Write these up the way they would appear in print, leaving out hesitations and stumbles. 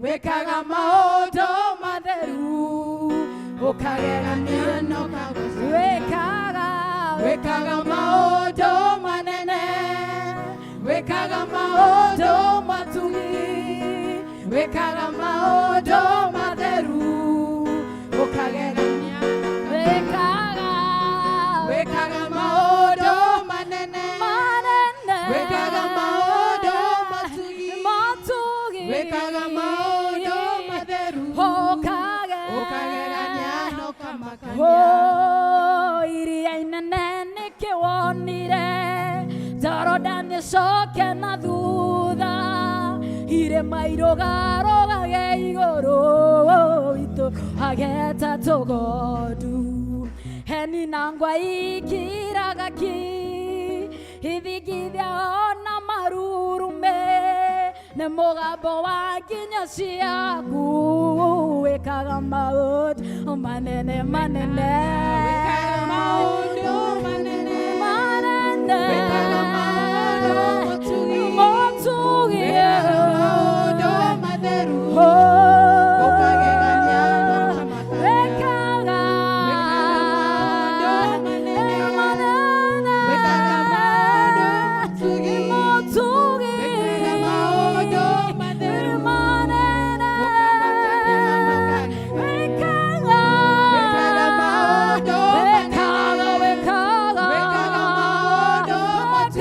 Wĩkaga maũndũ matheru, ũkagegania na ũkagoca. Wĩkaga. Wĩkaga maũndũ manene, wĩkaga maũndũ matugi, wĩkaga maũndũ matheru, ũkagegania. Wĩkaga. Wĩkaga maũndũ manene, manene, wĩkaga maũndũ matugi, matugi, wĩkaga maũndũ matheru, ũkage ũkagegania na ũkamakania. Oh, iria inene nĩkĩ wonire Jorodani ĩcoke na thutha, irĩma irũgarũgage igũrũ, itũhageta tũgondu, heni na ngwa ikiraga ki, ithingithia ona marurume nĩ mũgambo wa nginya ciaku. Wĩkaga maũndũ manene manene, Wĩkaga maũndũ manene, manene, wĩkaga maũndũ matugi, matugi, wĩkaga maũndũ matheru, Oh, ũkagegania na ũkamakania. Wĩkaga. Wĩkaga maũndũ manene, manene, wĩkaga maũndũ matugi, matugi, wĩkaga maũndũ matheru, manene, ũkamakania na ũkagegania. Wĩkaga. Wĩkaga maũndũ manene, wĩkaga, wĩkaga, wĩkaga maũndũ matugi,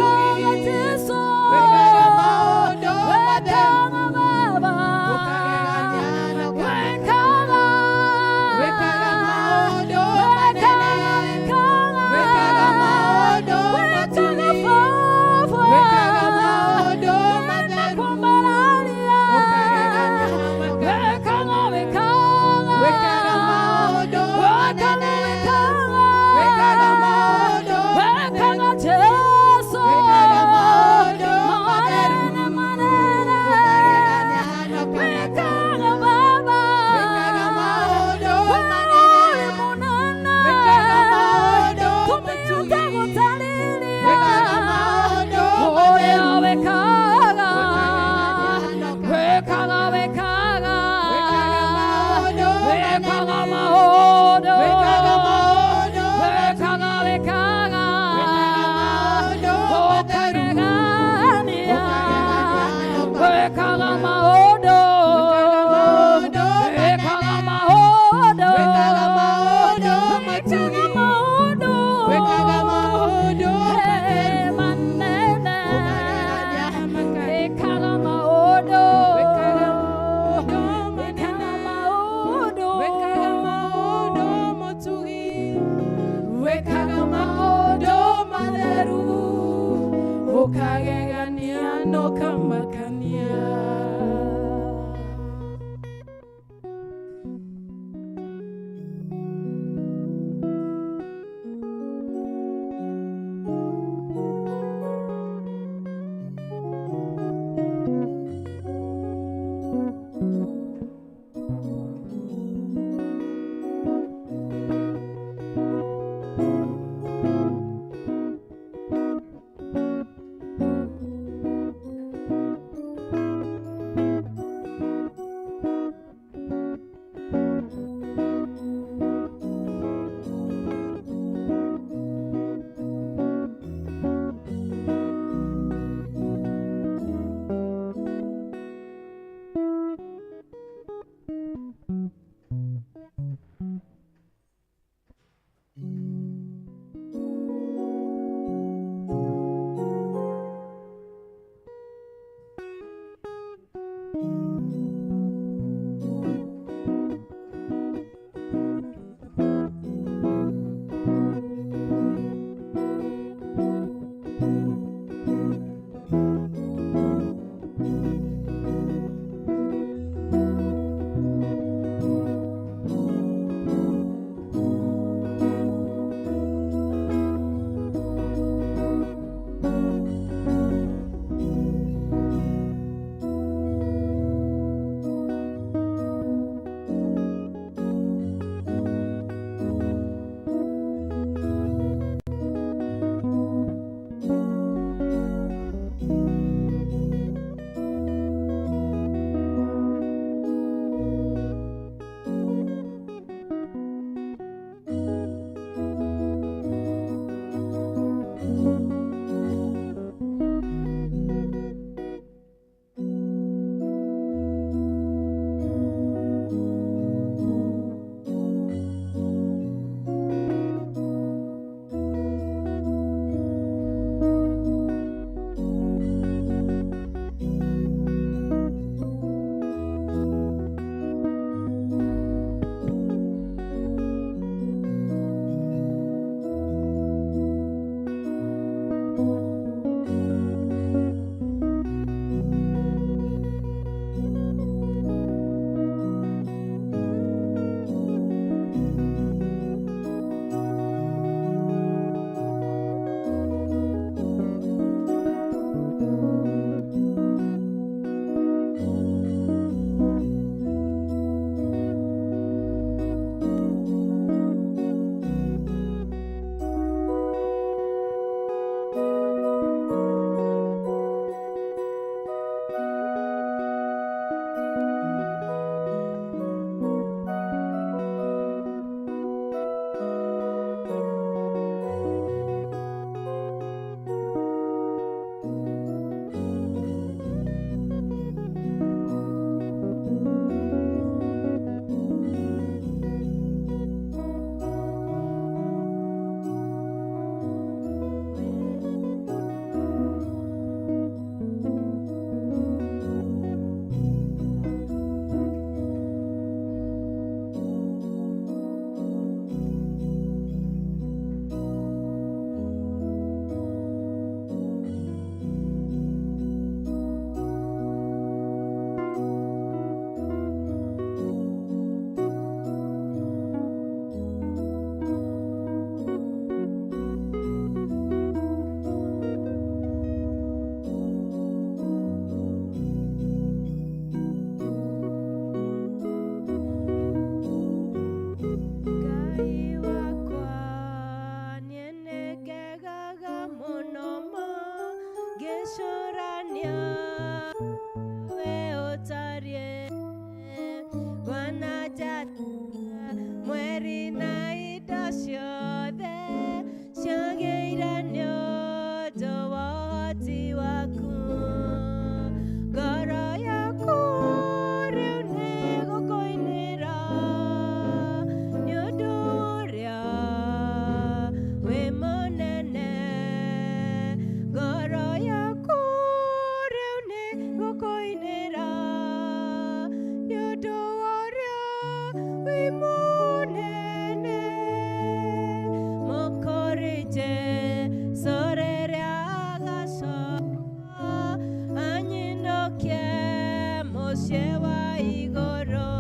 Mũciĩ wa igũrũ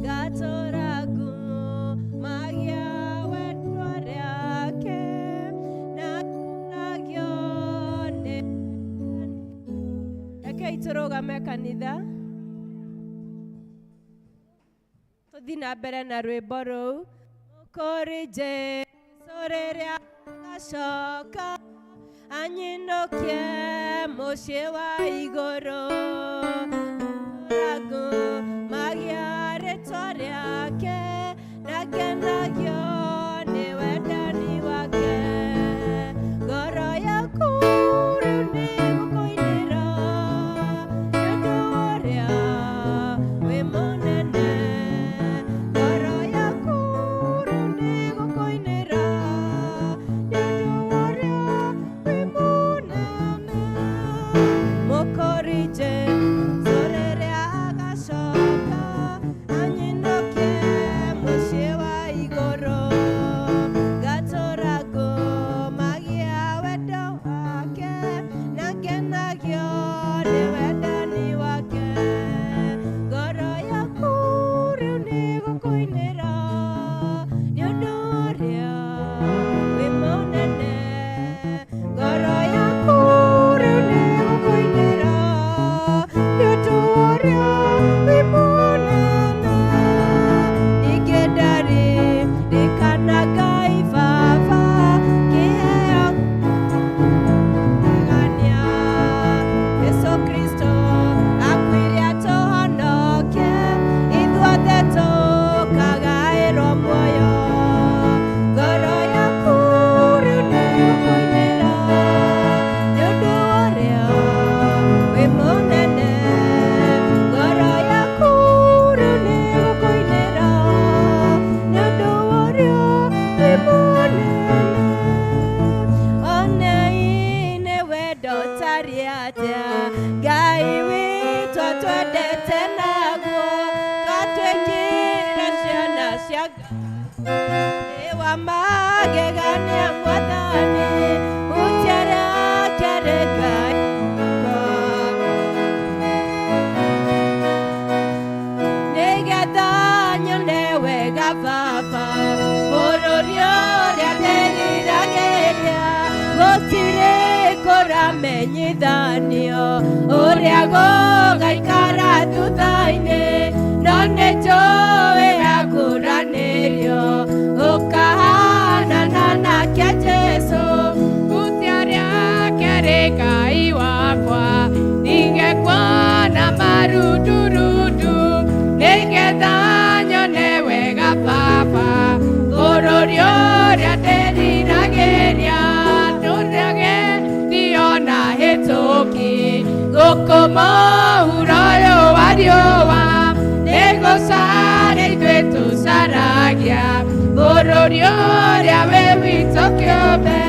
ngatũra ngumagia wendo rĩake na nagio nĩ. Rekei tũrũgame kanitha, tũthiĩ na mbere na rwĩmbo rũu. Kũrĩ Jesũ rĩrĩa agacoka anyinũkie mũciĩ wa igũrũ, ngumagia rĩtwa rĩake na ngenagio nĩ wendani wake. Ngoro yaku rĩu nĩ gũkũinĩra nĩ ũndũ ũrĩa wĩ mũnene. Ngoro yaku rĩu nĩ gũkũinĩra nĩ ũndũ ũrĩa wĩ mũnene. Mũkũri Jesũ rĩrĩa agacoka anyinũkie mũciĩ wa igũrũ, ngatũra ngumagia wendo wake na ngenagio nĩ wendani wake. Ngoro yaku rĩu nĩ gũkũinĩra nĩ ũndũ ũrĩa wĩ mũnene. Ngoro yaku rĩu nĩ gũkũinĩra nĩ ũndũ ũrĩa wĩ mũnene. Ningĩ ndaririkana Ngai Baba kĩheo gania Jesũ Kristo akuire atũhonokie ithuothe tũkagaĩrwo muoyo. Ngoro yaku rĩu nĩ gũkũinĩra nĩ ũndũ ũrĩa wĩ mũnene. Ngoro yaku rĩu nĩ gũkũinĩra nĩ ũndũ ũrĩa wĩ mũnene. Onei nĩ wendo ũtariĩ atĩa Ngai witũ atwendete naguo, twatuĩkire ciana cia Ngai. Wa magegania Mwathani ũtiarĩake Ngai wakwa, nĩgetha nyone wega Baba bũrũri ũrĩa ndĩriragĩria. Gũtirĩ kũramenyithanio ũrĩa gũgaikara thutha-inĩ, no nĩ njũĩ akũranĩrio ũkahanana nake Jesũ. Hutia rĩake rĩ Ngai wakwa, ningekuona marundurundu, nĩgetha nyone wega Baba bũrũri ũrĩa ndĩriragĩria. Ndũrage ndiona hĩtũki gũkũ mũhuro ũyũ wa riũa, nĩgũcaria ithuĩ tũcaragia bũrũri ũrĩa wĩ witũ kĩũmbe.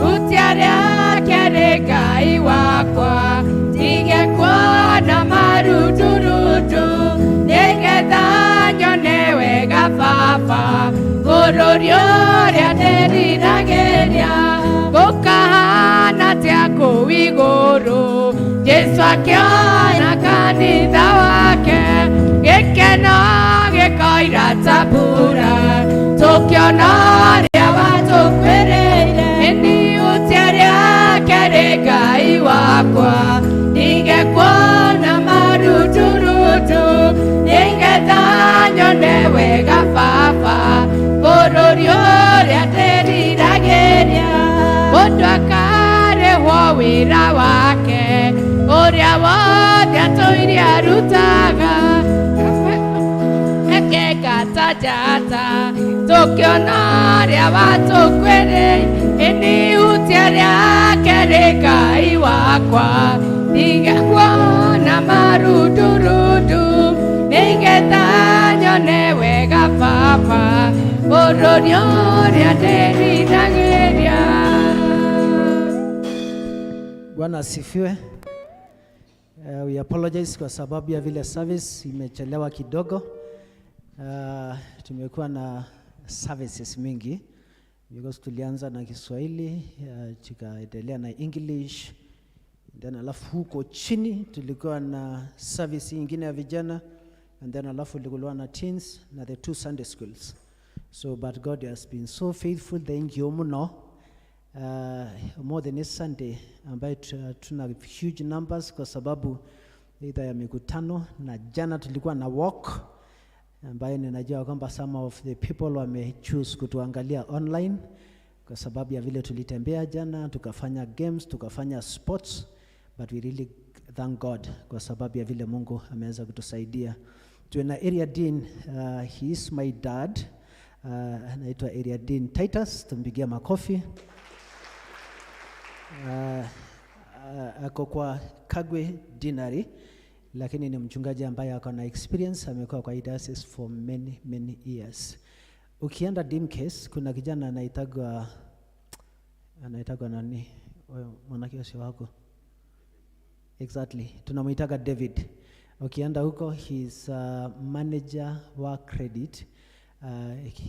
Hutia rĩake rĩ Ngai wakwa, ndige kuona marundurundu, nĩgetha nyone wega Baba bũrũri ũrĩa ndĩriragĩria. Gũkahana atĩa kũu igũrũ Jesũ akĩona kanitha wake, gĩkeno gĩkoira ta mbura tũkĩona ũrĩa watũkuĩrĩire. Ĩni hutia rĩake rĩ Ngai wakwa, ndige kuona marundurundu, nĩgetha nyone wega Baba bũrũri ũrĩa ndĩriragĩria. Mũndũ akarĩhwo wĩra wake ũrĩa wothe atũire arutaga, akenga ta njata tũkĩona ũrĩa watũkuĩrĩire. Ĩni hutia rĩake rĩ Ngai wakwa, ndige kuona marundurundu, nĩgetha nyone wega Baba bũrũri ũrĩa ndĩriragĩria. Bwana asifiwe. We apologize kwa sababu ya vile service imechelewa kidogo. Tumekuwa na services mingi because tulianza na Kiswahili, tukaendelea na English. Then alafu huko chini tulikuwa na service nyingine ya vijana, and then alafu tulikuwa na teens na the two Sunday schools. So, but God has been so faithful. Thank you muno. More than this Sunday ambayo tuna huge numbers kwa sababu either ya mikutano, na jana tulikuwa na walk ambayo ninajua kwamba some of the people wame choose kutuangalia online kwa sababu ya vile tulitembea jana, tukafanya games, tukafanya sports, but we really thank God kwa sababu ya vile Mungu ameweza kutusaidia. Tuna area dean, he is my dad, anaitwa area dean Titus, tumpigia makofi. Ako kwa Kagwe Deanery, lakini ni mchungaji ambaye ako na experience, amekuwa kwa hii diocese for many, many years. Ukienda Dimcase kuna kijana anaitagwa nani? Wewe mwanake sio wako? Exactly. Tunamuitaga David. Ukienda huko, he's manager wa credit.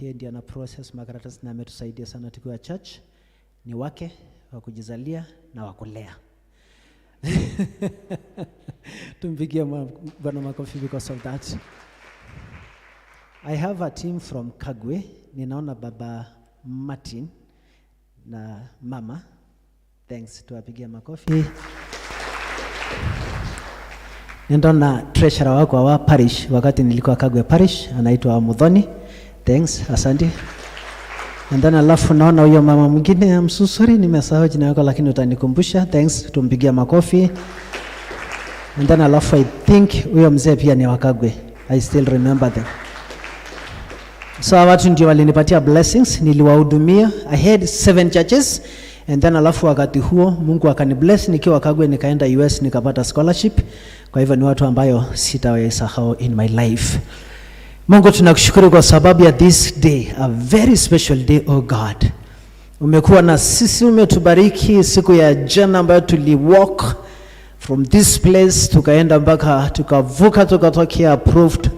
Yeye ndiye ana process makaratasi na ametusaidia sana tukiwa church. Ni wake wa kujizalia na wa kulea. Tumpigie Bwana makofi because of that. I have a team from Kagwe. Ninaona Baba Martin na Mama. Thanks, tuwapigie makofi. Ninaona treasurer wako wa parish wakati nilikuwa Kagwe Parish, anaitwa Muthoni. Thanks, asante. And then alafu naona huyo mama mwingine, I'm so sorry, nimesahau jina yako lakini utanikumbusha. Thanks, tumpigie makofi. And then alafu I think huyo mzee pia ni wa Kagwe. I still remember them. So hawa watu ndio walinipatia blessings, niliwahudumia. I had seven churches, and then alafu wakati huo Mungu akanibless nikiwa Kagwe, nikaenda US nikapata scholarship. Kwa hivyo ni watu ambayo sitawaisahau in my life. Mungu, tunakushukuru kwa sababu ya this day, a very special day, oh God. Umekuwa na sisi, umetubariki siku ya jana ambayo tuliwalk from this place tukaenda mpaka tukavuka, tukatokea Approved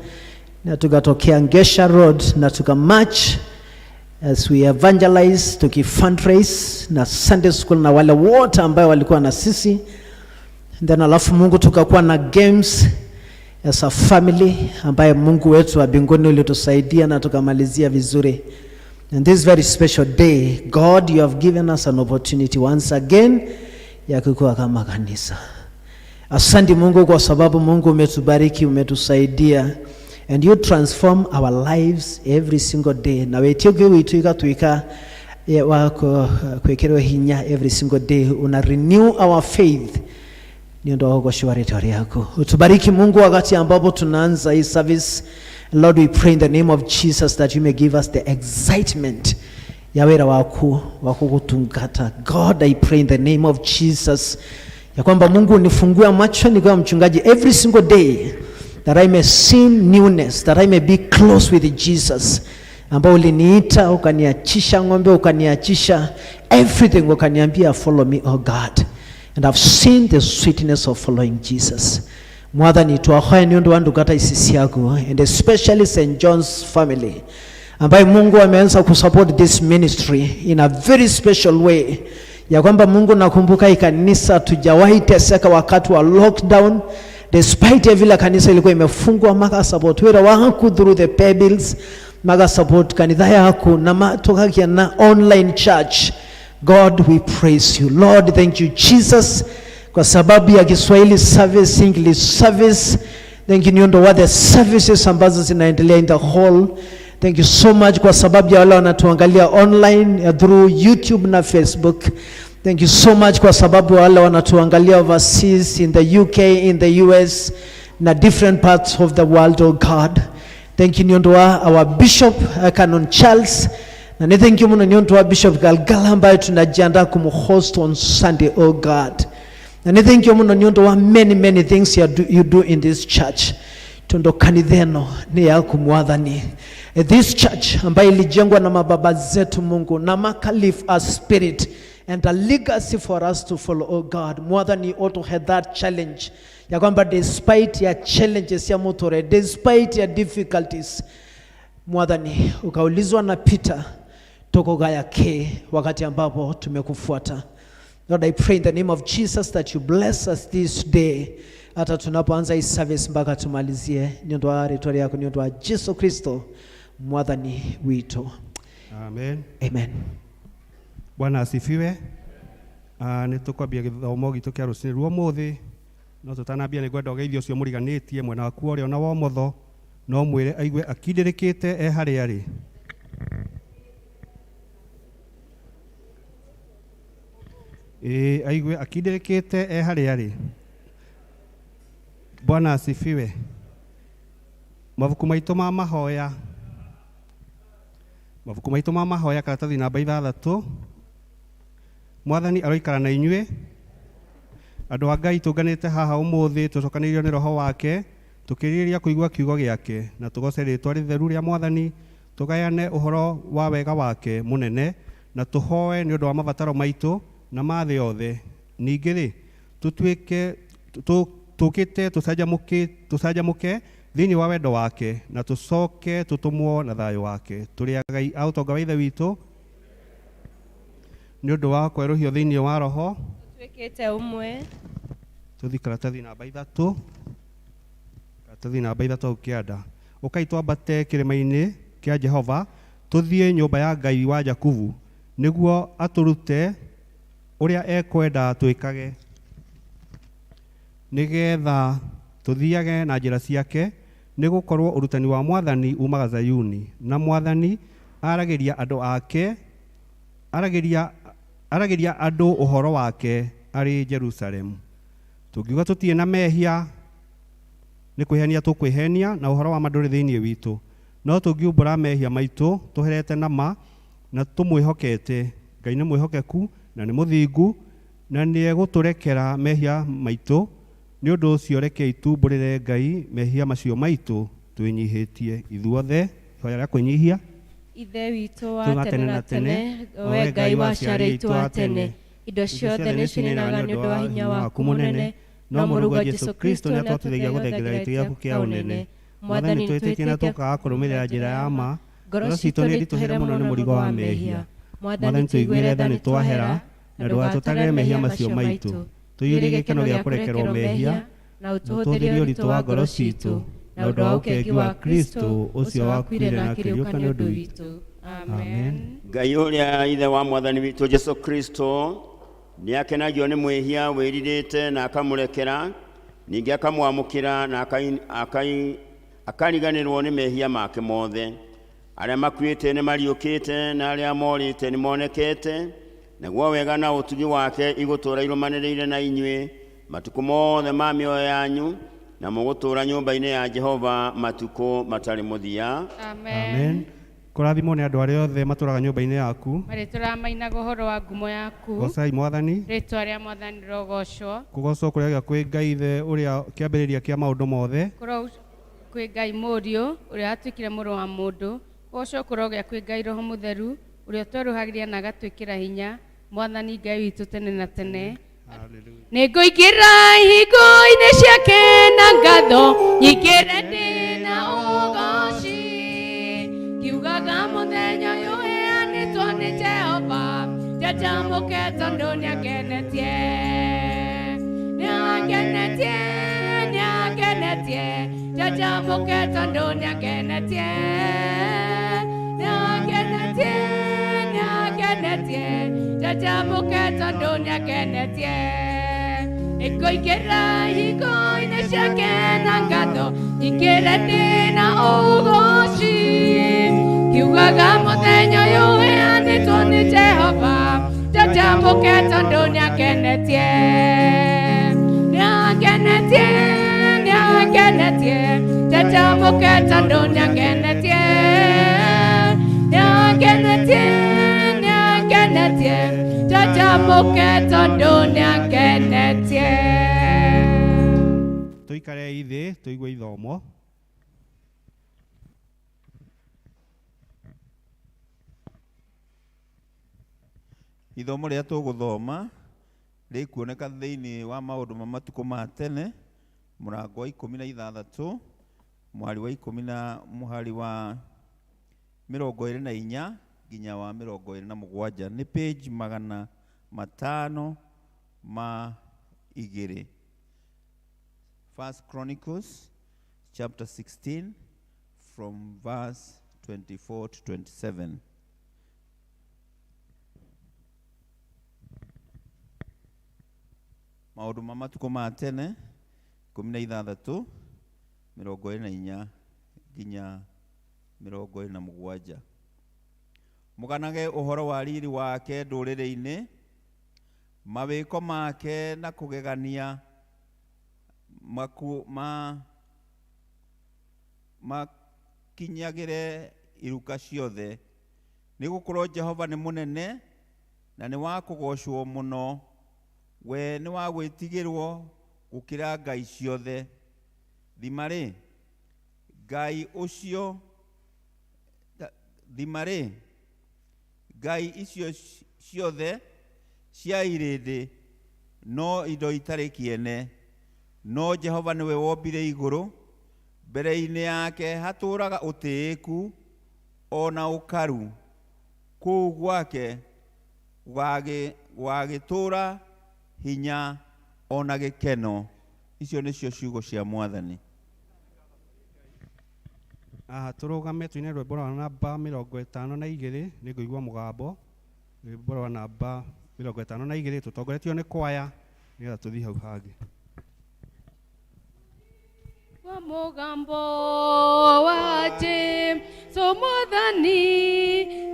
na tukatokea Ngesha Road na tukamarch as we evangelize, tukifundraise na Sunday school na wale wote ambayo walikuwa na sisi. Then alafu Mungu, tukakuwa na games as a family ambaye Mungu wetu wa mbinguni ulitusaidia na tukamalizia vizuri. And this very special day, God, you have given us an opportunity once again ya kukua kama kanisa. Asante Mungu kwa sababu Mungu umetubariki, umetusaidia, and you transform our lives every single day. Na wetio witu ikatuika wako kwikirwo hinya every single day, una renew our faith ni ndo wako rĩtwa rĩaku. Utubariki Mungu wakati ambapo tunaanza hii service. Lord, we pray in the name of Jesus that you may give us the excitement ya wĩra waku wa kugutungata. God, I pray in the name of Jesus ya kwamba Mungu unifungue macho nikiwa mchungaji every single day, that I may see newness, that I may be close with Jesus ambao uliniita, ukaniachisha ng'ombe, ukaniachisha everything, ukaniambia, "Follow me, oh God," and I've seen the sweetness of following Jesus. Mwathani, twahoya ni undu wa ndungata ici ciaku, and especially St. John's family ambaye Mungu ameanza kusupport this ministry in a very special way, ya kwamba Mungu, nakumbuka hii kanisa tujawahi teseka wakati wa lockdown, despite ya vile kanisa ilikuwa imefungwa, maka support wira waku through the pay bills, maka support kanitha yaku na matukagia na online church. God, we praise you. Lord, thank you, Jesus, kwa sababu ya Kiswahili service, English service. Thank you niondo wa the services ambazo zinaendelea in the hall. Thank you so much kwa sababu ya wale wanatuangalia online through YouTube na Facebook. Thank you so much kwa sababu wale wanatuangalia overseas, in the UK, in the US na different parts of the world, oh God. Thank you niondo wa our bishop, Canon Charles, na ni thank you muno niondo wa Bishop Galgala ambaye tunajiandaa kumhost on Sunday, oh God. Na ni thank you muno niondo wa many, many things you do in this church, tondo kanitheno ni yaku Mwathani. This church ambayo ilijengwa na mababa zetu, Mungu, na makalive a spirit and a legacy for us to follow, oh God. Mwathani, also had that challenge ya kwamba despite ya challenges ya mutore, despite ya difficulties, Mwathani, ukaulizwa na Peter, tukugaya ke wakati ambapo tumekufuata. Lord, I pray in the name of Jesus that you bless us this day, hata tunapoanza hii service mpaka tumalizie, nĩ ũndũ wa rĩtwa rĩaku, nĩ ũndũ wa Jesu Kristo mwathani witũ. Amen. Amen. Bwana asifiwe. Nĩ tũkwambia gĩthomo gitũ kĩa rũcinĩ rwa ũmũthĩ, no tũtanambia nĩ ngwenda ũgeithio ũcio mũriganĩtie mwena waku ũrĩa na wa ũmotho, no mwĩre aigue akindĩrĩkĩte e harĩa arĩ. Ĩĩ, aigue akindĩrĩkĩte e harĩa arĩ. Bwana asifiwe. Mabuku maitũ ma mahoya, mabuku maitũ ma mahoya karatathi namba 6. Mwathani aroikara na inyuĩ. Andũ a Ngai tũnganĩte haha ũmũthĩ tũcokanĩrĩirio nĩ Roho wake, tũkĩrĩrĩria kũigua kiugo gĩake na tũgoce rĩtwa rĩtheru rĩa Mwathani, tũgayane ũhoro wa wega wake mũnene na tũhoe nĩ ũndũ wa mabataro maitũ na ma thĩ yothe. Ningĩ rĩ, tũtuĩke tũkĩte tũcanjamũke thĩinĩ wa wendo wake na tũcoke tũtũmwo na thayũ wake. Tũrĩ agai a ũtonga wa Ithe witũ nĩ ũndũ wa kwerũhio thĩinĩ wa Roho. Tuĩkĩte ũmwe. Tũthiĩ karatathi namba 3, karatathi namba 3 hau kĩanda. Ũkai twambate kĩrĩma-inĩ kĩa Jehova, tũthiĩ nyũmba ya Ngai wa Jakubu, nĩguo atũrute ũrĩa ekwenda twĩkage, nĩgetha tũthiage na njĩra ciake, nĩgũkorwo ũrutani wa Mwathani umaga Zayuni, na Mwathani aragĩria andũ ake, aragĩria andũ ũhoro wake arĩ Jerusalemu. Tũngiuga tũtirĩ na mehia, nĩ kwĩhenia tũkwĩhenia, na ũhoro wa ma ndũrĩ thĩinĩ witũ. No tũngiumbũra mehia maitũ tũherete na ma na tũmwĩhokete, Ngai nĩ mwĩhokeku na nĩ mũthingu, na nĩ egũtũrekera mehia maitũ. Nĩ ũndũ ũcio rekei tumbũrĩre Ngai mehia macio maitũ twĩnyihĩtie ithuothe. Ihoya rĩa kwĩnyihia. Ithe witũ wa tene na tene, we Ngai wa aciari aitũ a tene, indo ciothe nĩ cininaga nĩ ũndũ wa hinya waku mũnene, no mũrũguo Jesũ Kristo nĩ atũteithagia gũthengerera gĩtĩ gĩaku kĩa ũnene. Mwathani, twĩtĩkie na tũkaga kũrũmĩrĩra njĩra ya ma, ngoro citũ nĩ iritũhĩre mũno nĩ mũrigo wa mehia. Mwathani, tũiguĩre tha nĩ twahera, na ndũgatũtarĩre mehia macio maitũ. Tũiyũrie gĩkeno gĩa kũrekerwo mehia, na na ũtũhũthĩrie ũtũhũthĩrie ũritũ wa ngoro citũ, na ũndũ wa ũkengi wa Kristo ũcio wakuire na akĩriũka nĩ ũndũ witũ. Amen. Ngai ũrĩa Ithe wa Mwathani witũ Jesu Kristo nĩ akenagio nĩ mwĩhia wĩrirĩte na akamũrekera, ningĩ akamwamũkĩra na akariganĩrwo nĩ mehia make mothe. Arĩa makuĩte nĩ mariũkĩte na arĩa morĩte nĩ monekete, naguo wega na ũtugi wake igũtũũra irũmanĩrĩire na inyuĩ matukũ mothe ma mĩoyo yanyu, na mũgũtũũra nyũmba-inĩ ya Jehova matukũ matarĩ mũthia. Amen. Kũrathimwo nĩ andũ arĩa othe matũraga nyũmba-inĩ yaku. Marĩtũraga mainaga ũhoro wa ngumo yaku. Gocai Mwathani. Rĩtwa rĩa Mwathani rĩrogocwo. Kũgocwo kũrĩa gĩa kwĩ Ngai Ithe ũrĩa kĩambĩrĩria kĩa maũndũ mothe. Kũrogocwo kwĩ Ngai Mũriũ ũrĩa watuĩkire mũrũ wa mũndũ. Kũgocwo kũrogĩa kwĩ Ngai Roho Mũtheru ũrĩa ũtwerũhagĩria na agatwĩkĩra hinya. Mwathani Ngai witũ tene na tene. Nĩngũingĩra ihingo-inĩ ciake na ngatho, nyingĩre ndĩ na ũgoci, ngiugaga mũthenya ũyũ ũheanĩtwo nĩ Jehova, njanjamũke tondũ nĩangenetie. Nĩangenetie, nĩangenetie, njanjamũke tondũ nĩangenetie. Nĩangenetie, nĩangenetie, njanjamũke tondũ nĩangenetie. Nĩngũingĩra ihingo-inĩ ciake na ngatho, nyingĩre ndĩ na ũgoci, ngiugaga mũthenya ũyũ ũheanĩtwo nĩ Jehova, njanjamũke tondũ nĩangenetie. Nĩangenetie, nĩangenetie, njanjamũke tondũ nĩangenetie. Nĩangenetie, nĩangenetie, njanjamũke tondũ nĩangenetie. Tũikare thĩ tũigue ithomo. Ithomo rĩrĩa tũgũthoma rĩkuoneka thĩinĩ wa maũndũ ma matukũ ma tene, mũrango wa 16, mũhari wa 10 na mũhari wa 24 nginya wa 27. Nĩ page 500 ma igĩrĩ. First Chronicles chapter 16 from verse 24 to 27. Maũndũ ma matukũ ma tene 16 24 nginya 27. Mũganage ũhoro wa riri wake ndũrĩrĩ-inĩ, mawĩko make na kũgegania makinyagĩre iruka ciothe. Nĩgũkorwo Jehova nĩ mũnene na nĩ wa kũgoocwo mũno, we nĩ wa gwĩtigĩrwo gũkĩra ngai ciothe. Thima-rĩ, Ngai ũcio thima-rĩ, ngai icio ciothe cia irĩndĩ no indo itarĩ kĩene, no Jehova nĩwe wombire igũrũ. Mbere-inĩ yake hatũũraga ũtĩĩku o na ũkaru, kũu gwake gwagĩtũũra hinya o na gĩkeno. Icio nĩcio ciugo cia Mwathani. Aha tũrũgame tũine rwĩmbo rwa namba 52 nĩ ngũigua mũgambo. Rwĩmbo rwa namba 52 tũtongoretio nĩ kwaya nĩgetha tũthiĩ hau hangĩ. Kwa mũgambo wa Jesũ Mwathani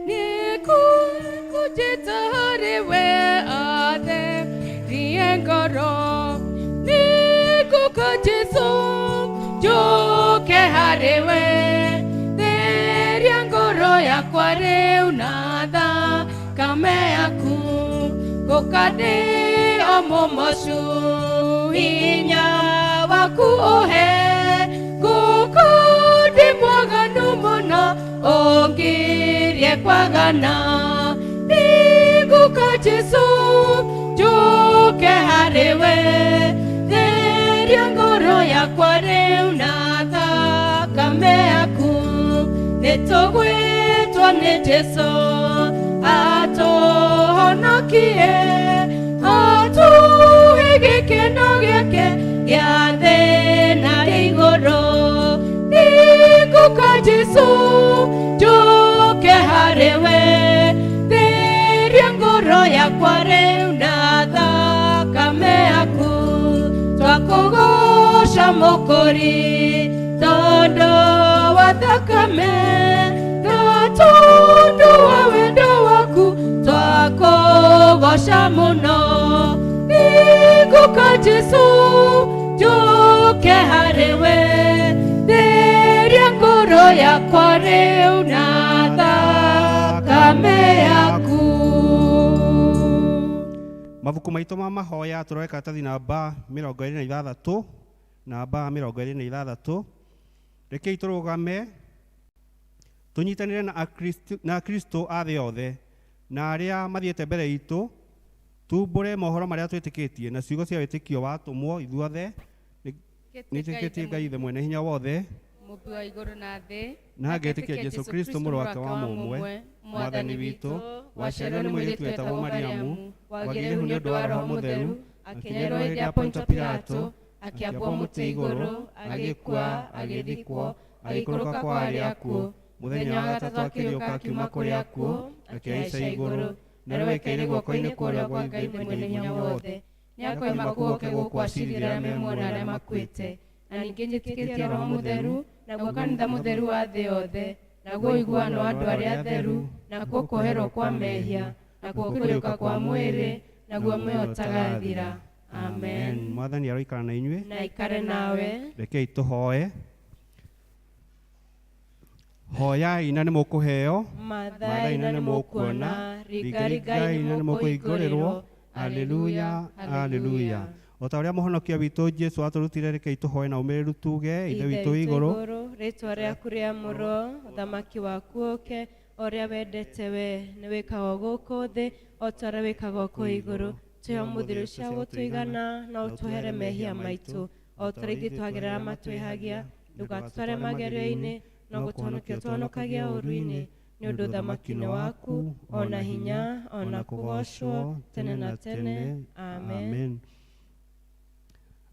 nĩkũnjĩta harĩ we atherie ngoro. Nĩngũka Jesũ njũke harĩ we, theria ngoro yakwa rĩu na thakame yaku. Ngũka ndĩ o mũmocu, hinya waku ũhe. Ngũka ndĩ mwaganu mũno, ũngirie kwagana. Nĩngũka Jesũ njũke harĩ we, theria ngoro yakwa rĩu na thakame yaku. Nĩtũgwĩtwo nĩ Jesũ atũhonokie, atũhe gĩkeno gĩake gĩa thĩ na kĩa igũrũ. Nĩngũka Jesũ njũke harĩ we, theria ngoro yakwa rĩu na thakame yaku. Twakũgooca Mũkũri tondũ wa thakame, na tondũ wa wendo waku twakũgooca mũno. Nĩngũka Jesũ njũke harĩ we, theria ngoro yakwa rĩu na thakame yaku. Mabuku maitũ ma mahoya tũroe karatathi namba 26, namba 26. Rekei tũrũgame tũnyitanĩre na Akristo a thĩ yothe na arĩa mathiĩte mbere itũ, tumbũre mohoro marĩa twĩtĩkĩtie na ciugo cia wĩtĩkio wa atũmwo ithuothe. Nĩtĩkĩtie Ngai Ithe mwene hinya wothe, Mũmbi wa igũrũ na thĩ, na ngetĩkia Jesũ Kristo mũrũ wake wa mũmwe, Mwathani witũ, waciarirwo nĩ mũirĩtu wetagwo Mariamu, wagĩire ihu nĩ ũndũ wa Roho Mũtheru, akĩnyarirwo hĩndĩ ya Pontio Pilato, akĩambwo mũtĩ igũrũ, agĩkua, agĩthikwo, agĩikũrũka kwa arĩa akuũ. Mũthenya wa gatatũ akĩriũka akiuma kũrĩ akuũ, akĩhaica igũrũ, na rĩu aikaire guoko-inĩ kwa ũrĩo kwa Ngai Ithe mwene hinya wothe. Nĩakoima kũu oke gũkũ acirĩre arĩa me muoyo na arĩa makuĩte. Na ningĩ njĩtĩkĩtie Roho Mũtheru, naguo kanitha mũtheru wa thĩ yothe, naguo ũiguano wa andũ arĩa atheru, nakuo kuoherwo kwa mehia, nakuo kũriũka kwa mwĩrĩ, naguo muoyo ũtagathira. Amen. Mwathani aroikara na inyuĩ. Na aikare nawe. Rekei tũhoe. Hoyai na nĩmũkũheo, Mathai na nĩmũkuona, ringaringai na nĩmũkũhingũrĩrwo. Haleluya, haleluya. O ta ũrĩa mũhonokia witũ Jesũ atũrutire, rekei tũhoe na ũmĩrĩru tuge, Ithe witũ wĩ igũrũ, rĩtwa rĩaku rĩamũrwo, ũthamaki waku ũke, o ũrĩa wendete we nĩ wĩkagwo gũkũ thĩ o ta ũrĩa wĩkagwo kũu igũrũ. Tũhe ũmũthĩ irio cia gũtũigana, na ũtuohere mehia maitũ o ta ũrĩa ithuĩ twagĩrĩra matwĩhagia. Ndũgatũtware magerio-inĩ, no gũtũhonokia ũtũhonokagie ũũru-inĩ. Nĩ Nĩ ũndũ ũthamaki nĩ waku, o na hinya, o na kũgoocwo tene na tene. Amen.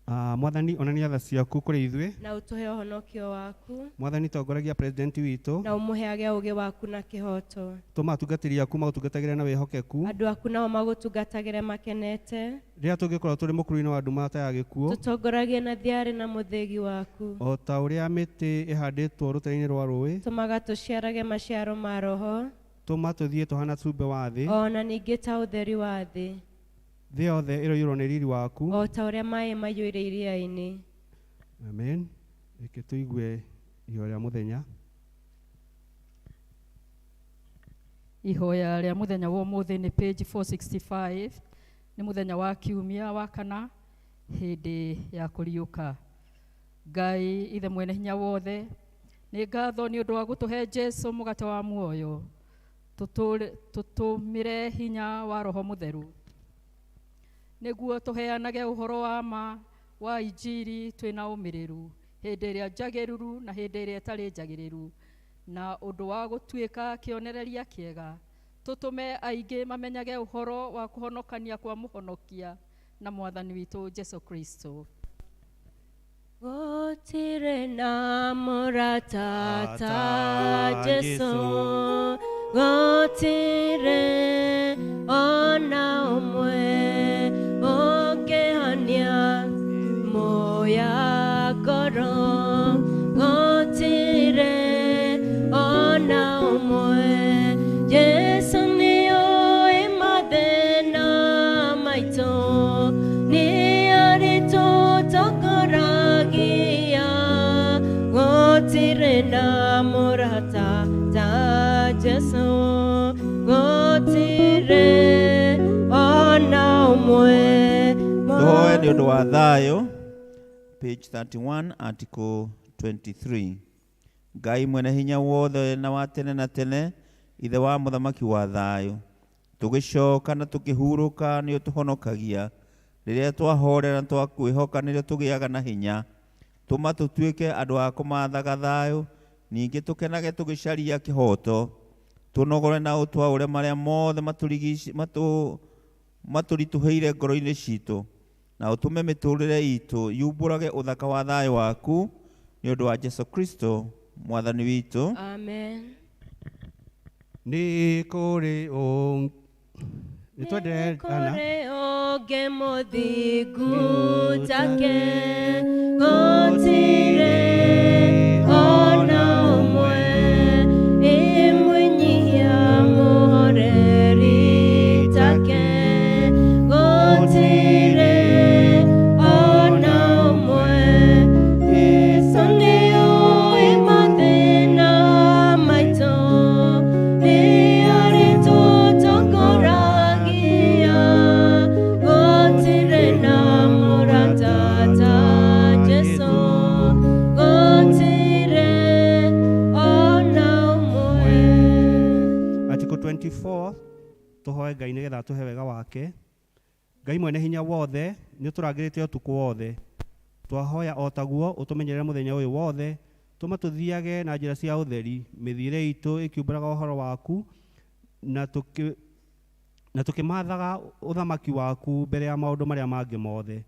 Ah, Mwathani onania tha ciaku kũrĩ ithuĩ. Na ũtũhe ũhonokio waku. Mwathani tongoragia president witũ. Na ũmũheage ũũgĩ waku na kĩhooto. Tũma atungatĩri aku magũtungatagĩre na wĩhokeku. Andũ aku nao magũtungatagĩre makenete. Rĩrĩa tũngĩkorwo tũrĩ mũkuru-inĩ wa nduma ta ya gĩkuũ. Tũtongoragie na thiarĩ na mũthĩgi waku. O ta ũrĩa mĩtĩ ĩhandĩtwo rũtere-inĩ rwa rũĩ. Tũmaga tũciarage maciaro ma Roho. Tũma tũthiĩ tũhana cumbĩ wa thĩ. O na ningĩ ta ũtheri wa thĩ. Thĩ yothe ĩroiyũrwo nĩ riri waku. O ta ũrĩa maĩ maiyũire iria-inĩ. Amen. Reke tũigue ihoya rĩa mũthenya. Ihoya rĩa mũthenya wa ũmũthĩ nĩ page 465, nĩ mũthenya wa kiumia wa kana hĩndĩ ya kũriũka. Ngai ithe mwene hinya wothe, nĩ ngatho nĩ ũndũ wa gũtũhe Jesu mũgate wa muoyo, tũtũmĩre hinya wa Roho Mũtheru nĩguo tũheanage ũhoro wa ma wa injiri twĩna ũmĩrĩru hĩndĩ ĩrĩa njagĩrĩru na hĩndĩ ĩrĩa ĩtarĩ njagĩrĩru, na ũndũ wa gũtuĩka kĩonereria kĩega, tũtũme aingĩ mamenyage ũhoro wa kũhonokania kwa mũhonokia na mwathani witũ Jesu Kristo. Gũtirĩ na mũrata ta Jesu, gũtirĩ ona ũmwe ũngĩhonia muya ngoro, gũtirĩ ona ũmwe. Jesu nĩoĩ mathĩna maitũ, nĩarĩtũtongoragia, gũtirĩ na mũrata ta Jesu, gũtirĩ ona ũmwe. Tũhoe nĩ ũndũ wa thayũ. Page 31, article 23. Ngai mwene hinya wothe na wa tene na tene, ithe wa mũthamaki wa thayũ, tũgĩcoka na tũkĩhurũka nĩ ũtũhonokagia. Rĩrĩa twahorera na twakwĩhoka nĩrĩo tũgĩaga na hinya. Tũma tũtuĩke andũ a kũmathaga thayũ, ningĩ tũkenage tũgĩcaria kĩhooto. Tũnogore na ũtwaũre marĩa mothe matũritũhĩire ngoro-inĩ citũ, na ũtũme mĩtũrĩre itũ yumbũrage ũthaka wa thayũ waku nĩ ũndũ wa Jesu Kristo mwathani witũ. Amen. Nĩ kũrĩ nĩ twendere Anna. Kũrĩ ũngĩ mũthingu take, gũtirĩ ona ũmwe, ĩmwĩnyihia mũhoreri take, gũtirĩ ona ũmwe. Jesu nĩoĩ mathĩna maitũ, nĩarĩtũtongoragia, gũtirĩ na mũrata ta Jesu, gũtirĩ ona ũmwe. Article 24, tũhoe Ngai nĩgetha atũhe wega wake. Ngai mwene hinya wothe, nĩ ũtũrangĩrĩte ũtukũ wothe. Twahoya o taguo ũtũmenyerere mũthenya ũyũ wothe, tũma tũthiage na njĩra cia ũtheri, mĩthiĩre itũ ĩkiumbũraga ũhoro waku, na tũkĩmathaga ũthamaki waku mbere ya maũndũ marĩa mangĩ mothe,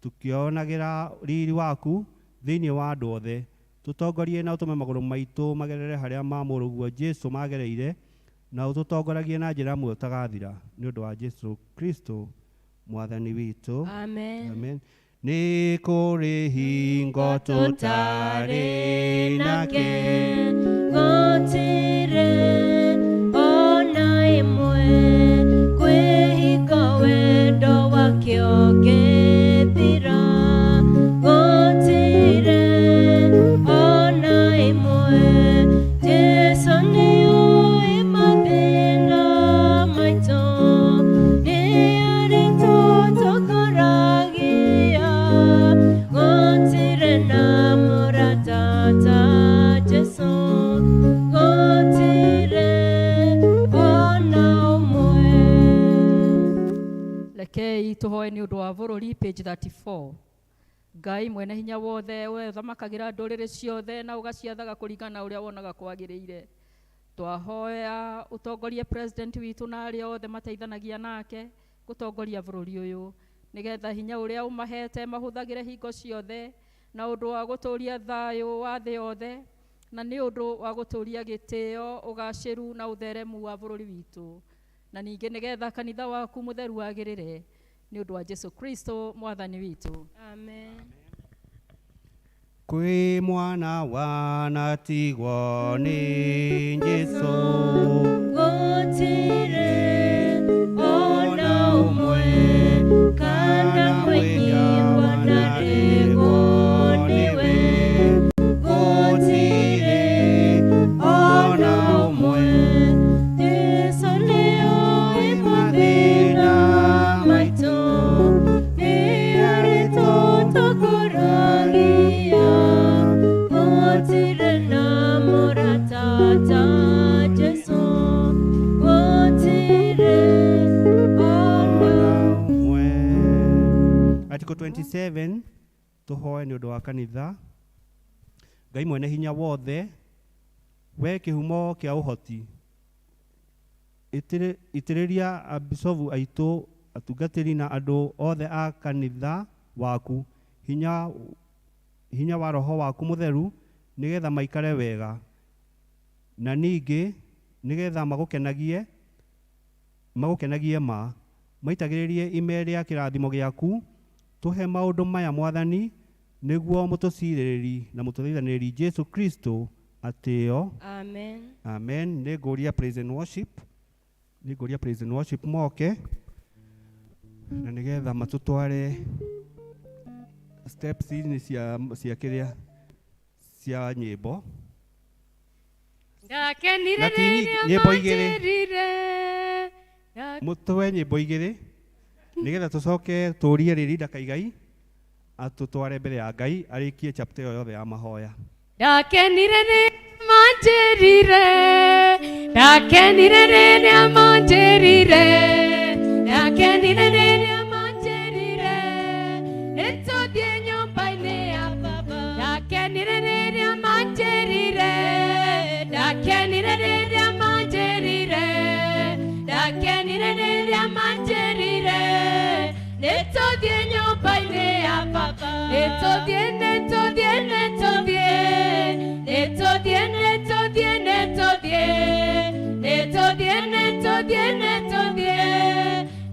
tũkĩonagĩra riri waku thĩinĩ wa andũ othe. Tũtongorie na ũtũme magũrũ maitũ magerere harĩa ma mũrũguo Jesu magereire, na ũtũtongoragie na njĩra ĩmwe ũtagathira, nĩ ũndũ wa Jesu Kristo mwathani witũ. Amen. Amen. Nĩ kũrĩ hingo tũtarĩ nake, gũtirĩ ona ĩmwe, kwĩ hingo wendo wake ũngĩthira, gũtirĩ ona ĩmwe. Jesu nĩoĩ mathĩna maitũ, nĩarĩtũtongoragia, gũtirĩ na mũrata ta Jesu, gũtirĩ ona ũmwe. Rekei tũhoe nĩ ũndũ wa bũrũri, page 34. Ngai mwene hinya wothe, we ũthamakagĩra ndũrĩrĩ ciothe na ũgaciathaga kũringana na ũrĩa wonaga kwagĩrĩire. Twahoya ũtongorie president witũ na arĩa othe mateithanagia nake gũtongoria bũrũri ũyũ, nĩgetha hinya ũrĩa ũmahete mahũthagĩre hingo ciothe na ũndũ wa gũtũũria thayũ wa thĩ yothe, na nĩ ũndũ wa gũtũũria gĩtĩo, ũgacĩru na ũtheremu wa bũrũri witũ, na ningĩ nĩgetha kanitha waku mũtheru wagĩrĩre, nĩ ũndũ wa Jesu Kristo mwathani witũ. Amen. Kwĩ mwana wanatigwo nĩ Jesũ, Gũtirĩ ona ũmwe kana mwĩhia wanarĩgwo nĩwe. Gũtirĩ ona ũmwe. Jesũ nĩoĩ mathĩna maitũ, nĩarĩtũtongoragia. Gũtirĩ na mũrata ta Jesũ, gũtirĩ ona ũmwe. Article 27, tũhoe nĩ ũndũ wa kanitha. Ngai mwene hinya wothe, we kĩhumo kĩa ũhoti, itĩrĩria abicobu aitũ, atungatĩri na andũ othe a kanitha waku hinya wa roho waku mũtheru, nĩgetha maikare wega, na ningĩ nĩgetha magũkenagie ma, maitagĩrĩrie ime rĩa kĩrathimo gĩaku. Tũhe maũndũ maya Mwathani, nĩguo mũtũcirĩrĩri na mũtũthaithanĩrĩri Jesu Kristo atĩo. Amen. Amen. Nĩngũria praise and worship, nĩngũria praise and worship moke, na nĩgetha matũtware steps-inĩ cia kĩrĩa cia nyĩmbo. Ndakenire Na ti rĩrĩa nyĩmbo igĩrĩ. manjĩrire. Mũtwe nyĩmbo igĩrĩ nĩgetha tũcoke tũrie Rĩrinda Kaigai atũtware mbere ya Ngai arĩkie chapter ĩyo yothe ya mahoya. Ndakenire rĩrĩa manjĩrire, ndakenire rĩrĩa manjĩrire, ndakenire rĩrĩa manjĩrire, nĩtũthiĩ nyũmba-inĩ ya Baba. Ndakenire rĩrĩa manjĩrire, ndakenire rĩrĩa manjĩrire, ndakenire rĩrĩa manjĩrire, nĩtũthiĩ nyũmba-inĩ ya Baba. Nĩtũthiĩ, nĩtũthiĩ, nĩtũthiĩ, nĩtũthiĩ, nĩtũthiĩ, nĩtũthiĩ, nĩtũthiĩ, nĩtũthiĩ, nĩtũthiĩ,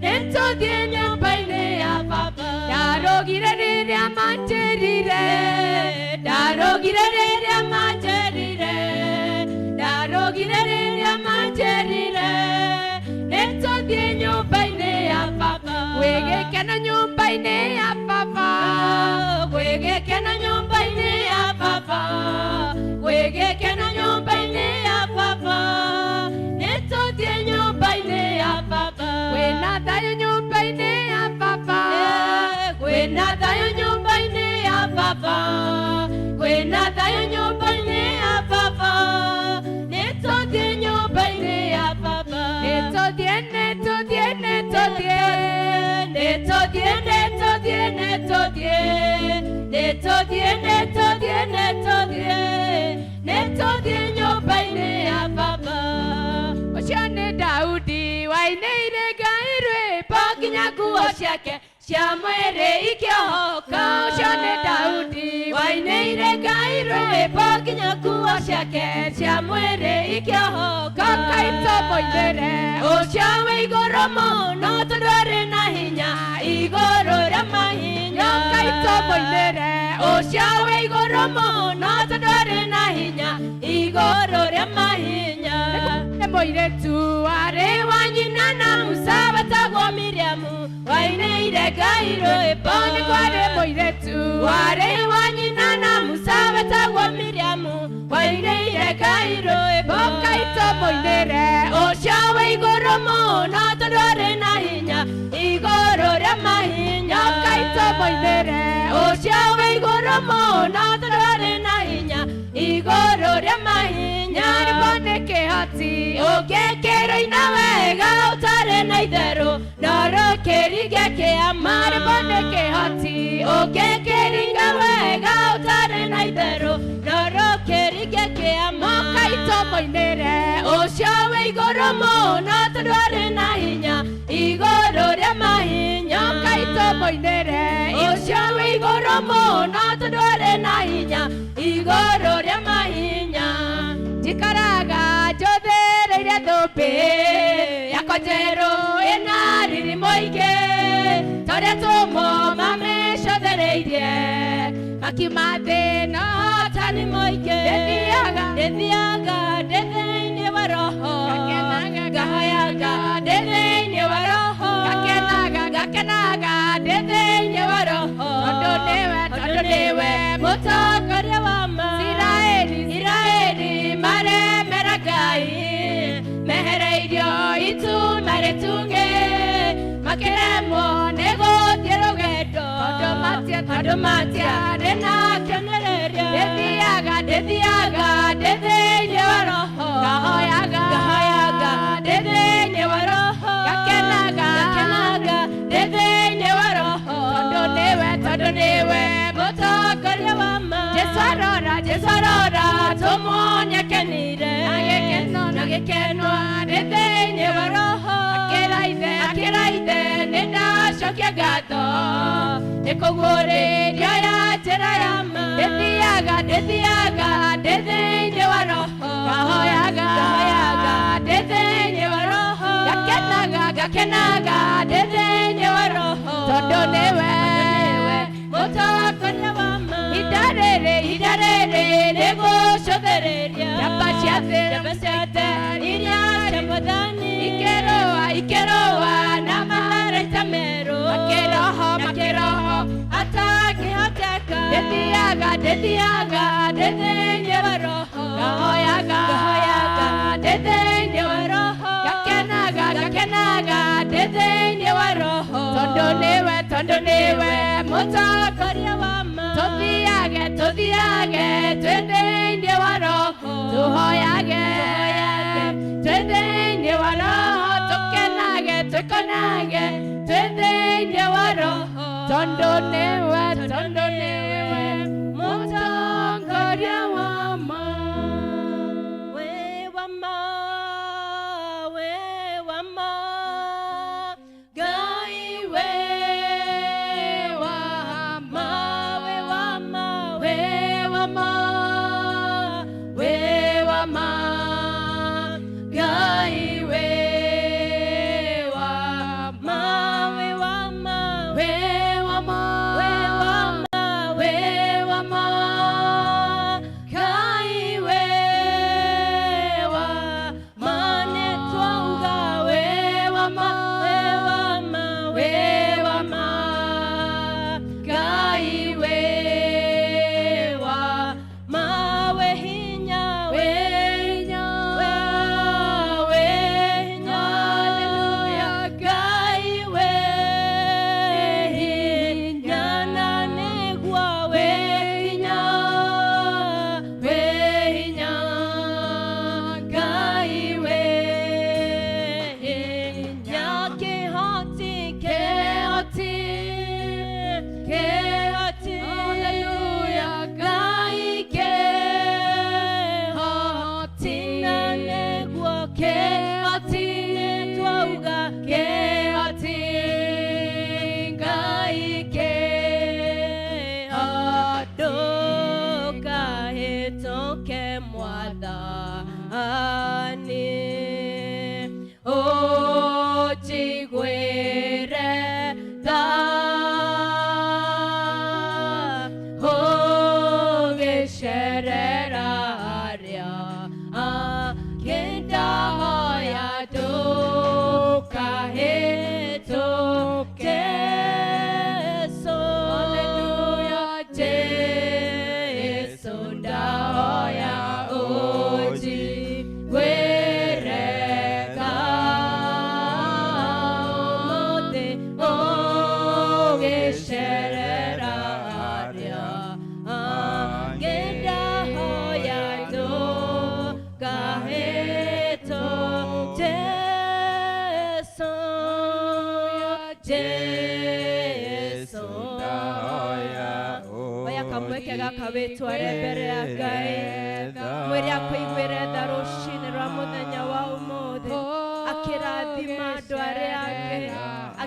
nĩtũthiĩ nyũmba-inĩ ya Baba. Ndarũgire rĩrĩa manjĩrire, ndarũgire rĩrĩa manjĩrire, ndarũgire rĩrĩa manjĩrire, nĩtũthiĩ nyũmba-inĩ ya Baba. Gwĩ gĩkeno nyũmba-inĩ ya Baba, gwĩ gĩkeno nyũmba-inĩ ya Baba, gwĩ gĩkeno nyũmba-inĩ ya Baba, nĩtũthiĩ nyũmba-inĩ ya Baba. Kwĩna thayũ nyũmba-inĩ ya Baba, kwĩna thayũ nyũmba-inĩ ya Baba, kwĩna thayũ nyũmba-inĩ ya Baba, nĩtũthiĩ nyũmba-inĩ ya Baba. Nĩtũthiĩ, nĩtũthiĩ, nĩtũthiĩ, nĩtũthiĩ, nĩtũthiĩ, nĩtũthiĩ, nĩtũthiĩ, nĩtũthiĩ, nĩtũthiĩ, nĩtũthiĩ nyũmba-inĩ ya Baba. Ũcio nĩ Daudi wainĩire Ngai rwĩmbo nginya nguo ciake cia mwĩrĩ ikĩohoka. Ũcio nĩ Daudi wainĩire Ngai rwĩmbo nginya nguo ciake cia mwĩrĩ ikĩohoka. Kaitũ mũinĩre ũcio wĩ igũrũ mũno, tondũ arĩ na hinya igũrũ rĩa mahinya. Kaitũ mũinĩre ũcio wĩ igũrũ mũno, tondũ arĩ na hinya igũrũ rĩa mahinya. Nĩ mũirĩtu warĩ wa nyina na Musa wetagwo Miriamu, wainĩire Ngai rwĩmbo. Nĩ kwarĩ mũirĩtu warĩ wa nyina na Musa wetagwo Miriamu, wainĩire Ngai rwĩmbo. Kaitũ mũinĩre ũcio wĩ igũrũ mũno, tondũ arĩ na hinya igũrũ rĩa mahinya. Kaitũ mũinĩre ũcio wĩ igũrũ mũno, tondũ arĩ na hinya igũrũ rĩa mahinya. Rwĩmbo nĩ kĩhoti ũngĩkĩrũina wega ũtarĩ na itherũ, no rũkĩringe kĩama. Rwĩmbo nĩ kĩhoti ũngĩkĩringa wega ũtarĩ na itherũ, no rũkĩringe kĩama. Kaitũ mũinĩre Ũcio wĩ igũrũ mũno tondũ arĩ na hinya igũrũ rĩa mahinya. Ngai tũmũinĩre. Ũcio wĩ igũrũ mũno tondũ arĩ na hinya igũrũ rĩa mahinya. Njikaraga njũthĩrĩirie thũmbĩ yakwa njerũ ĩna riri mũingĩ torĩa tũmũ mamĩcothereirie makiuma thĩ no ũhotani mũingĩ. Ndĩthiaga ndĩthiaga ndĩ thĩinĩ wa roho ngahoyaga ndĩ thĩinĩ wa roho ngakenaga ngakenaga ndĩ thĩinĩ wa roho tondũ nĩwe tondũ nĩwe mũtongoria wa ma. Isiraeli Isiraeli maremera Ngai mehereirio ituma rĩtunge makĩremwo nĩ gũthiĩ rũgendo tondũ matia tondũ matiarĩ na kĩonereria. Ndĩthiaga ndĩthiaga ndĩ thĩinĩ wa roho ngahoyaga ngahoyaga ndĩ thĩinĩ wa roho ngakenaga ngakenaga ndĩ thĩinĩ wa roho tondũ nĩwe tondũ nĩwe mũtongoria wa ma. Jesũ arora Jesũ arora tũmuone akenire na gĩkeno na gĩkeno ndĩ thĩinĩ wa roho akĩra ithe akĩra ithe nĩ ndacokia ngatho nĩ kũguũrĩrio ya njĩra ya ma. Ndĩthiaga ndĩthiaga ndĩ thĩinĩ wa roho ngahoyaga ngahoyaga ndĩ thĩinĩ wa roho ngakenaga ngakenaga ndĩ thĩinĩ wa roho tondũ nĩwe mũtongoria wa ma. Ihinda rĩrĩ ihinda rĩrĩ nĩgũcũthĩrĩria njamba cia thĩ njamba cia thĩ iria cia mwathani ikĩrũa ikĩrũa na maraita merũ makĩroho makĩroho atangĩhoteka. Ndĩthiaga ndĩthiaga ndĩ thĩinĩ wa roho ngahoyaga ngahoyaga ndĩ thĩinĩ wa roho ngakenaga ngakenaga ndĩ thĩinĩ wa roho tondũ nĩwe tondũ nĩwe mũtongoria wa ma. Tũthiage tũthiage twĩ thĩinĩ wa roho tũhoyage twĩ thĩinĩ wa roho tũkenage twĩkonage twĩ thĩinĩ wa roho tondũ nĩwe tondũ nĩwe mũtongoria wa ma. We wa ma, we wa ma, Ngai we wa ma, we wa ma, we wa ma, we wa ma, Ngai we wa ma, we wa ma, we wa ma, we wa ma, we wa ma, Ngai we wa ma, nĩ twauga we wa ma, we wa ma, we wa ma, Ngai we wa ma, we hinya, we hinya, we hinya, Hallelujah, Ngai we hinya, na nĩguo we hinya, we hinya, Ngai we hinya, kĩhoti, kĩhoti, kĩhoti, Hallelujah, Ngai kĩhoti, na nĩguo kĩhoti, twauga kĩhoti, Ngai kĩhoti, ndũkahĩtũke mwathani ũnjiguĩre tha ũgĩcerera arĩa angĩ ndahoya ndũkahĩtũke Jesũ. Hallelujah, Jesu ndahoya ũnjiguĩre tha ũmũthĩ ũgĩcerera arĩa angĩ ndahoya ndũkahĩtũke Jesũ, Jesũ ndahoya Oya kamweke gaka wĩtware mbere ya Ngai mwĩre akũiguĩre tha rũcinĩ rwa mũthenya wa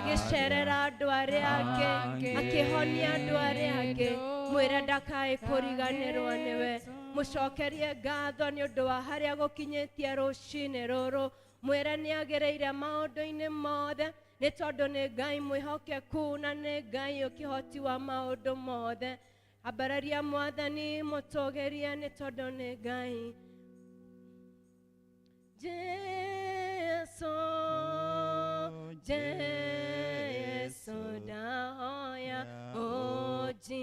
Agĩcerera andũ arĩa angĩ, akĩhonia andũ arĩa angĩ. Mwĩre ndakae kũriganĩrwo nĩwe. Mũcokerie ngatho nĩ ũndũ wa harĩa gũkinyĩtie rũcinĩ rũrũ. Mwĩre nĩ agĩrĩire maũndũ-inĩ mothe, nĩ tondũ nĩ Ngai mwĩhokeku na nĩ Ngai ũkĩhoti wa maũndũ mothe. Ambararia Mwathani, mũtũgĩrie nĩ tondũ nĩ Ngai. Jesu, Jesu ndahoya ũnjiguĩre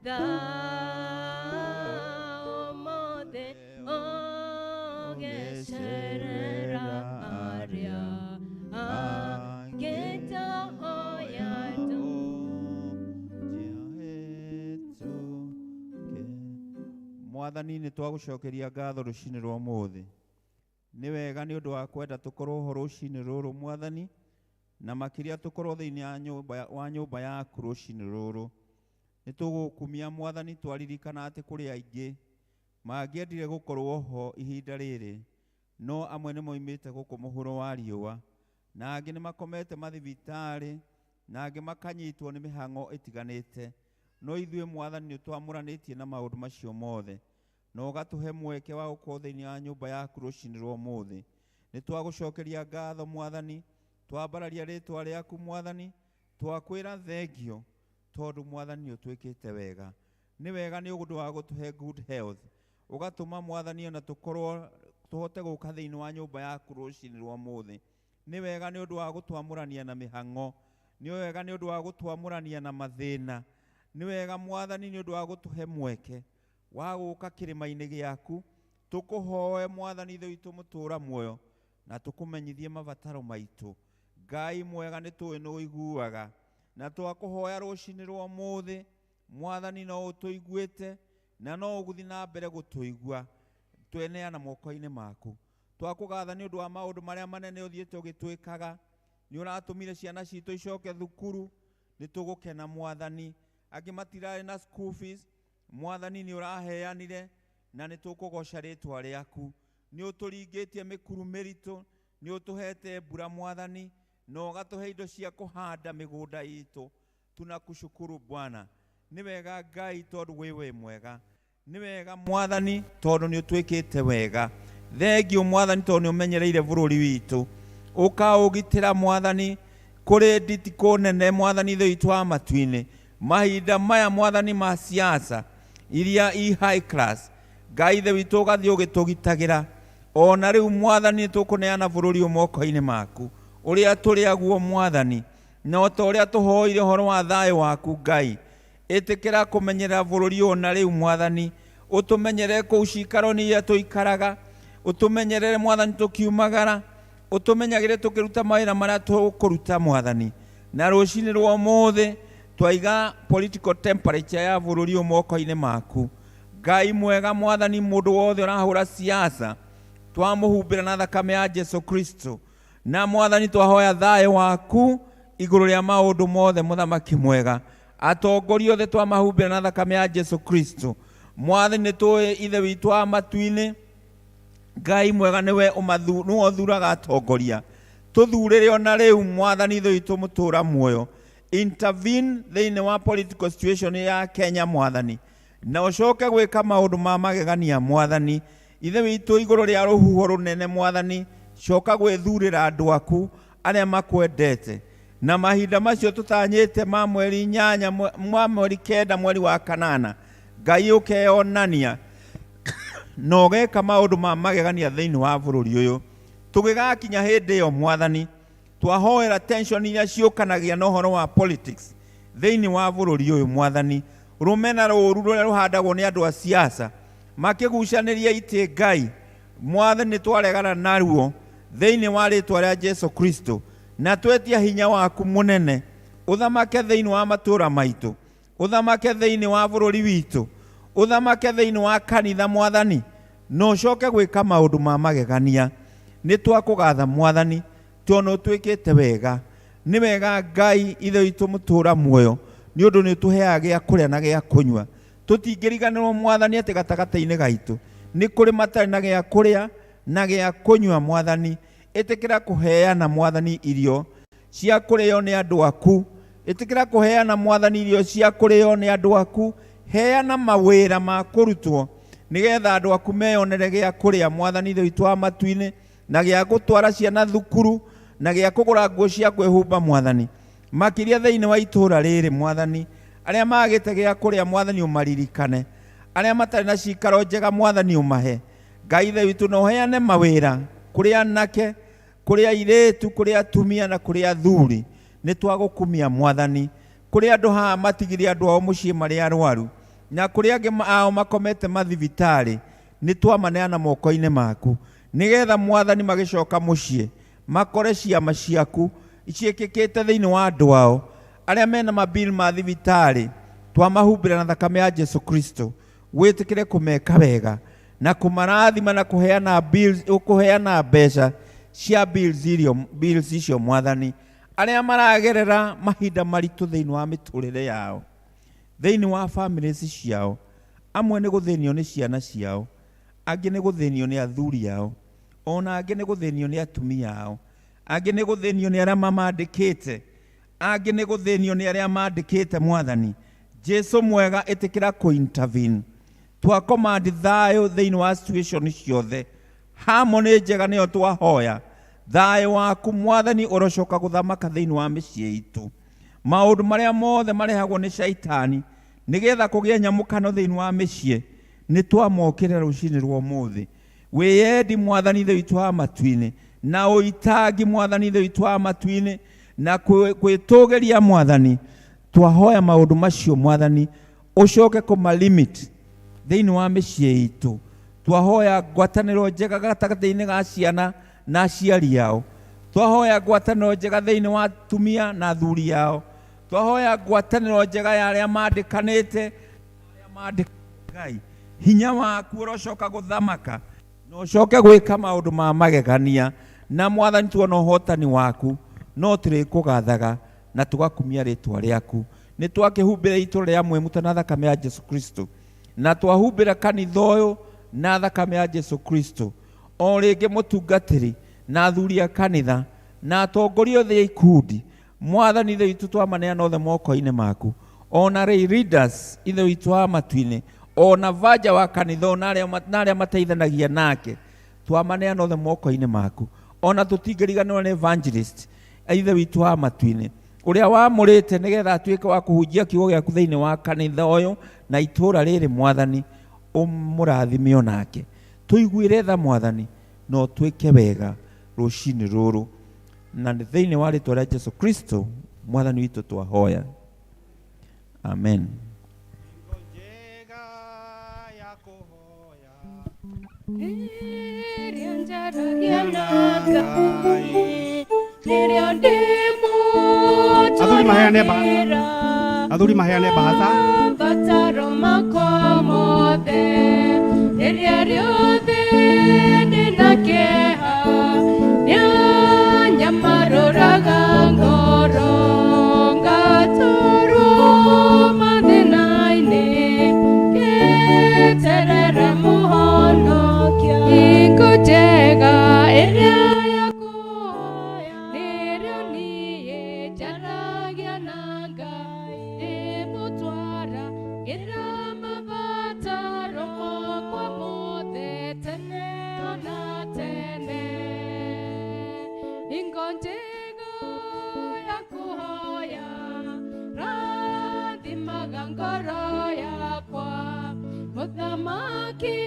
tha ũmũthĩ, ũgĩcerera arĩa angĩ ndahoya Mwathani, nĩ twagũcokeria ngatho rũcinĩ rwa ũmũthĩ. Nĩ wega nĩ ũndũ wa kwenda tũkorwo ho rũcinĩ rũrũ Mwathani, na makĩria tũkorwo thĩinĩ wa nyũmba yaku rũcinĩ rũrũ. Nĩ tũgũkumia Mwathani, twaririkana atĩ kũrĩ aingĩ mangĩendire gũkorwo ho ihinda rĩrĩ, no amwe nĩ moimĩte gũkũ mũhuro wa riũa, na angĩ nĩ makomete mathibitarĩ, na angĩ makanyitwo nĩ mĩhang'o ĩtiganĩte. No ithuĩ Mwathani nĩ twamũranĩtie na maũndũ macio mothe, na ũgatũhe mweke wa gũkorwo thĩinĩ wa nyũmba yaku rũcinĩ rwa ũmũthĩ. Nĩ twagũcokeria ngatho Mwathani, twambararia rĩtwa rĩaku Mwathani, twakwĩra thengio tondũ Mwathani nĩ ũtwĩkĩte wega. Nĩ wega nĩ ũndũ wa gũtũhe good health, ũgatũma Mwathani ona tũkorwo tũhote gũka thĩinĩ wa nyũmba yaku rũcinĩ rwa ũmũthĩ. Nĩ wega nĩ ũndũ wa gũtwamũrania na mĩhang'o, nĩ wega nĩ ũndũ wa gũtwamũrania na mathĩna, nĩ wega Mwathani nĩ ũndũ wa gũtũhe mweke wa gũka kĩrĩma-inĩ gĩaku, tũkũhoe Mwathani Ithe witũ mũtũũra muoyo, na tũkũmenyithie mabataro maitũ. Ngai mwega, nĩ tũĩ nĩ ũiguaga, na twakũhoya rũcinĩ rwa ũmũthĩ Mwathani no ũtũiguĩte na no ũgũthiĩ na mbere gũtũigua. Tweneana moko-inĩ maku. Twakũgatha nĩ ũndũ wa maũndũ marĩa manene ũthiĩte ũgĩtwĩkaga. Nĩ ũratũmire ciana citũ icoke thukuru, nĩ tũgũkena Mwathani. Angĩ matirarĩ na school fees, Mwathani nĩ ũraheanire, na nĩ tũkũgoca rĩtwa rĩaku. Nĩ ũtũringĩtie mĩkuru mĩritũ, nĩ ũtũhete mbura Mwathani, na ũgatũhe indo cia kũhanda mĩgũnda itũ. Tunakushukuru Bwana. Nĩ wega Ngai tondũ wĩ wĩ mwega. Nĩ wega Mwathani tondũ nĩ ũtwĩkĩte wega. Thengio Mwathani tondũ nĩ ũmenyereire bũrũri witũ, ũkaũgitĩra Mwathani kũrĩ nditikũ nene Mwathani Ithe witũ wa matu-inĩ. Mahinda maya Mwathani ma siasa iria i high class, Ngai Ithe witũ ũgathiĩ ũgĩtũgitagĩra. Ona rĩu Mwathani nĩ tũkũneana bũrũri ũyũ moko-inĩ maku, ũrĩa tũrĩ aguo Mwathani, na o ta ũrĩa tũhoire ũhoro wa thayũ waku Ngai, ĩtĩkĩra kũmenyerera bũrũri ũyũ na rĩu Mwathani, ũtũmenyerere kũu cikaro-inĩ iria tũikaraga, ũtũmenyerere Mwathani tũkiumagara, ũtũmenyagĩre tũkĩruta mawĩra marĩa tũkũruta Mwathani. Na rũcinĩ rwa ũmũthĩ twaiga political temperature ya bũrũri ũyũ moko-inĩ maku. Ngai mwega Mwathani, mũndũ wothe ũrahũra siasa twamũhumbĩra na thakame ya Jesu Kristo. Na Mwathani twahoya thayũ waku igũrũ rĩa maũndũ mothe mũthamaki mwega. Atongoria othe twamahumbĩra na thakame ya Jesu Kristo. Mwathani nĩ tũĩ Ithe witũ wa matu-inĩ, Ngai mwega nĩwe nĩwe ũthuraga atongoria. Tũthurĩre ona rĩu Mwathani Ithe witũ mũtũũra muoyo. Intervene thĩinĩ wa political situation ya Kenya Mwathani, na ũcoke gwĩka maũndũ ma magegania Mwathani Ithe witũ igũrũ rĩa rũhuho rũnene Mwathani. Coka gwĩthurĩra andũ aku arĩa makwendete, na mahinda macio tũtanyĩte ma mweri 8 ma mweri 9 mweri wa 8, Ngai ũkeyonania na ũgeka maũndũ ma magegania thĩinĩ wa bũrũri ũyũ. Tũgĩgakinya hĩndĩ ĩyo Mwathani, twahoera tension iria ciũkanagia na ũhoro wa politics thĩinĩ wa bũrũri ũyũ Mwathani. Rũmena rũũru rũrĩa rũhandagwo nĩ andũ a siasa makĩgucanĩria itĩ, Ngai Mwathani nĩ twaregana naruo thĩinĩ wa rĩtwa rĩa Jesu Kristo, na twetia hinya waku mũnene ũthamake thĩinĩ wa matũũra maitũ, ũthamake thĩinĩ wa bũrũri witũ, ũthamake thĩinĩ wa kanitha Mwathani, na ũcoke gwĩka maũndũ ma magegania. Nĩ twakũgatha Mwathani tondũ ũtwĩkĩte wega. Nĩ wega Ngai Ithe witũ mũtũũra muoyo, nĩ ũndũ nĩ ũtũheaga gĩa kũrĩa na gĩa kũnyua. Tũtingĩriganĩrwo Mwathani atĩ gatagatĩ-inĩ gaitũ nĩ kũrĩ matarĩ na gĩa kũrĩa na gĩa kũnyua Mwathani. Ĩtĩkĩra kũheana Mwathani irio cia kũrĩo nĩ andũ aku. Ĩtĩkĩra kũheana Mwathani irio cia kũrĩo nĩ andũ aku. Heana mawĩra ma kũrutwo nĩgetha andũ aku meyonere gĩa kũrĩa Mwathani Ithe witũ wa matu-inĩ, na gĩa gũtwara ciana thukuru, na gĩa kũgũra nguo cia kwĩhumba Mwathani. Makĩria thĩinĩ wa itũũra rĩrĩ Mwathani, arĩa magĩte gĩa kũrĩa Mwathani ũmaririkane, arĩa matarĩ na cikaro njega Mwathani ũmahe. Ngai Ithe witũ, na ũheane mawĩra kũrĩ anake, kũrĩ airĩtu, kũrĩ atumia na kũrĩ athuri. Nĩ twagũkumia Mwathani. Kũrĩ andũ haha matigire andũ ao mũciĩ marĩ arwaru, na kũrĩ angĩ ao makomete mathibitarĩ, nĩ twamaneana moko-inĩ maku, nĩgetha Mwathani magĩcoka mũciĩ makore ciama ciaku ciĩkĩkĩte thĩinĩ wa andũ ao. Arĩa mena mabill ma thibitarĩ twamahumbĩra na thakame ya Jesu Kristo. Wĩtĩkĩre kũmeka wega na kũmarathima na kũheana bills, kũheana mbeca cia bills irio, bills icio Mwathani. Arĩa maragerera mahinda maritũ thĩinĩ wa mĩtũrĩre yao, thĩinĩ wa families ciao, amwe nĩ gũthĩnio nĩ ciana ciao, angĩ nĩ gũthĩnio nĩ athuri ao, ona angĩ nĩ gũthĩnio nĩ atumia ao, angĩ nĩ gũthĩnio nĩ arĩa mamandĩkĩte, angĩ nĩ gũthĩnio nĩ arĩa mandĩkĩte Mwathani. Jesu mwega, ĩtĩkĩra kũ-intervene. Twa command thayũ thĩinĩ wa situation ciothe. Harmony njega nĩyo twahoya. Thayũ waku Mwathani ũrocoka gũthamaka thĩinĩ wa mĩciĩ itũ. Maũndũ marĩa mothe marehagwo nĩ shaitani nĩgetha kũgĩe nyamũkano thĩinĩ wa mĩciĩ, nĩ twamokĩrĩra rũcinĩ rwa ũmũthĩ. Wĩyendi Mwathani Ithe witũ wa matu-inĩ, na ũitangi Mwathani Ithe witũ wa matu-inĩ, na kwĩtũgĩria Mwathani, twahoya maũndũ macio Mwathani ũcoke kũma limit thĩinĩ wa mĩciĩ itũ. Twahoya ngwatanĩro njega gatagatĩ-inĩ ga ciana na aciari ao. Twahoya ngwatanĩro njega thĩinĩ wa atumia na athuri ao. Twahoya ngwatanĩro njega ya arĩa mandĩkanĩte, arĩa mandĩkĩte Ngai. Hinya waku ũrocoka gũthamaka na ũcoke gwĩka maũndũ ma magegania, na Mwathani tuona ũhotani waku no tũrĩkũgathaga na tũgakumia rĩtwa rĩaku. Nĩ twakĩhumbĩra itũũra rĩa Mwĩmuta na thakame ya Jesu Kristo, na twahumbĩra kanitha ũyũ na thakame ya Jesu Kristo. O rĩngĩ mũtungatĩri na athuri a kanitha na atongoria othe a ikundi, Mwathani Ithe witũ twamaneana othe moko-inĩ maku. Ona lay leaders Ithe witũ wa matu-inĩ, ona banja wa kanitha, ona arĩa mateithanagia nake, twamaneana othe moko-inĩ maku. Ona tũtingĩriganĩrwo nĩ evangelist Ithe witũ wa matu-inĩ, ũrĩa wamũrĩte nĩgetha atuĩke wa kũhunjia kiugo gĩaku thĩinĩ wa kanitha ũyũ na itũũra rĩrĩ Mwathani, ũmũrathime onake. Tũiguĩre tha Mwathani, na ũtwĩke wega rũcinĩ rũrũ, na nĩ thĩinĩ wa rĩtwa rĩa Jesu Kristo Mwathani witũ twahoya, amen. Rĩrĩa njaragia na Ngai, rĩrĩa ndĩ Athuri maheane ba- mũtũrĩra, Athuri maheane bahaca. Mabataro makwa mothe, rĩrĩa rĩothe ndĩna kĩeha, nĩanyamarũraga ngoro, ngatũrwo mathĩna-inĩ, ngĩeterera mũhonokia. Hingo njega ĩrĩa ya kũhoya, nĩrĩo niĩ njaragia na Ngai, ndĩmũtwaragĩra mabataro makwa mothe tene ona tene. Hingo njega ya kũhoya, rathimaga ngoro yakwa, Mũthamaki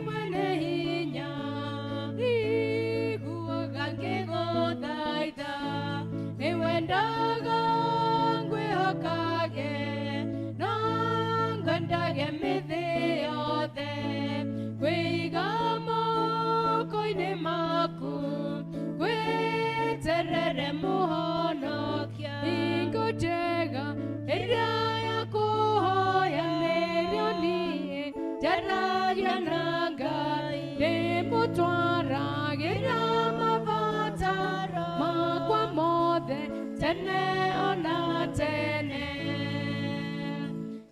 mwene hinya, iguaga ngĩgũthaitha, nĩwendaga ngwĩhokage, na ngwendage mĩthĩ yothe, ngwĩiga moko-inĩ maku, ngwĩterere mũhonokia. Hingo njega ĩrĩa ya kũhoya, nĩrĩo niĩ njaragia na Ngai, ndĩmũtwaragĩra mabataro makwa mothe tene ona tene.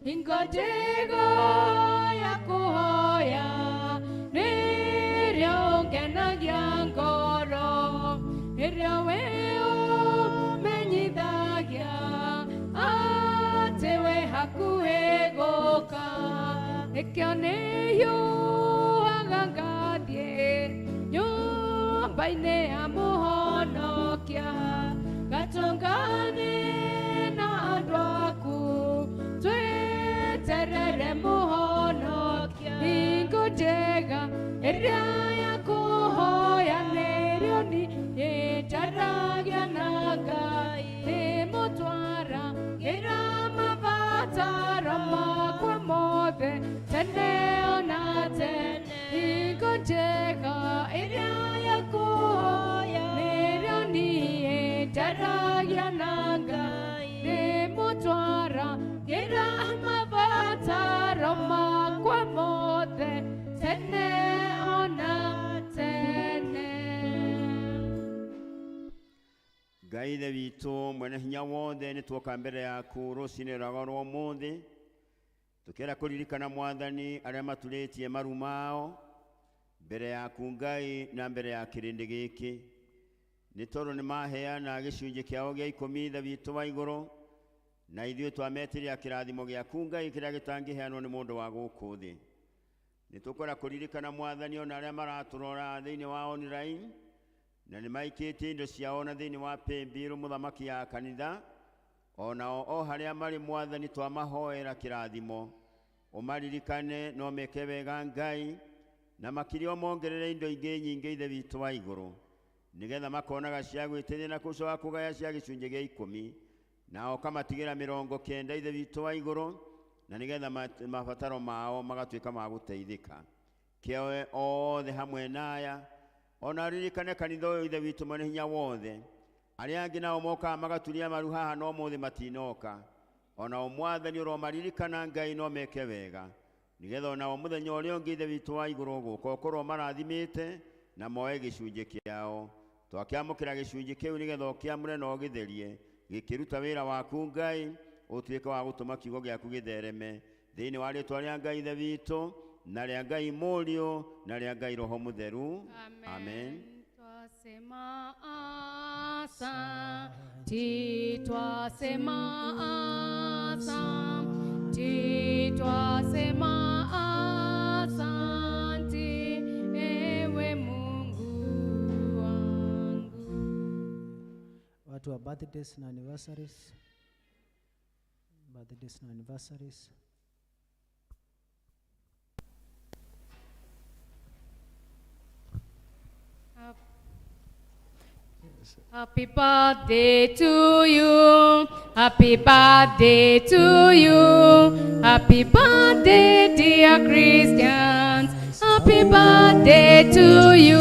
Hingo njega ya kũhoya, nĩrĩo ngenagia ngoro, Ĩrĩa we ũmenyithagia atĩ wĩ hakuhĩ gũka. Nĩkĩo nĩhiũhaga ngathiĩ nyũmba-inĩ ya mũhonokia, ngatũngane na andũ aku, tweterere mũhonokia. Hingo njega ĩrĩa ya kũhoya nĩrĩo niĩ njaragia na Ngai, ndĩmũtwara ngĩra mabataro makwa mothe tene ona tene. Hingo njega ĩrĩa ya kũhoya nĩrĩo niĩ njaragia na Ngai, ndĩmũtwara ngĩra mabataro makwa mothe tene ona tene. Ngai ithe witũ mwene hinya wothe, nĩ tuoka mbere yaku rũcinĩ rwa rwa ũmũthĩ, tũkĩenda kũririkana Mwathani arĩa maturĩtie maru mao mbere yaku Ngai na mbere ya kĩrĩndĩ gĩkĩ, nĩ tondũ nĩ maheana gĩcunjĩ kĩao gĩa ikũmi ithe witũ wa igũrũ, na ithuĩ twametĩria kĩrathimo gĩaku Ngai kĩrĩa gĩtangĩheanwo nĩ mũndũ wa gũkũ thĩ. Nĩ tũkwenda kũririkana Mwathani ona arĩa maratũrora thĩinĩ wa online, na nĩ maikĩtie indo ciao na thĩinĩ wa paybill mũthamaki ya kanitha, onao o harĩa marĩ Mwathani twamahoera kĩrathimo, ũmaririkane no meke wega Ngai, na makĩria ũmongerere indo ingĩ nyingĩ ithe witũ wa igũrũ, nĩgetha makonaga cia gwĩteithia na gũcoka kũgaya cia gĩcunjĩ gĩa ikũmi, na ũkamatigĩra 90 ithe witũ wa igũrũ, na nĩgetha mabataro mao magatuĩka ma gũteithĩka. Kĩoe othe hamwe na aya, ona ririkane kanitha ũyũ ithe witũ mwene hinya wothe, arĩa angĩ nao mokaga magaturia maru haha no ũmũthĩ matinoka, onao Mwathani ũromaririkana Ngai no meke wega, nĩgetha onao mũthenya ũrĩa ũngĩ ithe witũ wa igũrũ ũgũka ũkorwo marathimĩte na moe gĩcunjĩ kĩao. Twakĩamũkĩra gĩcunjĩ kĩu nĩgetha ũkĩamũre na ũgĩtherie, gĩkĩruta wĩra waku Ngai, ũtuĩke wa gũtũma kiugo gĩaku gĩthereme thĩinĩ wa rĩtwa rĩa Ngai ithe witũ na rĩa Ngai Mũriũ na rĩa Ngai Roho Mũtheru. Amen. Twasema asanti, twasema asanti, twasema asanti, ewe Mungu wangu. Watu wa birthdays na anniversaries. Birthdays na anniversaries. Happy birthday to you. Happy birthday to you. Happy birthday, dear Christians. Happy birthday to you.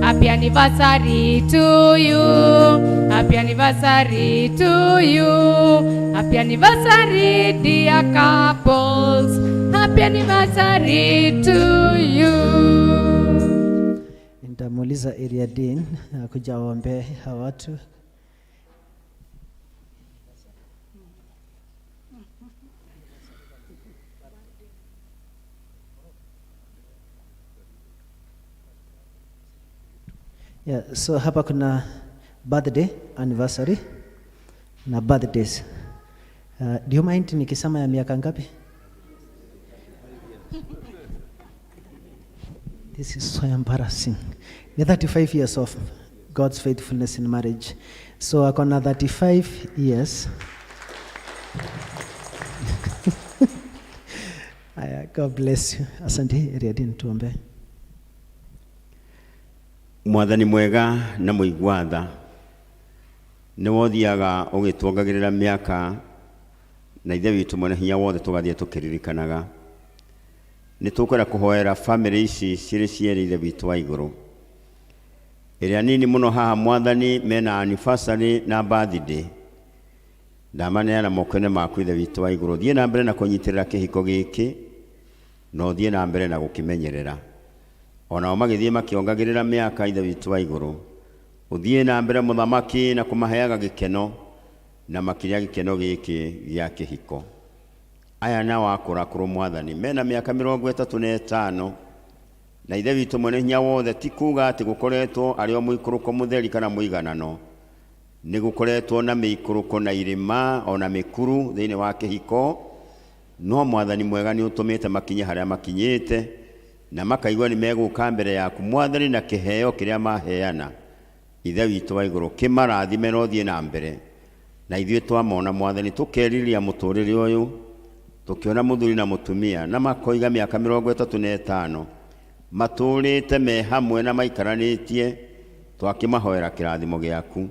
Happy anniversary to you. Happy anniversary to you. Happy anniversary, dear couples. Happy anniversary to you. Nitamuuliza area dean akuja waombee hawa watu. Yeah, so hapa kuna birthday, anniversary na birthdays. Do you mind nikisema ya miaka ngapi? This is so embarrassing. Ni 35 years of God's faithfulness in marriage. So akona 35 years. Aya, God bless you. Asante, area dean, tuombe. Mwathani mwega na mũigua tha, nĩ wothiaga ũgĩtuongagĩrĩra mĩaka, na ithe witũ mwene hinya wothe tũgathiĩ tũkĩririkanaga. Nĩ tũkwenda kũhoera famĩlĩ ici cirĩ cierĩ ithe witũ wa igũrũ, ĩrĩa nini mũno haha Mwathani mena anniversary na birthday, ndamaneana moko-inĩ maku ithe witũ wa igũrũ. Thiĩ na mbere na kũnyitĩrĩra kĩhiko gĩkĩ, na ũthiĩ na mbere na gũkĩmenyerera. Onao magĩthiĩ makĩongagĩrĩra mĩaka ithe witũ wa igũrũ, ũthiĩ na mbere mũthamaki na kũmaheaga gĩkeno, na makĩria gĩkeno gĩkĩ gĩa kĩhiko. Aya nao akũrakũrũ Mwathani mena mĩaka 35 Na Ithe witũ mwene hinya wothe, ti kuuga atĩ gũkoretwo arĩ o mũikũrũko mũtheri kana mũiganano, nĩ gũkoretwo na mĩikũrũko na irĩma o na mĩkuru thĩinĩ wa kĩhiko, no Mwathani mwega nĩ ũtũmĩte makinye harĩa makinyĩte, na makaigua nĩ megũka mbere yaku Mwathani na kĩheo kĩrĩa maheana. Ithe witũ wa igũrũ, kĩmarathime na ũthiĩ na mbere. Na ithuĩ twamona Mwathani tũkerirĩria mũtũrĩre ũyũ, tũkĩona mũthuri na mũtumia na makoiga mĩaka 35 matũrĩte me hamwe na maikaranĩtie, twakĩmahoera kĩrathimo gĩaku.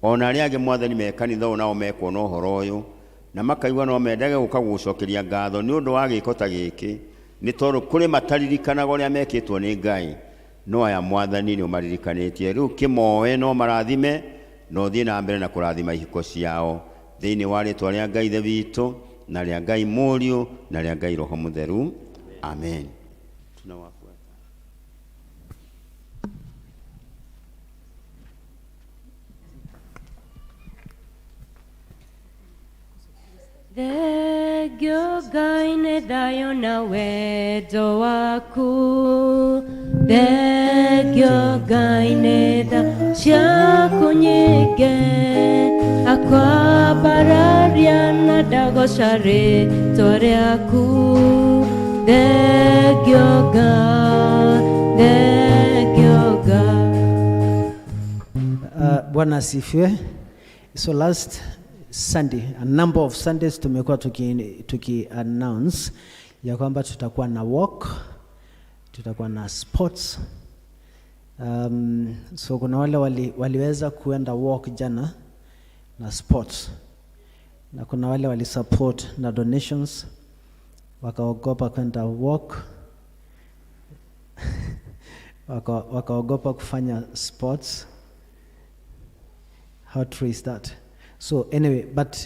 Ona arĩa angĩ Mwathani me kanitha ũyũ nao mekuona ũhoro ũyũ na makaigua no mendage gũka gũgũcokeria ngatho nĩ ũndũ wa gĩko ta gĩkĩ, nĩ tondũ kũrĩ mataririkanaga ũrĩa mekĩtwo nĩ Ngai, no aya Mwathani nĩ ũmaririkanĩtie. Rĩu kĩmoe no marathime na ũthiĩ na mbere na kũrathima ihiko ciao thĩinĩ wa rĩtwa rĩa Ngai Ithe witũ na rĩa Ngai Mũriũ na rĩa Ngai Roho Mũtheru. Amen. Tunawafuata. Thengio Ngai nĩ thayũ na wendo waku, thengio Ngai nĩ tha ciaku nyingĩ, akwambararia na ndagoca rĩtwa rĩaku, thengio Ngai, thengio Ngai. Bwana asifiwe. So last Sunday, a number of Sundays tumekuwa tuki announce ya kwamba tutakuwa na walk, tutakuwa na sports. So kuna wale waliweza kuenda walk jana na sports, na kuna wale wali support na donations wakaogopa kwenda walk wakaogopa kufanya sports. How true is that? So anyway, but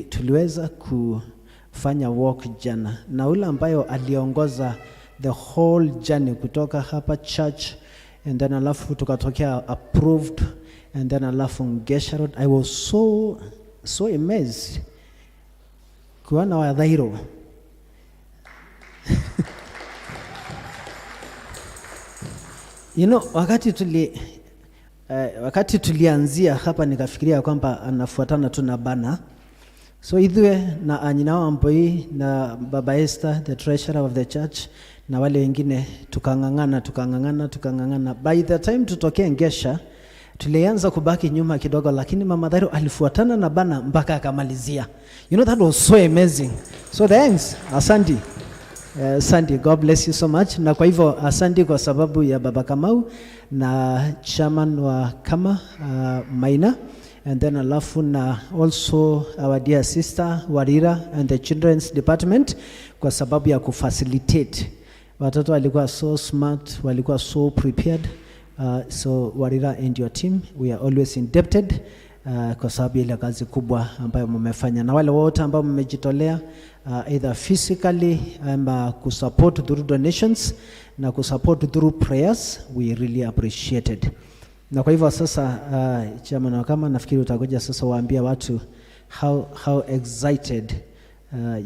tuliweza kufanya walk jana, na ule ambayo aliongoza the whole journey kutoka hapa church and then alafu tukatokea approved and then alafu Ngesha Road, I was so amazed kuona Wadhairo. Wakati tulianzia hapa nikafikiria kwamba anafuatana tu na bana. So Ithue na Anyina Wambui na Baba Esther, the treasurer of the church, na wale wengine tukang'ang'ana, tukang'ang'ana, tukang'ang'ana. By the time tutokee Ngesha, tulianza kubaki nyuma kidogo, lakini Mama Dhairo alifuatana na bana mpaka akamalizia. That was so amazing. So thanks, asante. Asante, God bless you so much. Na kwa hivyo asante kwa sababu ya Baba Kamau na chairman wa Kama Maina, and then alafu na also our dear sister Warira and the children's department kwa sababu ya kufacilitate. Watoto walikuwa so smart, walikuwa so prepared. So Warira and your team, we are always indebted kwa sababu ile kazi kubwa ambayo mmefanya, na wale wote ambao mmejitolea either physically ama kusupport through donations na kusupport through prayers, we really appreciate it. Na kwa hivyo sasa chairman wa Kama, nafikiri utakuja sasa waambia watu how excited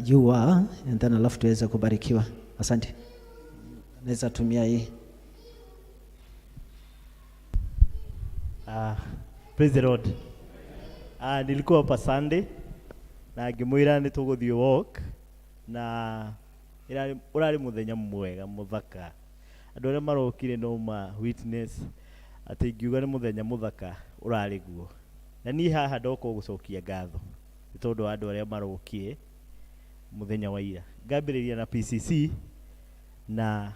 you are, and then alafu tuweze kubarikiwa. Asante. Naweza tumia hii. Praise the Lord. Nilikuwa hapa Sunday na ngĩmwĩra nĩ tũgũthiĩ walk, na ũrarĩ mũthenya mwega mũthaka. Andũ arĩa marokire no ma witness atĩ ingiuga nĩ mũthenya mũthaka ũrarĩ guo. Na niĩ haha ndoka gũcokia ngatho nĩ tondũ wa andũ arĩa marokire mũthenya wa ira. Ngambĩrĩria na PCC na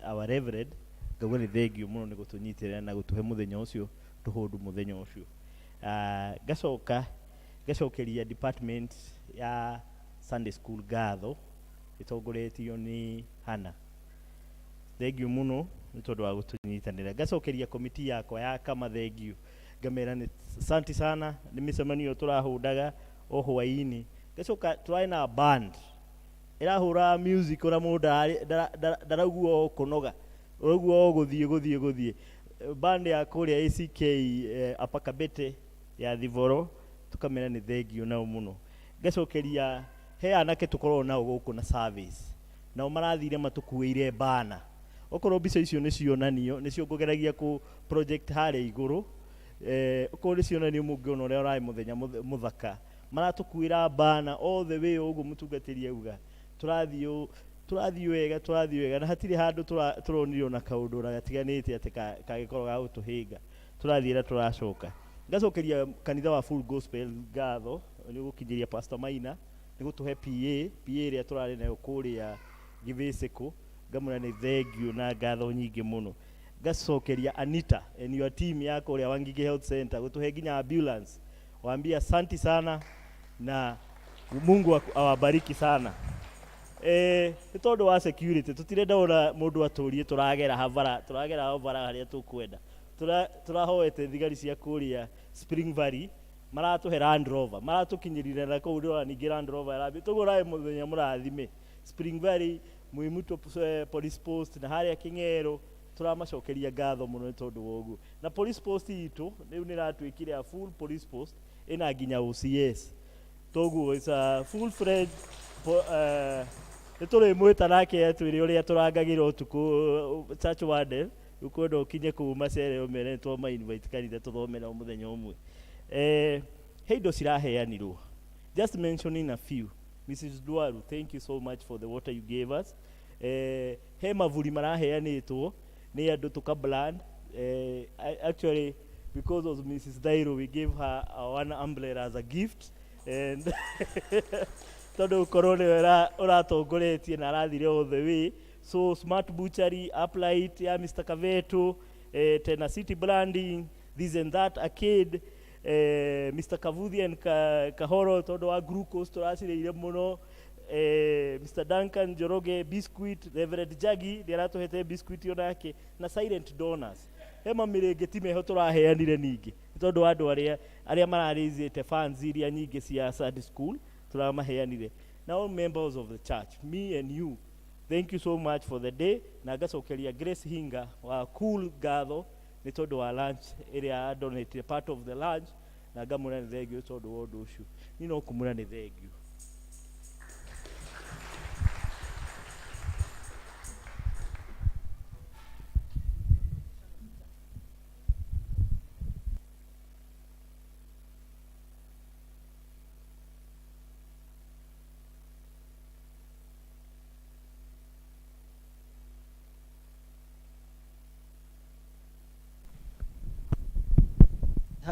our Reverend, ngauga nĩ thengiũ mũno nĩ gũtũnyitĩrĩra na gũtũhe mũthenya ũcio, tũhũndũ mũthenya ũcio. Ngacoka ngacokeria department ya Sunday school ngatho ĩtongoretio nĩ Hannah. Thengiũ mũno nĩ tondũ wa gũtũnyitanĩra. Ngacokeria committee yakwa ya Kama thengiũ, ngamera nĩ asante sana nĩ mĩcemanio tũrahũndaga o hwaĩ-inĩ. Ngacoka tũrarĩ na band ĩrahũra music ũrĩa mũndũ ndaraigua o kũnoga, ũraigua o gũthiĩ, gũthiĩ, gũthiĩ. Band ya kũrĩa ACK Apakabete ya Thiboro, tũkamera nĩ thengiũ nao mũno. Ngacokeria he anake tũkoragwo nao gũkũ na service, nao marathire matũkuĩire bana. Okorwo mbica icio nĩ cionanio, nĩcio ngũgeragia kũ project harĩa igũrũ. Okorwo nĩ cionanio mũngĩona ũrĩa ũrarĩ mũthenya mũthaka. Maratũkuĩra bana all the way ũguo mũtungatĩri auga. Tũrathiĩ ũũ, tũrathiĩ wega, tũrathiĩ wega na hatirĩ handũ tũronire ona kaũndũ ona gatiganĩte atĩ kangĩkorwo ga gũtũhĩnga. Tũrathiĩ na tũracoka. Ngacokeria kanitha wa Full Gospel ngatho nĩ gũkinyĩria Pastor Maina nĩ gũtũhe PA, PA ĩrĩa tũrarĩ nayo kũrĩa Gĩthĩcĩkũ. Ngamwĩra nĩ thengiũ na ngatho nyingĩ mũno. Ngacokeria Anita and your team ya kũrĩa Wangige Health Center gũtũhe nginya ambulance. Waambia asanti sana na Mungu awabariki sana. Nĩ tondũ wa security tũtirenda ona mũndũ atũrie tũragera habara, tũragera habara harĩa tũkwenda. Tũrahoete thigari cia kũrĩa Spring Valley maratũhe Land Rover, maratũkinyĩrire na kũu ndĩrona ningĩ Land Rover ĩrathiĩ. Toguo ũrarĩ mũthenya mũrathime. Spring Valley, Mwimuto Police Post na harĩa Kĩng'ero tũramacokeria ngatho mũno nĩ tondũ wa ũguo. Na police post itũ rĩu nĩ ĩratuĩkire a full police post ĩna nginya OCS. Toguo it's a full fledged nĩ tũrĩmwĩta nake atwĩre ũrĩa tũrangagĩra ũtukũ church warden, ũkwenda ũkinye kũu macere ũmere nĩ twama invite kanitha tũthome nao mũthenya ũmwe. He indo ciraheanirwo. Just mentioning a few. Mrs. Dwaru, thank you so much for the water you gave us. He maburi maraheanĩtwo nĩ andũ tũka brand. Actually, because of Mrs. Dairo, we gave her one umbrella as a gift. And tondũ korwo nĩwe ũratongoretie na arathire all the way. So Smart Butchery, Uplight ya Mr. Kaveto, Tena City Branding, this and that, Arcade, Mr. Kavuthi and Kahoro, tondũ wa glucose tũracirĩire mũno. Mr. Duncan Njoroge, biscuit, Reverend Jagi, nĩ aratũhete biscuit onake, na Silent Donors. He mamĩrĩngĩti meho tũraheanire ningĩ. Nĩ tondũ wa andũ arĩa mararĩithĩte fans iria nyingĩ cia Sunday school, tũramaheanire. Na all members of the church, me and you, thank you so much for the day. Na ngacokeria Grace Hinga wa Cool ngatho nĩ tondũ wa lunch ĩrĩa donate part of the lunch, na ngamwĩra nĩ thengiũ tondũ wa ũndũ ũcio. Niĩ no kũmwĩra nĩ thengiũ.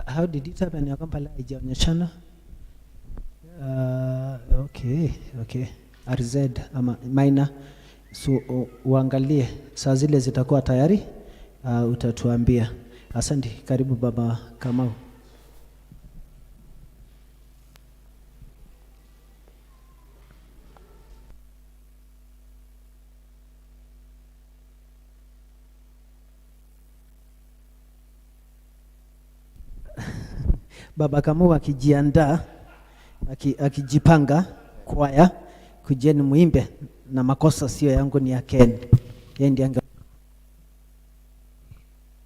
How did it happen ya kwamba leo haijaonyeshana? Okay, okay. RZ ama minor. So uangalie saa zile zitakuwa tayari, utatuambia. Asante, karibu Baba Kamau. Baba Kamau akijiandaa, akijipanga kwaya, kujeni muimbe na makosa sio yangu ni ya Ken. Yeye ndiye ange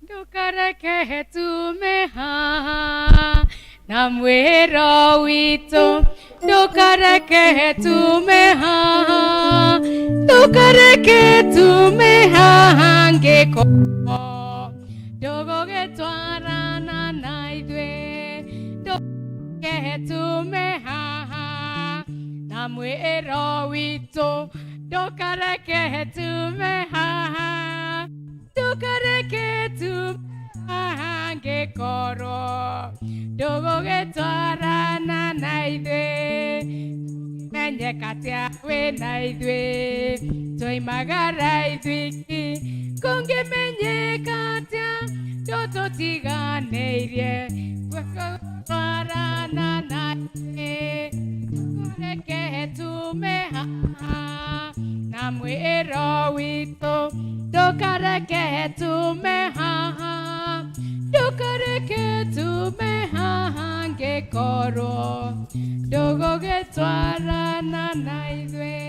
Ndukareke tume haha na mwĩro witũ, ndukareke tume haha, ndukareke tume haha ngĩko ndũgũgĩtwarana na ithuĩ, ndukareke tume haha na mwĩro witũ, ndukareke tume haha, ndukareke tume haha ngĩkorwo ndũgũgĩtwarana na ithuĩ, menyeka atĩa wĩ na ithuĩ, twoimagara ithuiki, kũngĩmenyeka atĩa ndũtũtiganĩirie, twarana na ithuĩ, reke tume haha na mwĩro witũ, ndũkareke tume haha, ndũkareke tume haha ngĩkorwo ndũgũgĩtwarana na ithuĩ.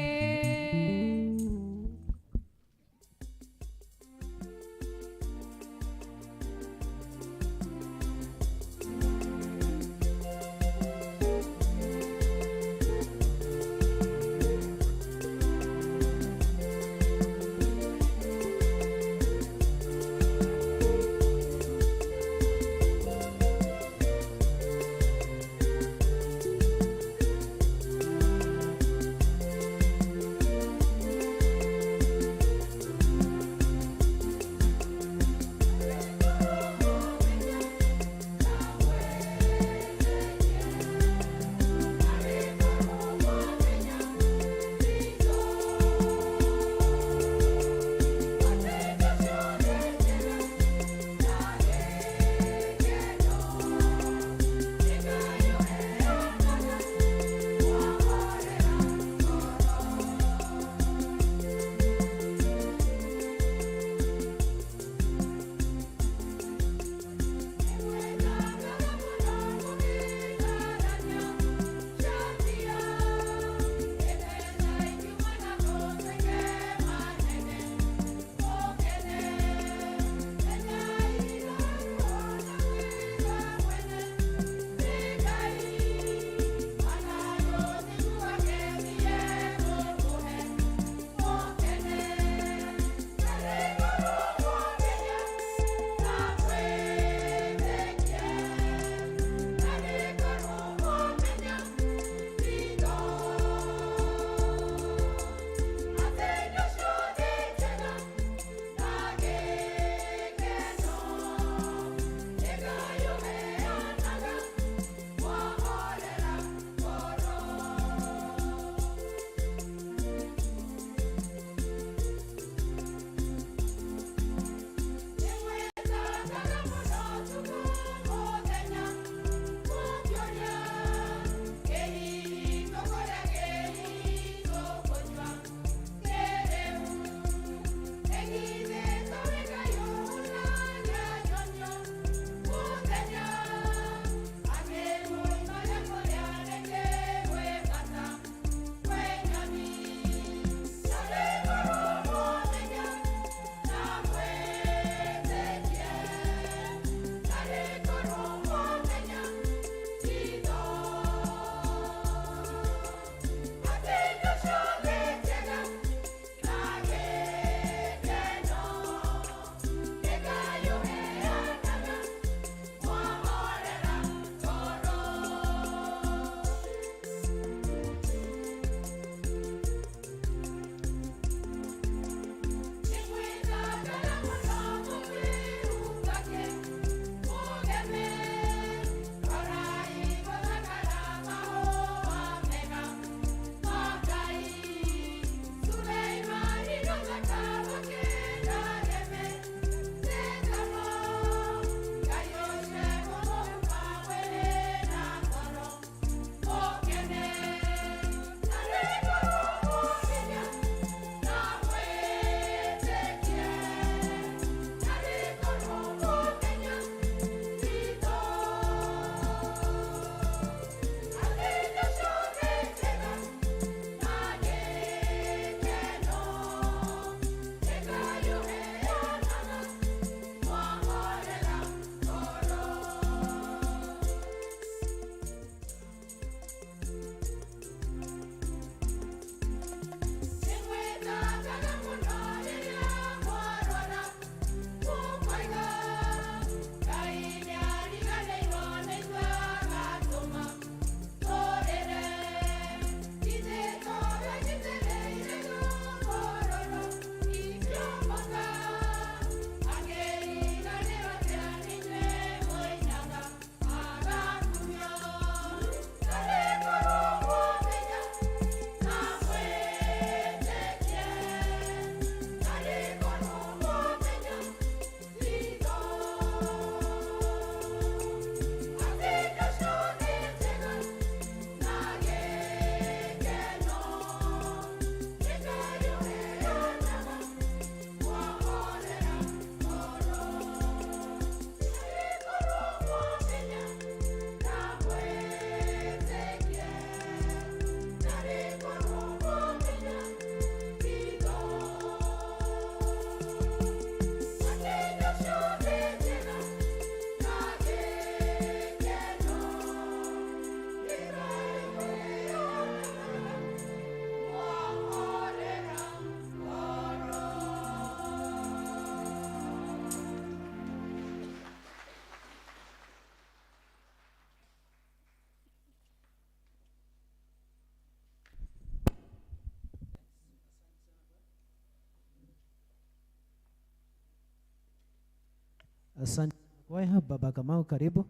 Asante kwaya. Baba Kamau, karibu.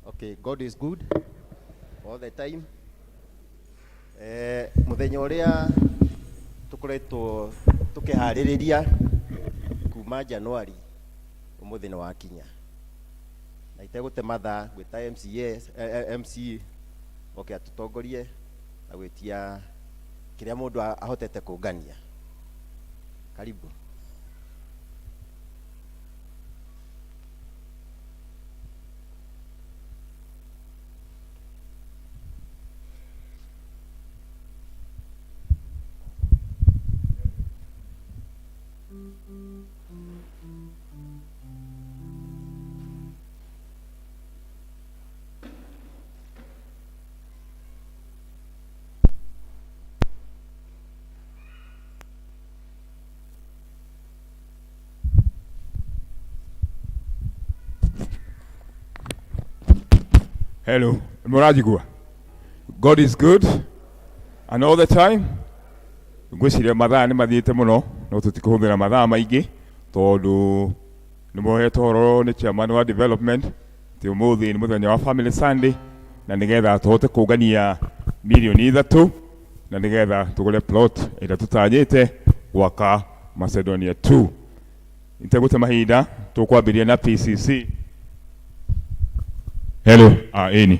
Okay, God is good all the time. Muthenya uria tukoretwo tukihaririria kuma January umuthi ni wakinya na itegute mathaa gwita MCA MC oke atutongorie na gwitia kiria mundu ahotete kungania. Karibu. Hello, Murajigua. God is good and all the time. Ngwĩciria mathaa nĩ mathiĩte mũno no tũtikũhũthĩra mathaa maingĩ tondũ nĩ mohetwo ũhoro nĩ chairman wa development atĩ ũmũthĩ nĩ mũthenya wa family Sunday na nĩgetha tũhote kũngania mirioni 3 na nĩgetha tũgũre plot ĩrĩa tũtanyĩte gwaka Macedonia 2. Itegũte mahinda tũkwambĩrĩria na PCC. Hello, ĩni.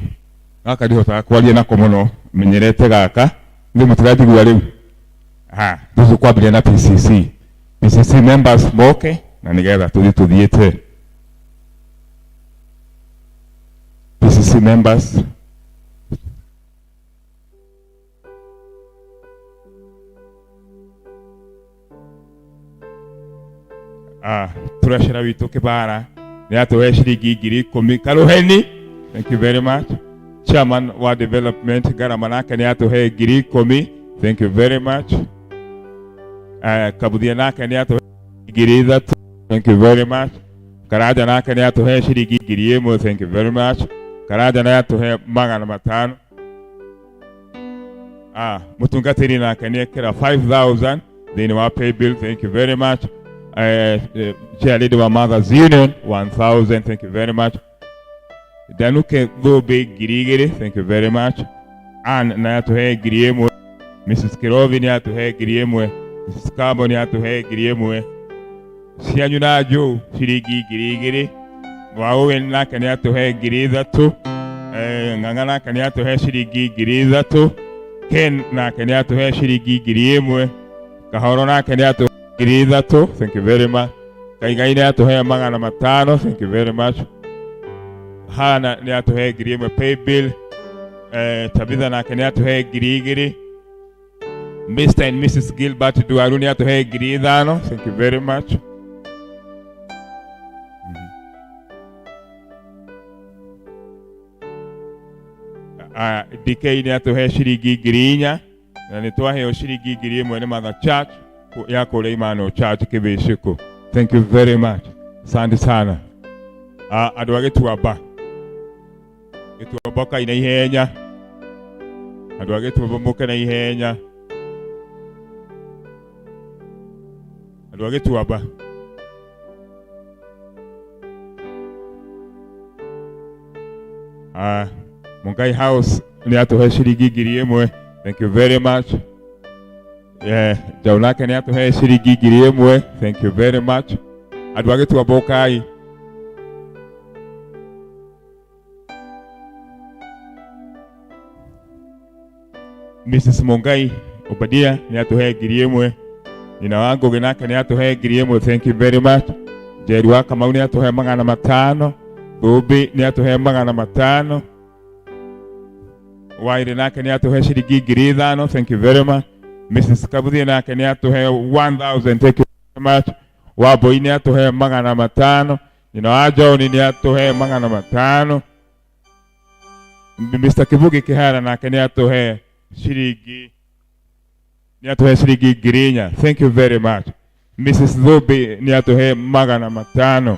Gaka ndihotaga kwaria nako mũno, menyerete gaka. Nĩ mũtiranjigua rĩu. Ha, tũkwambĩrĩria na PCC. PCC members moke na nĩgetha tũthiĩ tũthiĩte. PCC members. Treasurer witũ Kĩbara nĩ atũhe ciringi 10,000 Karuheni. Thank you very much. Chairman wa development Garama nake nĩ atũhe 10,000. Thank you very much. Kabuthia nake nĩ atũhe 3,000. Thank you very much. Karanja nake nĩ atũhe ciringi 1,000. Thank you very much. Karanja nĩ atũhe 500. Mũtungatĩri nake nĩ ekĩra 5,000 thĩinĩ wa pay bill. Thank you very much. Chair lady wa Mothers Union 1,000. Thank you very much. Danuke Thũmbĩ 2,000. Thank you very much. Ann na atũhe 1,000. Mrs. Kirovi nĩ atũhe 1,000. Mrs. Kambo nĩ atũhe 1,000. Cianyu na Joe ciringi 2,000. Waũwe nake nĩ atũhe 3,000. Ng'ang'a nake nĩ atũhe ciringi 3,000. Ken nake nĩ atũhe ciringi 1,000. Kahoro nake nĩ atũhe 3,000. Thank you very much. Kaigai nĩ atũhe 500. Thank you very much. Hana nĩ atũhe 1,000 pay bill. Tabitha nake nĩ atũhe 2,000. Mr. and Mrs. Gilbert Duaru nĩ atũhe 5,000. Thank you very much. DK nĩ atũhe ciringi 4,000 na nĩ twaheo ciringi 1,000 nĩ Mother Church ya kũrĩa Imano Church Kĩbĩcĩkũ. Thank you very much. Asante sana. Andũ a Gĩtuamba. Gĩtuamba ũkai na ihenya. Andũ a Gĩtuamba mũke na ihenya. Andũ a Gĩtuamba. Mungai House nĩ atũhe ciringi 1,000. Thank you very much. Njaũ nake nĩ atũhe ciringi 1,000. Thank you very much. Andũ a Gĩtuamba ũkai. Mrs. Mungai Obadia nĩ atũhe 1,000. Nyina wa Ngũgĩ nake nĩ atũhe 1,000. Thank you very much. Njeri wa Kamau nĩ atũhe 500. Thũmbĩ nĩ atũhe 500. Waire nake nĩ atũhe ciringi 5,000. Thank you very much. Mrs. Kabuthie nake nĩ atũhe 1,000. Thank you very much. Wambui nĩ atũhe 500. Nyina wa John nĩ atũhe 500. Mr. Kivugi Kihara nake nĩ atũhe ciringi nĩ atũhe ciringi 4,000. Thank you very much. Mrs. Thũmbĩ nĩ atũhe 500.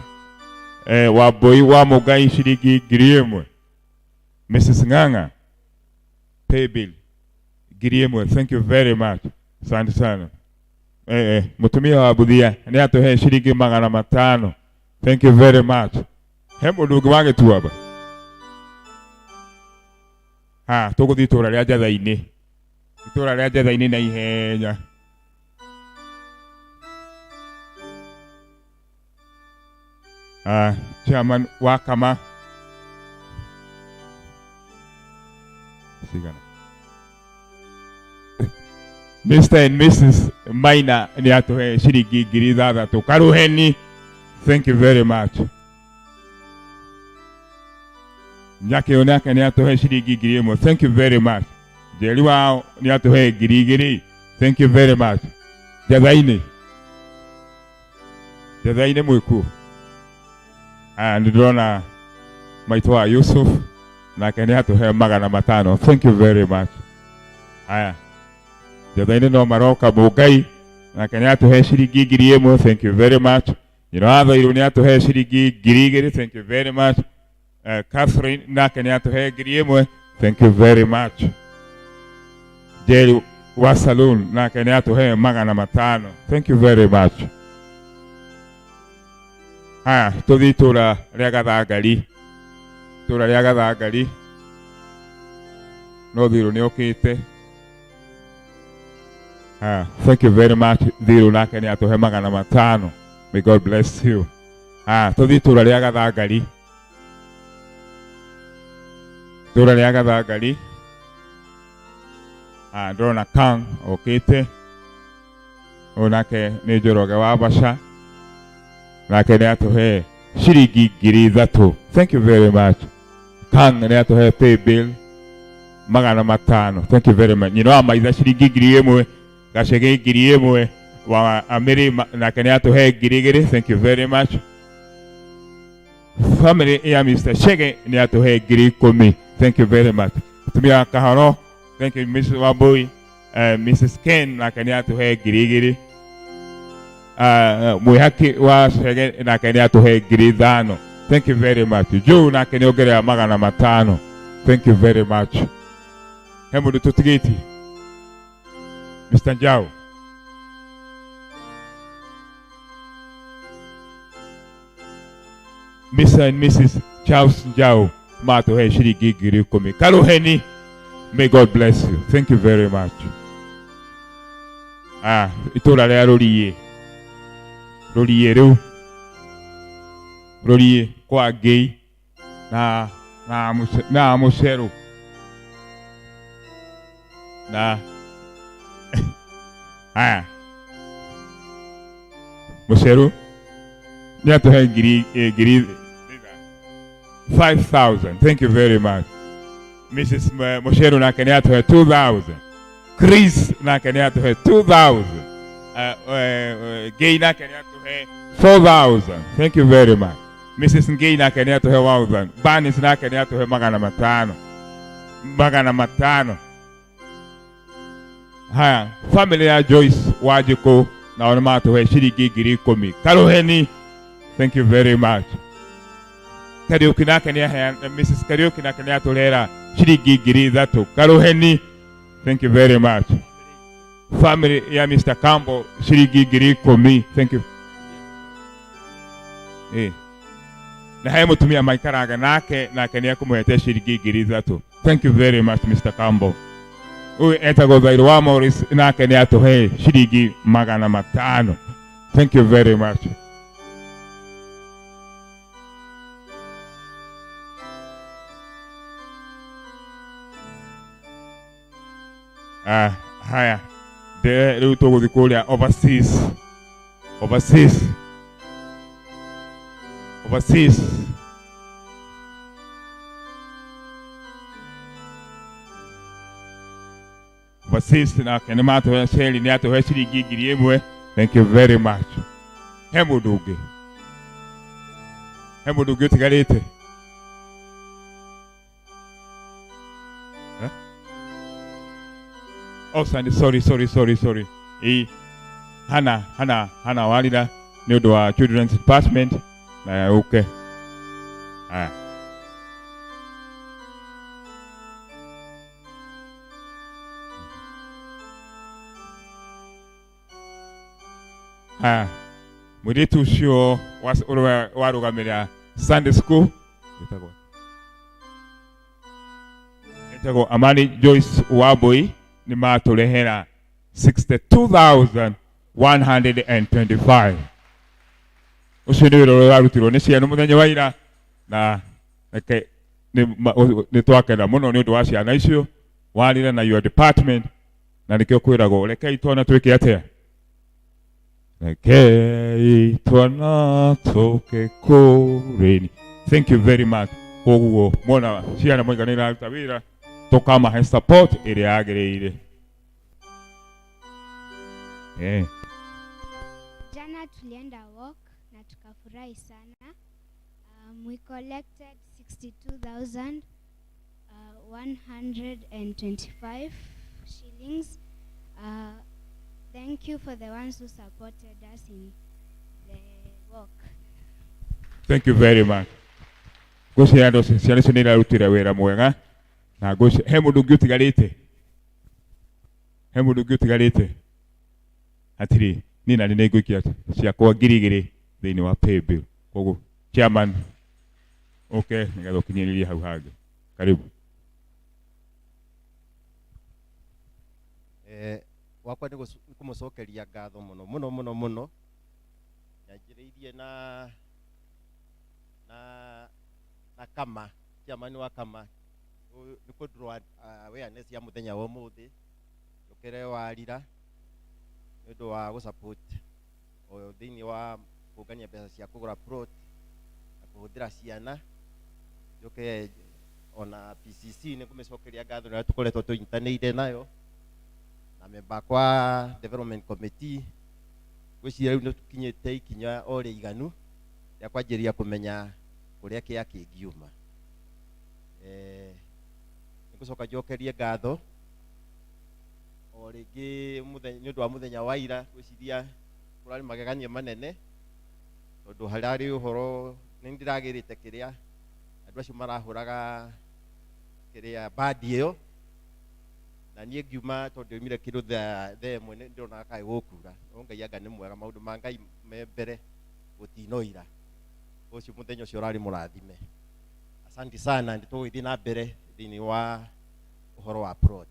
Wambui wa Mũngai ciringi 1,000. Mrs. Ng'ang'a pay bill Ngiri ĩmwe. Thank you very much. Asante sana. Mũtumia wa Buthia nĩ atũhe ciringi magana matano. Thank you very much. He mũndũ ũngĩ wa gĩtuamba? Ha, tũgũthiĩ itũũra rĩa Njatha-inĩ. Itũũra rĩa Njatha-inĩ na ihenya. Chairman wa Kama cigana Mr. and Mrs. Maina nĩ atũhe ciringi 6000 Karuheni, thank you very much. Nyakĩo nake nĩ atũhe ciringi 1000, thank you very much. Njeri wao nĩ atũhe 2000, thank you very much. Njatha-inĩ, Njatha-inĩ mwĩkuo. Aya, nĩ ndĩrona maitũ wa Yusuf nake nĩ atũhe 500, thank you very much. Aya, Njatha-inĩ no maroka. Mũngai nake nĩ atũhe ciringi 1000, thank you very much. Nyina wa Thairũ nĩ atũhe ciringi 2000, thank you very much. Catherine nake nĩ atũhe 1000, thank you very much. Jerry wa saloon nake nĩ atũhe 500, thank you very much. Haya, tũthiĩ itũũra rĩa Gathangari, itũũra rĩa Gathangari no Thirũ nĩ okĩte. Haya, thank you very much. Thirũ nake nĩ atũhe 500, may God bless you. Haya, tũthiĩ itũũra rĩa Gathangari, itũũra rĩa Gathangari. Haya, ndĩrona Kang okĩte, ũyũ nake nĩ Njoroge wa Baca, nake nĩ atũhe ciringi 3000, thank you very much. Kang nĩ atũhe pay bill 500, thank you very much. Nyina wa Maitha ciringi 1000, Gacege 1000, wa Amiri nake nĩ atũhe 2000, thank you very much. Family ya Mr. Chege nĩ atũhe 10,000, thank you very much. Tumia wa Kahoro, thank you. Mrs. Wambui, Mrs. Ken nake nĩ atũhe 2000. Mwĩhaki wa Chege nake nĩ atũhe 5000, thank you very much. Joe nake nĩ ongerera 500, thank you very much. He mũndũ tũtigĩtie? Mr. Njau. Mr. and Mrs. Charles Njau matũhe ciringi 10,000. Karuheni, may God bless you. Thank you very much. Ah, itũũra rĩa Rũriĩ, Rũriĩ rĩu, Rũriĩ kwa Ngei na na na Mũcerũ na haya Mũcerũ nĩ atũhe ngiri ngiri 5000, thank you very much. Mrs. Mũcerũ nake nĩ atũhe 2000. Chris nake nĩ atũhe 2000. Ngei nake nĩ atũhe 4000, thank you very much. Mrs. Ngei nake nĩ atũhe 1000. Banis nake nĩ atũhe 500, 500. Haya, family ya Joyce Wanjikũ nao nĩ matũhe ciringi 10,000. Karuheni, thank you very much. Kariuki nake nĩ aheana, Mrs. Kariuki nake nĩ atũrehera ciringi 3000. Karuheni, thank you very much. Family ya Mr. Campbell ciringi 10,000, thank you. Na he mũtumia maikaraga nake, nake nĩ ekũmũhete ciringi 3000, thank you very much Mr. Campbell. Ũyũ etagwo Thairũ wa Morris nake nĩ atũhe ciringi 500, thank you very much. Ah, haya, rĩu tũgũthiĩ kũrĩa overseas, overseas, overseas. Overseas nake nĩ matũhe, Sheri nĩ atũhe ciringi 1000, thank you very much. He mũndũ ũngĩ? He mũndũ ũngĩ ũtigarĩte? Eh? Oh, sorry, sorry, sorry, sorry, sorry. Hana, Hana, Hana Warira nĩ ũndũ wa children's department na ũke. Haya. Ha mũirĩtu ũcio ũrĩa warũgamĩrĩra Sunday school etagwo etagwo Amani Joyce Wambui nĩ matũrehera 62,125. Ũcio nĩ wĩra ũrĩa warutirwo nĩ ciana mũthenya wa ira, na reke nĩ twakena mũno nĩ ũndũ wa ciana icio warĩra na your department, na nĩkĩo kwĩragwo rekei twana twĩke atĩa, rekei twana tũke kũrĩ. Thank you very much. Koguo mwona ciana moiga nĩ iraruta wĩra, tũkamahe support ĩrĩa yagĩrĩire. Jana tulienda walk na tukafurahi sana. We collected 62,125 shillings. Thank you for the ones who supported us in the walk. Thank you very much. Ngwĩciria andũ ciana icio nĩ irarutire wĩra mwega, na ngwĩciria he mũndũ ũngĩ ũtigarĩte, he mũndũ ũngĩ ũtigarĩte hatirĩ. Niĩ nani nĩ ngũikia ciakwa 2,000 thĩinĩ wa paybill, koguo chairman ũke nĩgetha ũkinyĩrĩrie hau hangĩ. Karibu. Wakwa nĩ kũmũcokeria ngatho mũno mũno mũno mũno. Nyanjĩrĩirie na kama chairman wa kama nĩ kũ draw awareness ya mũthenya wa ũmũthĩ ũkĩre warira nĩ ũndũ wa gũ support o thĩinĩ wa kũngania mbeca cia kũgũra plot na kũhũthĩra ciana. Njoke ona PCC nĩ kũmĩcokeria ngatho nĩ ũrĩa tũkoretwo tũnyitanĩire nayo na member akwa development committee. Ngwĩciria rĩu nĩ tũkinyĩte ikinya o rĩiganu rĩa kwanjĩrĩria kũmenya kũrĩa kĩa kĩngiuma. Nĩ ngũcoka njokerie ngatho o rĩngĩ nĩ ũndũ wa mũthenya wa ira. Ngwĩciria kũrarĩ magegania manene tondũ hararĩ ũhoro nĩ ndĩragĩrĩte kĩrĩa andũ acio marahũraga kĩrĩa bandi ĩyo, na niĩ ngiuma tondũ oimire kĩndũ thaa 1 nĩ ndĩronaga kaĩ gũkura. No Ngai anga nĩ mwega, maũndũ ma Ngai me mbere gũtinoira. Ũcio mũthenya ũcio ũrarĩ mũrathime. Asante sana, nĩ tũgũgĩthiĩ na mbere thĩinĩ wa ũhoro wa plot.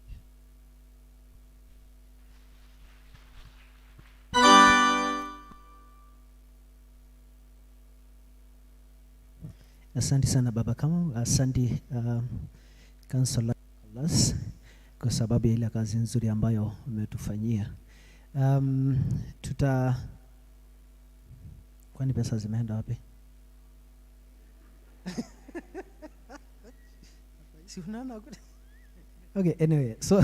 Asante sana Baba Kamau, asante Councillor Nicholas kwa sababu ya ile kazi nzuri ambayo umetufanyia. Tuta kwani pesa zimeenda wapi? Si unaona kule? Okay, anyway, so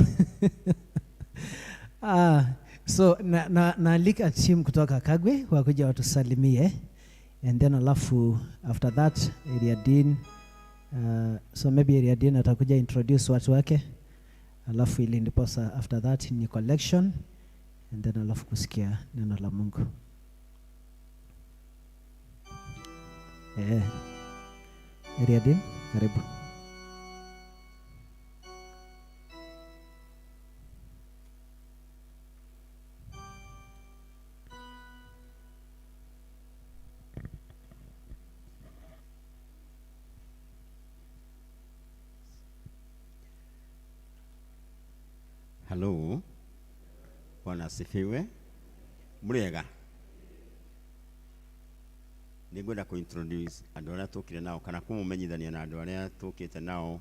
so na naalika team kutoka Kagwe wakuja watusalimie, and then alafu after that Area Dean, so maybe Area Dean atakuja introduce watu wake, alafu ili ndiposa after that ni collection, and then alafu kusikia neno la Mungu. Area Dean, karibu. Hello. Bwana asifiwe. Muriega. Nĩngwenda kũ introduce andũ arĩa tũkire nao kana kũmũmenyithania na andũ arĩa tũkĩte nao.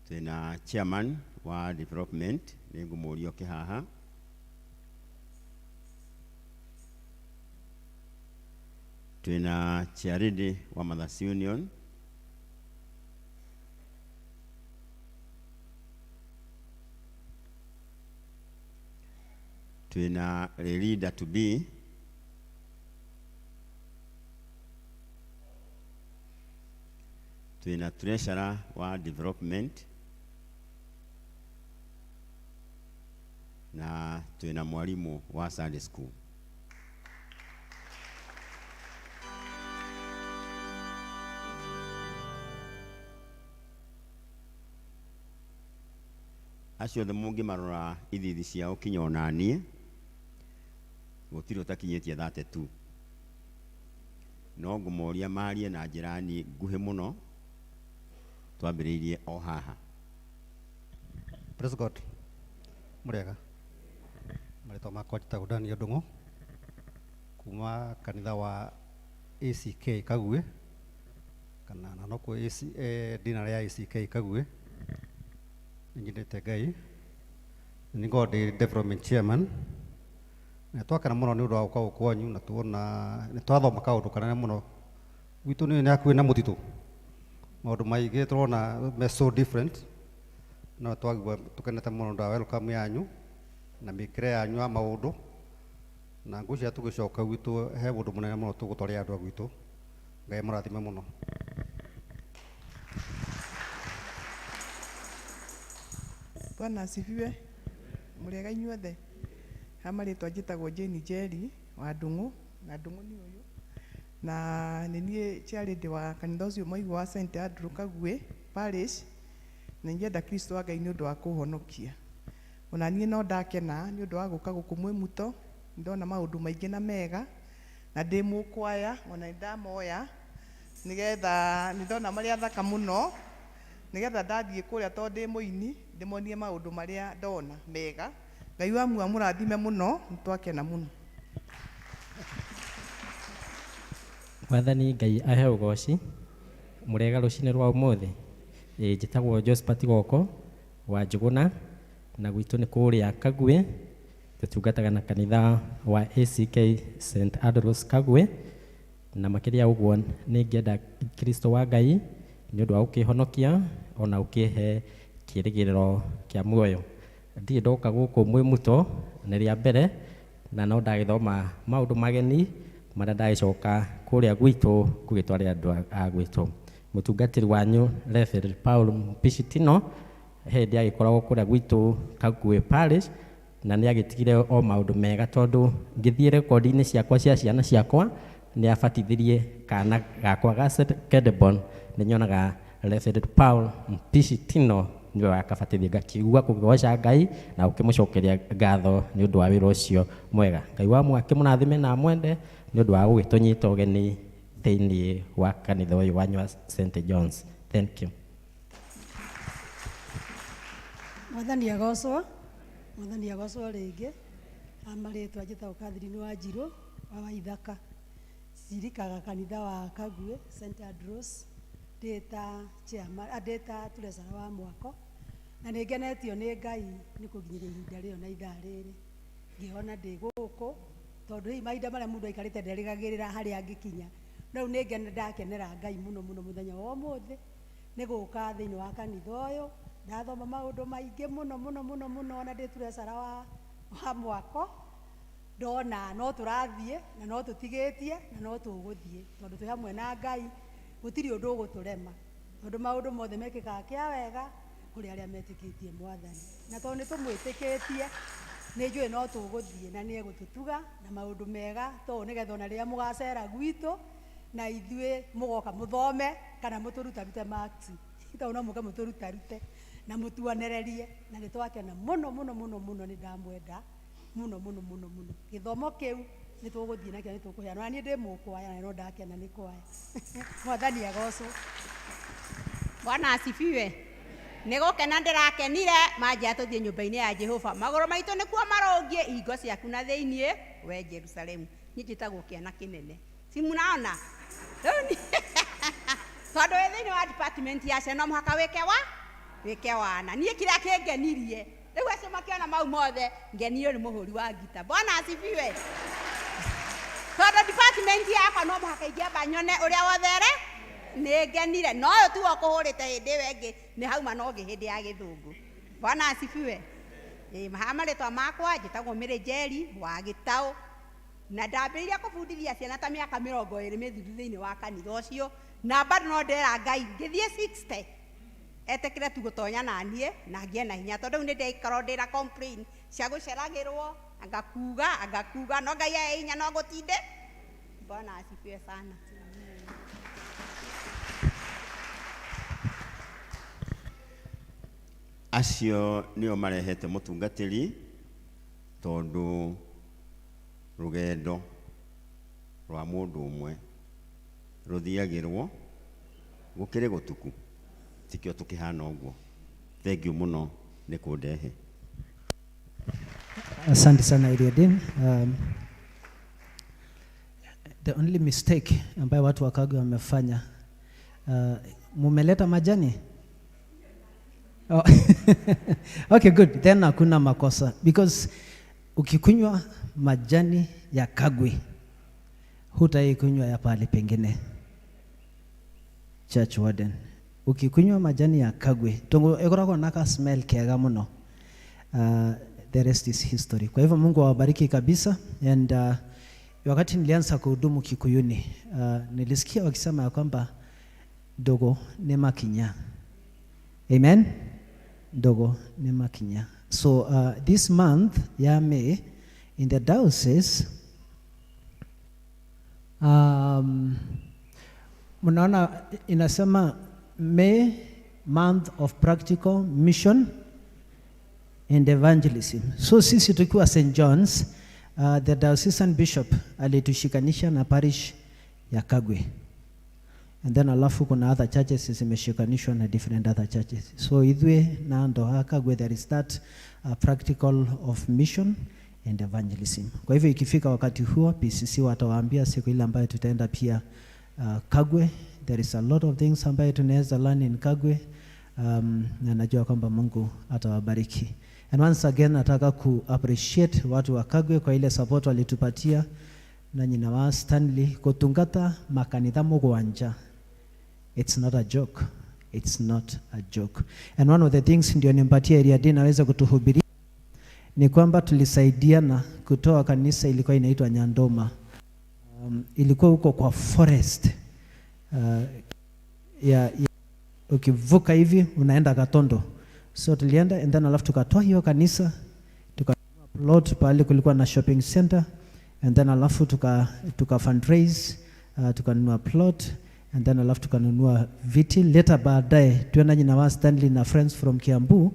Twĩna chairman wa development, nĩngũmũria oke haha. Twĩna chairlady wa Mothers Union. Twĩna leader to be. Twĩna treasurer wa development na twĩna mwalimu wa Sunday school. Acio othe mũngĩmarora ithithi ciao kinya ona niĩ. Gũtirĩ ũtakinyĩtie 32. No ngũmoria marie na njĩra nguhĩ mũno, twambĩrĩirie o haha. Praise God. Mũrĩega. Marĩtwa makwa njĩtagwo Daniel Ndung'u kuma kanitha wa ACK Kagwe kana na nokuo AC, dinarĩ ya ACK Kagwe. Nĩ nyendete Ngai. Nĩ ngoragwo ndĩ development chairman. Na twakena mũno nĩ ũndũ wa gũka gũkũ kwanyu na tuona nĩ twathoma kaũndũ kanene mũno. Gwitũ nĩ hakuhĩ na mũtitũ. Maũndũ maingĩ tũrona me so different. No twagua tũkenete mũno nĩ ũndũ wa welcome yanyu na mĩkĩre yanyu ya maũndũ. Na ngwĩciria tũgĩcoka gwitũ he ũndũ mũnene mũno tũgũtwarĩra andũ a gwitũ. Ngai amũrathime mũno. Bwana asifiwe. Mũrĩega inyuothe. Ha marĩtwa njĩtagwo Jane Njeri wa Ndung'u na Ndung'u nĩ ũyũ. Na nĩ niĩ chairlady wa kanitha ũcio mwaigua wa St Andrew Kagwe Parish, na ingĩenda Kristo wa Ngai nĩ ũndũ wa kũhonokia. Ona niĩ no ndakena nĩ ũndũ wa gũka gũkũ Mwĩmuto, ndona maũndũ maingĩ na mega, na ndĩ mũkwaya ona nĩ ndamoya nĩgetha nĩ ndona marĩa thaka mũno, nĩgetha ndathiĩ kũrĩa tondũ ndĩ mũini ndĩmonie maũndũ marĩa ndona mega. Ngai wa muoyo amũrathime mũno, nĩ twakena mũno. Mwathani Ngai ahe ũgoci. Mũrĩega rũcinĩ rwa ũmũthĩ. Njĩtagwo Josephat Goko wa Njũgũna na gwitũ nĩ kũrĩa Kagwe. Tũtungataga na kanitha wa ACK St Andrews Kagwe, na makĩria ũguo nĩ ngĩenda Kristo wa Ngai nĩ ũndũ wa gũkĩhonokia ona gũkĩhe kĩĩrĩgĩrĩro kĩa muoyo. Ndirĩ ndoka gũkũ Mwĩmuto nĩ rĩa mbere, na no ndagĩthoma maũndũ mageni marĩa ndagĩcoka kũrĩa gwitũ ngũgĩtwarĩra andũ a gwitũ. Mũtungatĩri wanyu Reverend Paul Mpishitino hĩndĩ agĩkoragwo kũrĩa gwitũ Kagwe Parish, na nĩ agĩtigire o maũndũ mega tondũ ngĩthiĩ rekondi-inĩ ciakwa cia ciana ciakwa nĩ abatithirie kana gakwa ga Kedebon, nĩ nyonaga Reverend Paul Mpishitino nĩwe wakabatithia, ngakĩigua kũgoca Ngai na gũkĩmũcokeria ngatho nĩ ũndũ wa wĩra ũcio mwega. Ngai wa muoyo akĩmũrathime na amwende nĩ ũndũ wa gũgĩtũnyita ũgeni thĩinĩ wa kanitha ũyũ wanyu wa St John's. Thank you. Mwathani agocwo, Mwathani agocwo rĩngĩ. Ha marĩtwa njĩtagwo Catherine Wanjirũ wa Waithaka. Cirikaga kanitha wa Kagwe St Andrews, ndĩ ta chairman, ndĩ ta treasurer wa mwako, na nĩ ngenetio nĩ Ngai nĩ kũnginyĩria ihinda rĩo na ithaa rĩrĩ ngĩona ndĩ gũkũ, tondũ hihi mahinda marĩa mũndũ aikarĩte nderĩgagĩrĩra harĩa angĩkinya. No rĩu nĩ ndakenera Ngai mũno mũno mũthenya wa ũmũthĩ nĩ gũka thĩinĩ wa kanitha ũyũ. Ndathoma maũndũ maingĩ mũno mũno mũno mũno, na ndĩ treasurer wa mwako, ndona no tũrathiĩ na no tũtigĩtie na no tũgũthiĩ, tondũ twĩ hamwe na Ngai, gũtirĩ ũndũ ũgũtũrema, tondũ maũndũ mothe mekĩkaga kĩa wega kũrĩ arĩa metĩkĩtie Mwathani. Na tondũ nĩ tũmwĩtĩkĩtie, nĩ njũĩ no tũgũthiĩ na nĩ egũtũtuga na maũndũ mega tondũ nĩgetha ona rĩrĩa mũgacera gwitũ na ithuĩ mũgoka mũthome kana mũtũrutarute marks, tondũ no mũke mũtũrutarute na mũtuonererie, na nĩ twakena mũno mũno mũno mũno, nĩ ndamwenda mũno mũno mũno mũno. Gĩthomo kĩu nĩ tũgũthiĩ nakĩo, nĩ tũkũheana. Na niĩ ndĩ mũkwaya na no ndakena nĩ kwaya. Mwathani agocwo. Bwana asifiwe. Nĩ gũkena ndĩrakenire manjia tũthiĩ nyũmba-inĩ ya Jehova. Magũrũ maitũ nĩkuo marũngiĩ ihingo ciaku na thĩiniĩ we Jerusalemu. Niĩ njĩtagwo kĩana kĩnene. Si munaona? Tondũ wĩ thĩinĩ wa department ya ciana no mũhaka wĩke wana. Niĩ kĩrĩa kĩngenirie rĩu acio makĩona mau mothe ngenirio nĩ mũhũri wa ngita. Bwana asifiwe. Tondũ department yakwa no mũhaka ingĩamba nyone ũrĩa wothere nĩ ngenire. No ũyũ tiwe ũkũhũrĩte hĩndĩ ĩyo ĩngĩ, nĩ hauma no ngĩ hĩndĩ ya gĩthũngũ. Bwana asifiwe. Haha marĩtwa makwa njĩtagwo Mary Njeri wa Gĩtaũ, na ndambĩrĩirie kũbundithia ciana ta mĩaka 20 mĩthiru thĩinĩ wa kanitha ũcio, na bado no ndera Ngai ngĩthiĩ 60 etĩkĩre tu gũtonya na niĩ na ngĩe na hinya, tondũ rĩu nĩ ndaikarwo ndĩna complain cia gũceragĩrwo, angakuga, no Ngai ahe hinya no gũtinde. Bwana asifiwe sana. Acio nĩo marehete mũtungatĩri, tondũ Rũgendo rwa mũndũ ũmwe rũthiagĩrwo gũkĩrĩ gũtuku, tikĩo tũkĩhana ũguo. Thank you mũno nĩ kũndehe. Asante sana Area Dean. The only mistake ambayo watu wa Kagwe wamefanya, mumeleta majani? Oh. Okay, good. Then hakuna makosa, because ukikunywa majani ya Kagwe hutaikunywa ya pahali pengine. Church warden, ukikunywa majani ya Kagwe tongo ekoragwo na ka smell kega muno. The rest is history. Kwa hivyo Mungu awabariki kabisa. And wakati nilianza kuhudumu Kikuyuni, nilisikia wakisema ya kwamba dogo ni makinya. Amen. Dogo ni makinya. So this month ya May in the diocese, mnaona inasema May, month of practical mission and evangelism. So sisi tukiwa St. John's, the diocesan bishop alitushikanisha na parish ya Kagwe. And then alafu kuna other churches zimeshikanishwa na different other churches. So ithwe na ndo ha Kagwe there is that practical of mission and evangelism. Kwa hivyo ikifika wakati huo PCC watawaambia siku ile ambayo tutaenda pia Kagwe. There is a lot of things ambayo tunaweza learn in Kagwe. Na najua kwamba Mungu atawabariki. And once again nataka ku appreciate watu wa Kagwe kwa ile support walitupatia na nyina wa Stanley kutungata makanitha mugwanja. It's not a joke. It's not a joke. And one of the things ndio nimpatie Area Dean aweze kutuhubiria ni kwamba tulisaidiana kutoa kanisa ilikuwa inaitwa Nyandoma. Ilikuwa huko kwa forest. Ya ukivuka hivi unaenda Katondo. So tulienda and then alafu tukatoa hiyo kanisa, tukanunua plot pale kulikuwa na shopping center, and then alafu tuka fundraise, tukanunua plot, and then alafu tukanunua viti. Later baadaye tuenda nyina wa Stanley na friends from Kiambu,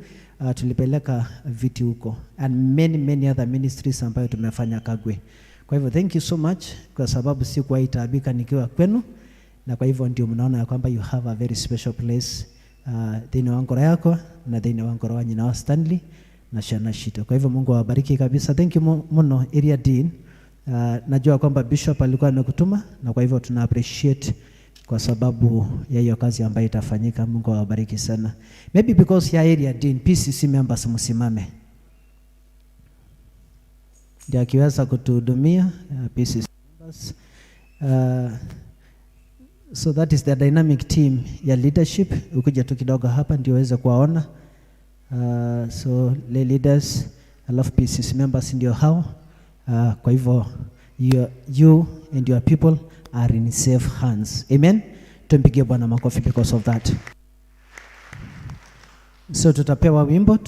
tulipeleka viti huko and many many other ministries ambayo tumefanya Kagwe. Kwa hivyo thank you so much kwa sababu sikuwahi taabika nikiwa kwenu, na kwa hivyo ndio mnaona ya kwamba you have a very special place thĩinĩ wa ngoro yakwa na thĩinĩ wa ngoro wa nyina wa Stanley na ciana citũ. Kwa hivyo Mungu awabariki kabisa. Thank you muno Area Dean. Najua kwamba Bishop alikuwa amekutuma na kwa hivyo tuna appreciate kwa sababu ya hiyo kazi ambayo itafanyika. Mungu awabariki sana. Maybe because ya Area Dean, PCC members msimame. Ndio akiweza kutuhudumia, PCC members. So that is the dynamic team ya leadership. Ukija tu kidogo hapa ndio uweze kuwaona. So lay leaders, alafu PCC members ndio hao. Kwa hivyo you and your people are in safe hands. Amen. Tumpigie Bwana makofi because of that. So tutapewa wimbo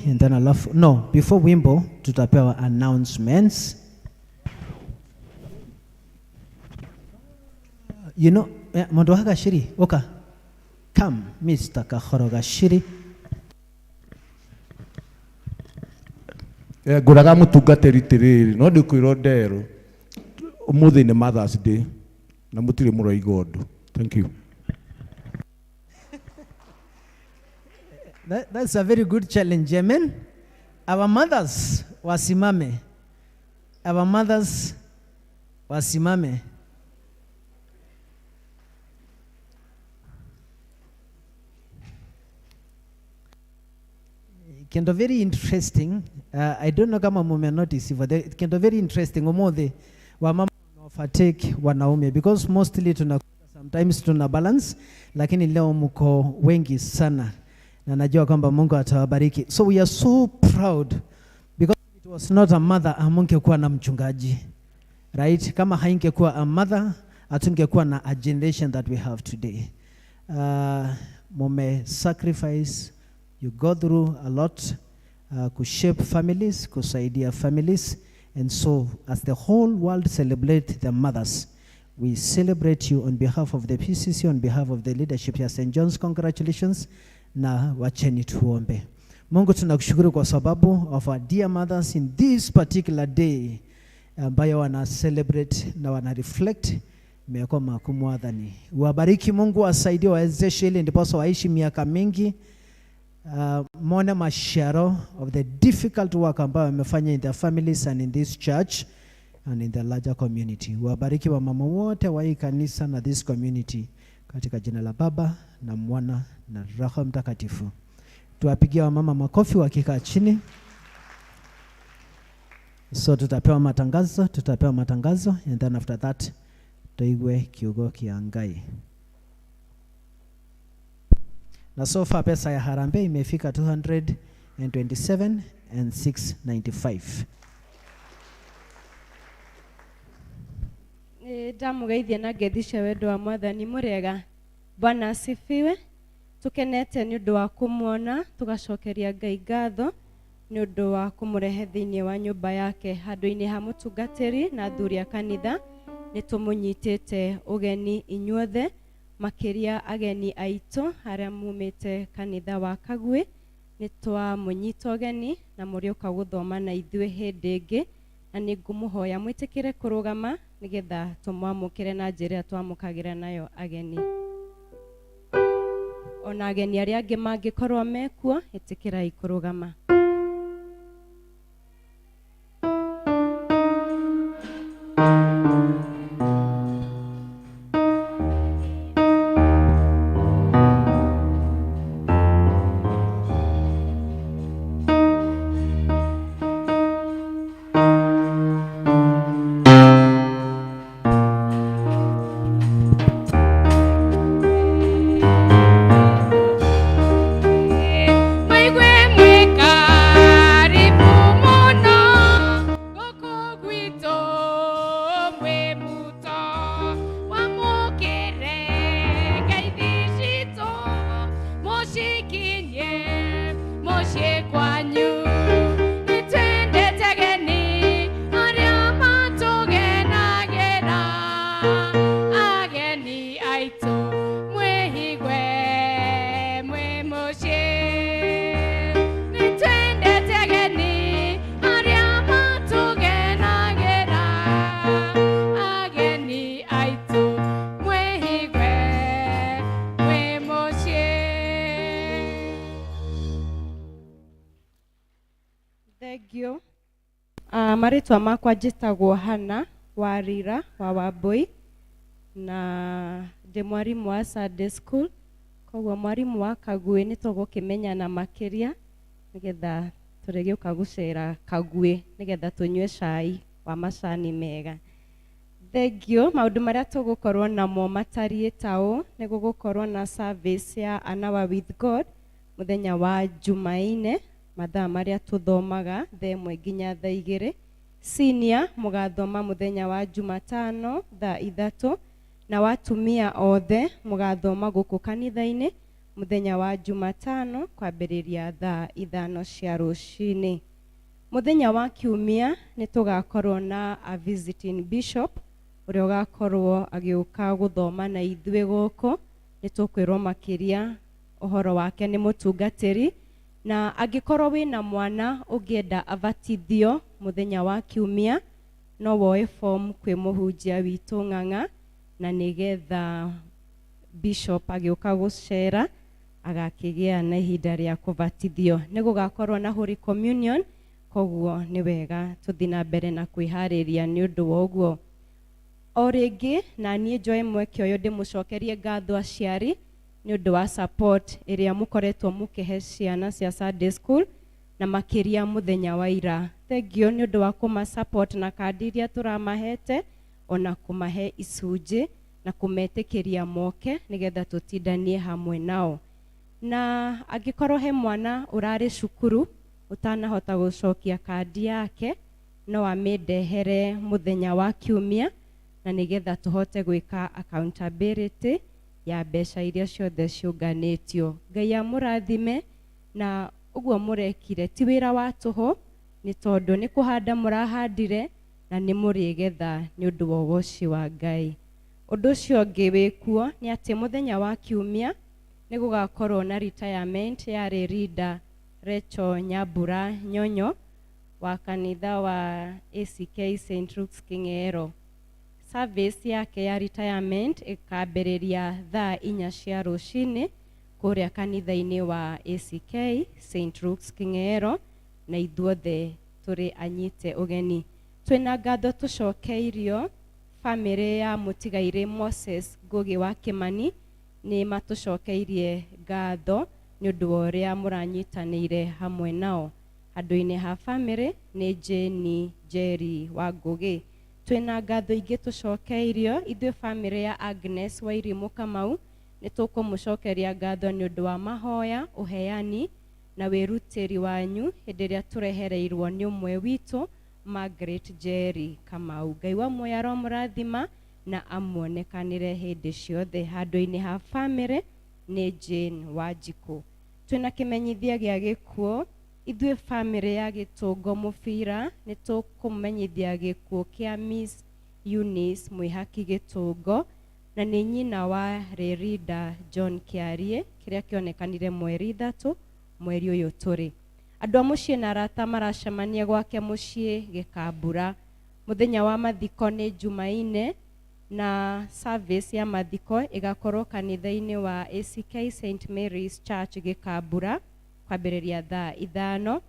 and then alafu, no, before wimbo tutapewa announcements. You know, mundu wa Gachiri, oka. Come, Mr. Kahoro Gachiri. Ngũraga mũtungatĩri tiriri, no ndĩkwĩrwo nderũ. Ũmũthĩ nĩ Mother's Day na mũtirĩ mũraiga ũndũ. Thank you. That's a very good challenge, amen. Our mothers wasimame. Our mothers wasimame. Kendo very interesting. I don't know kama mume notice hivyo. Kendo very interesting umuthi wa mama overtake wanaume because mostly tuna sometimes tuna balance, lakini leo mko wengi sana na najua kwamba Mungu atawabariki. So we are so proud because it was not a mother amungekuwa na mchungaji, right? Kama haingekuwa a mother hatungekuwa na a generation that we have today. Mume sacrifice, you go through a lot kushape families, kusaidia families. And so as the whole world celebrate the mothers, we celebrate you on behalf of the PCC, on behalf of the leadership here St. John's. Congratulations. Na wacheni tuombe. Mungu tunakushukuru kwa sababu of our dear mothers in this particular day. ambayo wana celebrate na wana reflect meko maku Mwathani. Wabariki Mungu, asaidie, wawezeshe ili ndiposa waishi miaka mingi, mone maciaro of the difficult work ambayo wamefanya in their families and in this church and in the larger community. Wabariki wamama wote wa hii kanisa na this community katika jina la Baba na Mwana na Roho Mtakatifu. Tuwapigie wamama makofi wakikaa chini. So tutapewa matangazo, tutapewa matangazo and then after that tuigue kiugo kia Ngai. Na so far pesa ya harambee imefika 227 and 695. Nĩ ndamũgeithia na ngethi cia wendo wa Mwathani. Mũrĩega? Bwana asifiwe. Tũkenete nĩ ũndũ wa kũmuona, tũgacokeria Ngai ngatho nĩ ũndũ wa kũmũrehe thĩinĩ wa nyũmba yake. Handũ-inĩ ha mũtungatĩri na athuri a kanitha, nĩ tũmũnyitĩte ũgeni inyuothe, makĩria ageni aitũ arĩa mumĩte kanitha wa Kagui. Nĩ twamũnyita ũgeni na mũrĩũka gũthoma na ithuĩ hĩndĩ ĩngĩ, na nĩ ngũmũhoya mwĩtĩkĩre kũrũgama nĩgetha tũmwamũkĩre na njĩra ĩrĩa twamũkagĩra nayo ageni. Ona ageni arĩa angĩ mangĩkorwo mekuo, ĩtĩkĩrai kũrũgama. Mwigue mwĩkaribu mũno gũkũ gwitũ mwĩ muto, wamũkĩre ngeithi citũ mũcikinyie mũciĩ kwanyu. Nĩtwendete ageni arĩa matũgenagĩra, ageni aitũ mwĩhigue mwĩ mũciĩ. Nĩtwendete ageni arĩa matũgenagĩra, ageni aitũ mwĩhigue mwĩ mũciĩ. Thank you. Marĩtwa makwa njĩtagwo Hana Warira wa Wambui na ndĩ mwarimũ wa Sunday school, koguo mwarimũ wa Kagui nĩ tũgũkĩmenyana makĩria nĩgetha tũrĩgĩũka gũcera Kagui nĩgetha tũnyue cai wa macani mega. Thank you. Maũndũ marĩa tũgũkorwo namo matariĩ ta ũũ: nĩ gũgũkorwo na service ya An Hour with God mũthenya wa Jumaine mathaa marĩa tũthomaga thaa 1 nginya thaa 2. Senior mũgathoma mũthenya wa Jumatano thaa 3, na watumia othe mũgathoma gũkũ kanitha-inĩ mũthenya wa Jumatano kwambĩrĩria thaa 5 cia rũcinĩ. Mũthenya wa Kiumia nĩ tũgakorwo na a visiting bishop ũrĩa ũgakorwo agĩũka gũthoma na ithuĩ gũkũ. Nĩ tũkwĩrwo makĩria ũhoro wake, nĩ mũtungatĩri, na angĩkorwo wĩna mwana ũngĩenda abatithio mũthenya wa Kiumia, no woe form kwĩ mũhunjia witũ Ng'ang'a, na nĩgetha bishop agĩũka gũcera agakĩgĩa na ihinda rĩa kũbatithio. Nĩ gũgakorwo na Holy Communion, koguo nĩ wega tũthiĩ na mbere na kwĩharĩria nĩ ũndũ wa ũguo. O rĩngĩ na niĩ njoe mweke ũyũ ndĩmũcokerie ngatho aciari nĩ ũndũ wa support ĩrĩa mũkoretwo mũkĩhe ciana cia Sunday school na makĩria mũthenya wa ira. Thank you nĩ ũndũ wa kũma support na kandi iria tũramahete, ona kũmahe icunjĩ na kũmetĩkĩria moke nĩgetha tũtindanie hamwe nao. Na angĩkorwo he mwana ũrarĩ cukuru ũtanahota gũcokia kandi yake, no amĩndehere mũthenya wa Kiumia, na nĩgetha tũhote gwĩka accountability ya mbeca iria ciothe ciũnganĩtio. Ngai amũrathime na ũguo mũrekire ti wĩra wa tũhũ, nĩ tondũ nĩ kũhanda mũrahandire na nĩ mũrĩgetha nĩ ũndũ wa ũgoci wa Ngai. Ũndũ ũcio ũngĩ wĩkuo nĩ atĩ mũthenya wa Kiumia nĩ gũgakorwo na retirement ya Rĩrinda Rachel Nyambura Nyonyo. wa kanitha wa ACK St. Luke's King'ero. Service yake ya retirement ĩkambĩrĩria thaa 4 cia rũcinĩ kũrĩa kanitha-inĩ wa ACK St. Luke's King'ero, na ithuothe tũrĩ anyite ũgeni. Twĩna ngatho tũcokeirio famĩlĩ ya mũtigairĩ Moses Ngugi wa Kimani, nĩ matũcokeirie ngatho nĩ ũndũ wa ũrĩa mũranyitanĩire hamwe nao. Handũ-inĩ ha famĩlĩ nĩ Jane Njeri wa Ngugi. Twĩna ngatho ingĩ tũcokeirio ithuĩ famĩlĩ ya Agnes Wairimu Kamau, nĩ tũkũmũcokeria ngatho nĩ ũndũ wa mahoya, ũheani na wĩrutĩri wanyu hĩndĩ ĩrĩa tũrehereirwo nĩ ũmwe witũ Margaret Njeri Kamau. Ngai wa muoyo aromũrathima na amuonekanĩre hĩndĩ ciothe. Handũ-inĩ ha famĩlĩ nĩ Jane Wanjikũ. Twĩna kĩmenyithia gĩa gĩkuũ ithuĩ famĩlĩ ya Gĩtũngo Mũbira nĩ tũkũmenyithia gĩkuũ kĩa Miss Eunice Mwĩhaki Gĩtũngo, na nĩ nyina wa Rĩrinda John Kĩarie, kĩrĩa kĩonekanire mweri 3 mweri ũyũ tũrĩ. Andũ a mũciĩ na arata maracemania gwake mũciĩ Gĩkambura. Mũthenya wa mathiko nĩ Jumaine, na service ya mathiko ĩgakorwo kanitha-inĩ wa ACK St. Mary's Church Gĩkambura kwambĩrĩria thaa 5.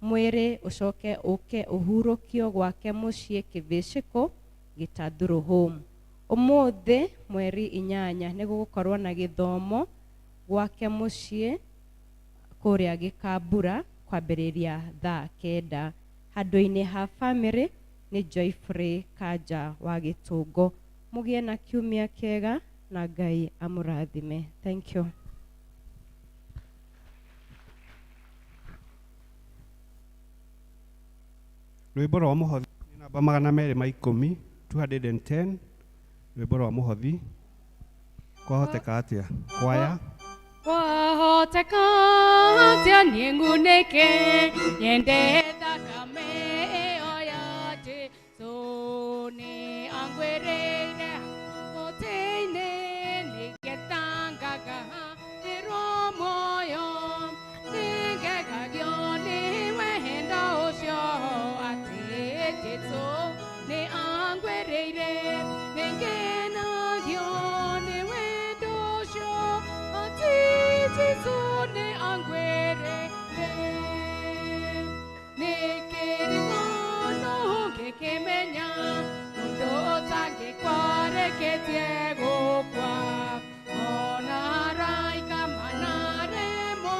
Mwĩrĩ ũcoke ũke ũhurũkio gwake mũciĩ Kĩbĩcĩkũ Gĩtathurũ Home. Ũmũthĩ mweri 8 nĩ gũgũkorwo na gĩthomo gwake mũciĩ kũrĩa Gĩkambura kwambĩrĩria thaa 9. Handũ-inĩ ha famĩlĩ nĩ Joyfrey Kanja wa Gĩtũngo. Mũgĩe na kiumia kĩega na Ngai amũrathime. Thank you. Rwĩmbo rwa mũhothi nĩ namba 210, 210, rwĩmbo rwa mũhothi. Kwahoteka atĩa? Kwaya. Kwahoteka atĩa niĩ ng'unĩke nyende thakame ĩyo ya Jesũ, nĩ angwĩrĩire mũtĩ-inĩ nĩgetha ngagathĩrwo muoyo, nĩngegagio nĩ wendo ũcio atĩ Jesũ nĩ angwĩrĩire, nĩngenagio nĩ wendo ũcio atĩ Jesũ nĩ angwĩrĩire. Nĩ kĩrĩgano ngĩkĩmenya mũndũ ũtangĩkwareketie gũkua, ona araika manaremwo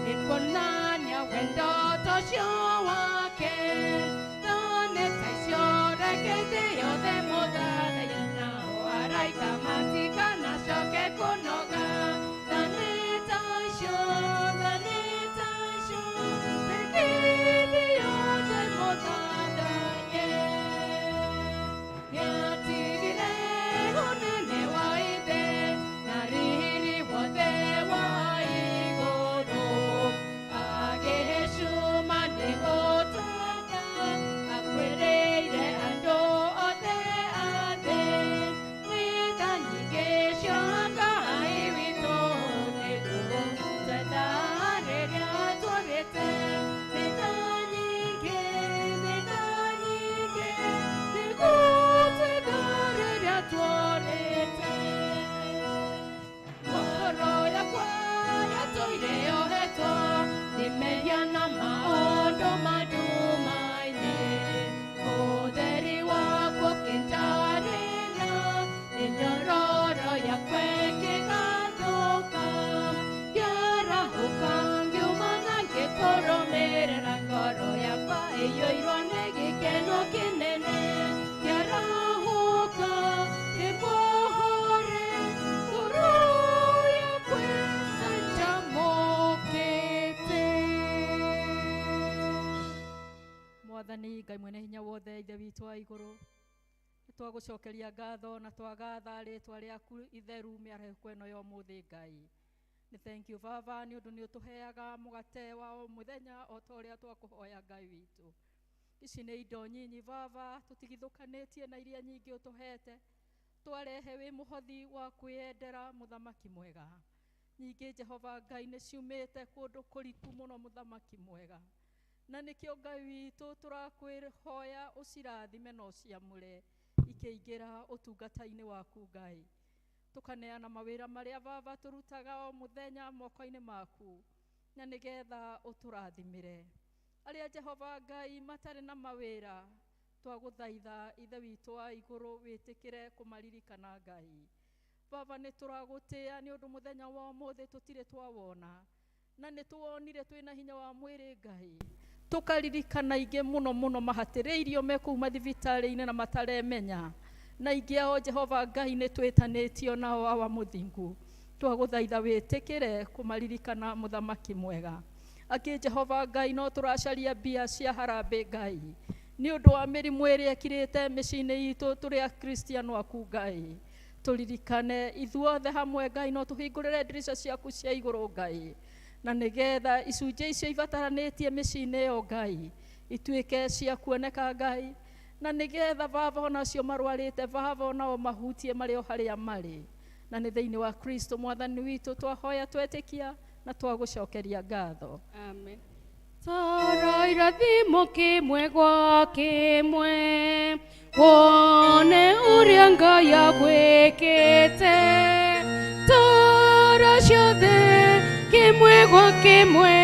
nĩ kuonania wendo ta ũcio wake. Thane ta icio reke thĩ yothe mũthathaiye, nao araika matikanacoke kũnoga. Thane ta icio, thane ta icio, reke thĩ yothe mũthathaiye. Nĩatigire ũnene wa ithe na riri wothe wa igũrũ, agĩcuma nĩ gũtwenda, akwĩrĩire andũ othe a thĩ. Nĩ tha nyingĩ cia Ngai witũ nĩtũgũtwenda rĩrĩa tũrĩte. Nĩ tha nyingĩ, nĩ tha nyingĩ, nĩgũtwenda rĩrĩa tũrĩte. Ngoro yakwa yatũire yohetwo nĩ mehia na maũndũ mandumaine, ũtheri waku ũkĩnjarĩra, mĩnyororo yakwa ĩkĩgathũka. Ngĩarahũka ngiuma na ngĩkũrũmĩrĩra, ngoro yakwa ĩiyũirwo nĩ gĩkeno kĩnene. Ngĩarahũka ndĩmuohore, ngoro yakwa ĩcanjamũkĩte. Mwathani Ngai mwene hinya wothe, Ithe witũ wa igũrũ, nĩ twagũcokeria ngatho na twagatha rĩtwa rĩaku itheru mĩarahũko ĩno ya ũmũthĩ Ngai. Nĩ thank you Baba nĩ ũndũ nĩ ũtũheaga mũgate wa o mũthenya o ta ũrĩa twakũhoya Ngai witũ. Ici nĩ indo nyinyi Baba tũtigithũkanĩtie na iria nyingĩ ũtũhete, twarehe wĩ mũhothi wa kwĩyendera mũthamaki mwega. Nyingĩ Jehova Ngai nĩ ciumĩte kũndũ kũriku mũno mũthamaki mwega. Na nĩkĩo Ngai witũ tũrakwĩhoya ũcirathime na ũciamũre ikĩingĩra ũtungata-inĩ waku Ngai. Tũkaneana mawĩra marĩa baba tũrutaga o mũthenya moko-inĩ maku, na nĩgetha ũtũrathimĩre. Arĩa Jehova Ngai matarĩ na mawĩra, twagũthaitha Ithe witũ wa igũrũ wĩtĩkĩre kũmaririkana Ngai. Baba nĩ tũragũtĩĩa nĩ ũndũ mũthenya wa ũmũthĩ tũtirĩ twawona, na nĩ tũwonire twĩna hinya wa mwĩrĩ Ngai. Tũkaririkana ingĩ mũno mũno mahatĩrĩirio me kũu mathibitarĩ-inĩ na mataremenya, na ingĩ ao Jehova Ngai nĩ twĩtanĩtio nao awa mũthingu. Twagũthaitha wĩtĩkĩre kũmaririkana mũthamaki mwega. Angĩ Jehova Ngai no tũracaria mbia cia harambĩ Ngai, nĩ ũndũ wa mĩrimũ ĩrĩa ĩkirĩte mĩciĩ-inĩ itũ tũrĩ akristiano aku Ngai. Tũririkane ithuothe hamwe Ngai, no tũhingũrĩre ndirica ciaku cia igũrũ Ngai, na nĩgetha icunjĩ icio ibataranĩtie mĩciĩ-inĩ ĩyo Ngai ituĩke cia kuoneka Ngai, na nĩgetha baba ona acio marwarĩte baba onao mahutie marĩ o harĩa marĩ. Na nĩ thĩinĩ wa Kristo mwathani witũ twahoya twetĩkia na twagũcokeria ngatho. Amen. Tara irathimo kĩmwe gwa kĩmwe, wone ũrĩa Ngai agwĩkĩte. Tara ciothe kĩmwe gwa kĩmwe,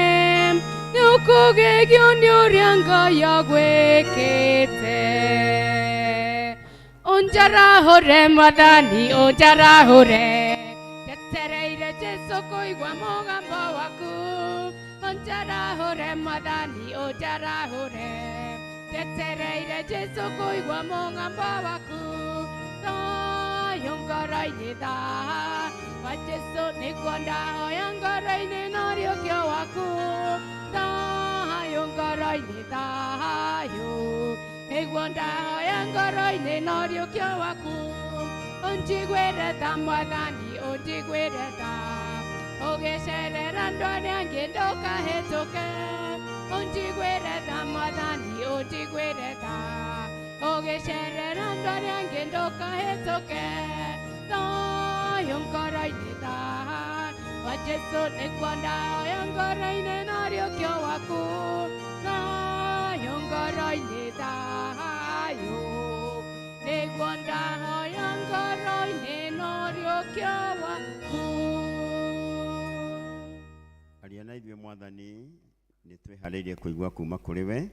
nĩũkũgegio nĩ ũrĩa Ngai agwĩkĩte. Ũnjarahũre Mwathani, ũnjarahũre, njetereire Jesũ kũigua mũgambo waku. Ũnjarahũre Mwathani, ũnjarahũre, njetereire Jesũ kũigua mũgambo waku. Thayũ ngoro-inĩ thaa wa Jesũ nĩguo ndahoya ngoro-inĩ na ũriũkio waku. Thayũ ngoro-inĩ, thayũ nĩguo ndahoya ngoro-inĩ na ũriũkio waku. Ũnjiguĩre tha Mwathani, ũnjiguĩre tha, ũgĩcerera andũ arĩa angĩ ndũkahĩtũke. Ũnjiguĩre tha Mwathani, ũnjiguĩre tha, ũgĩcerera andũ arĩa angĩ ndũkahĩtũke. Thayũ ngoro-inĩ tha wa Jesũ nĩguo ndahoya ngoro-inĩ na ũriũkio waku. Thayũ ngoro-inĩ, thayũ nĩguo ndahoya ngoro-inĩ na ũriũkio waku. Aria na ithuĩ Mwathani, nĩ twĩharĩirie kũigua kuma kũrĩ we,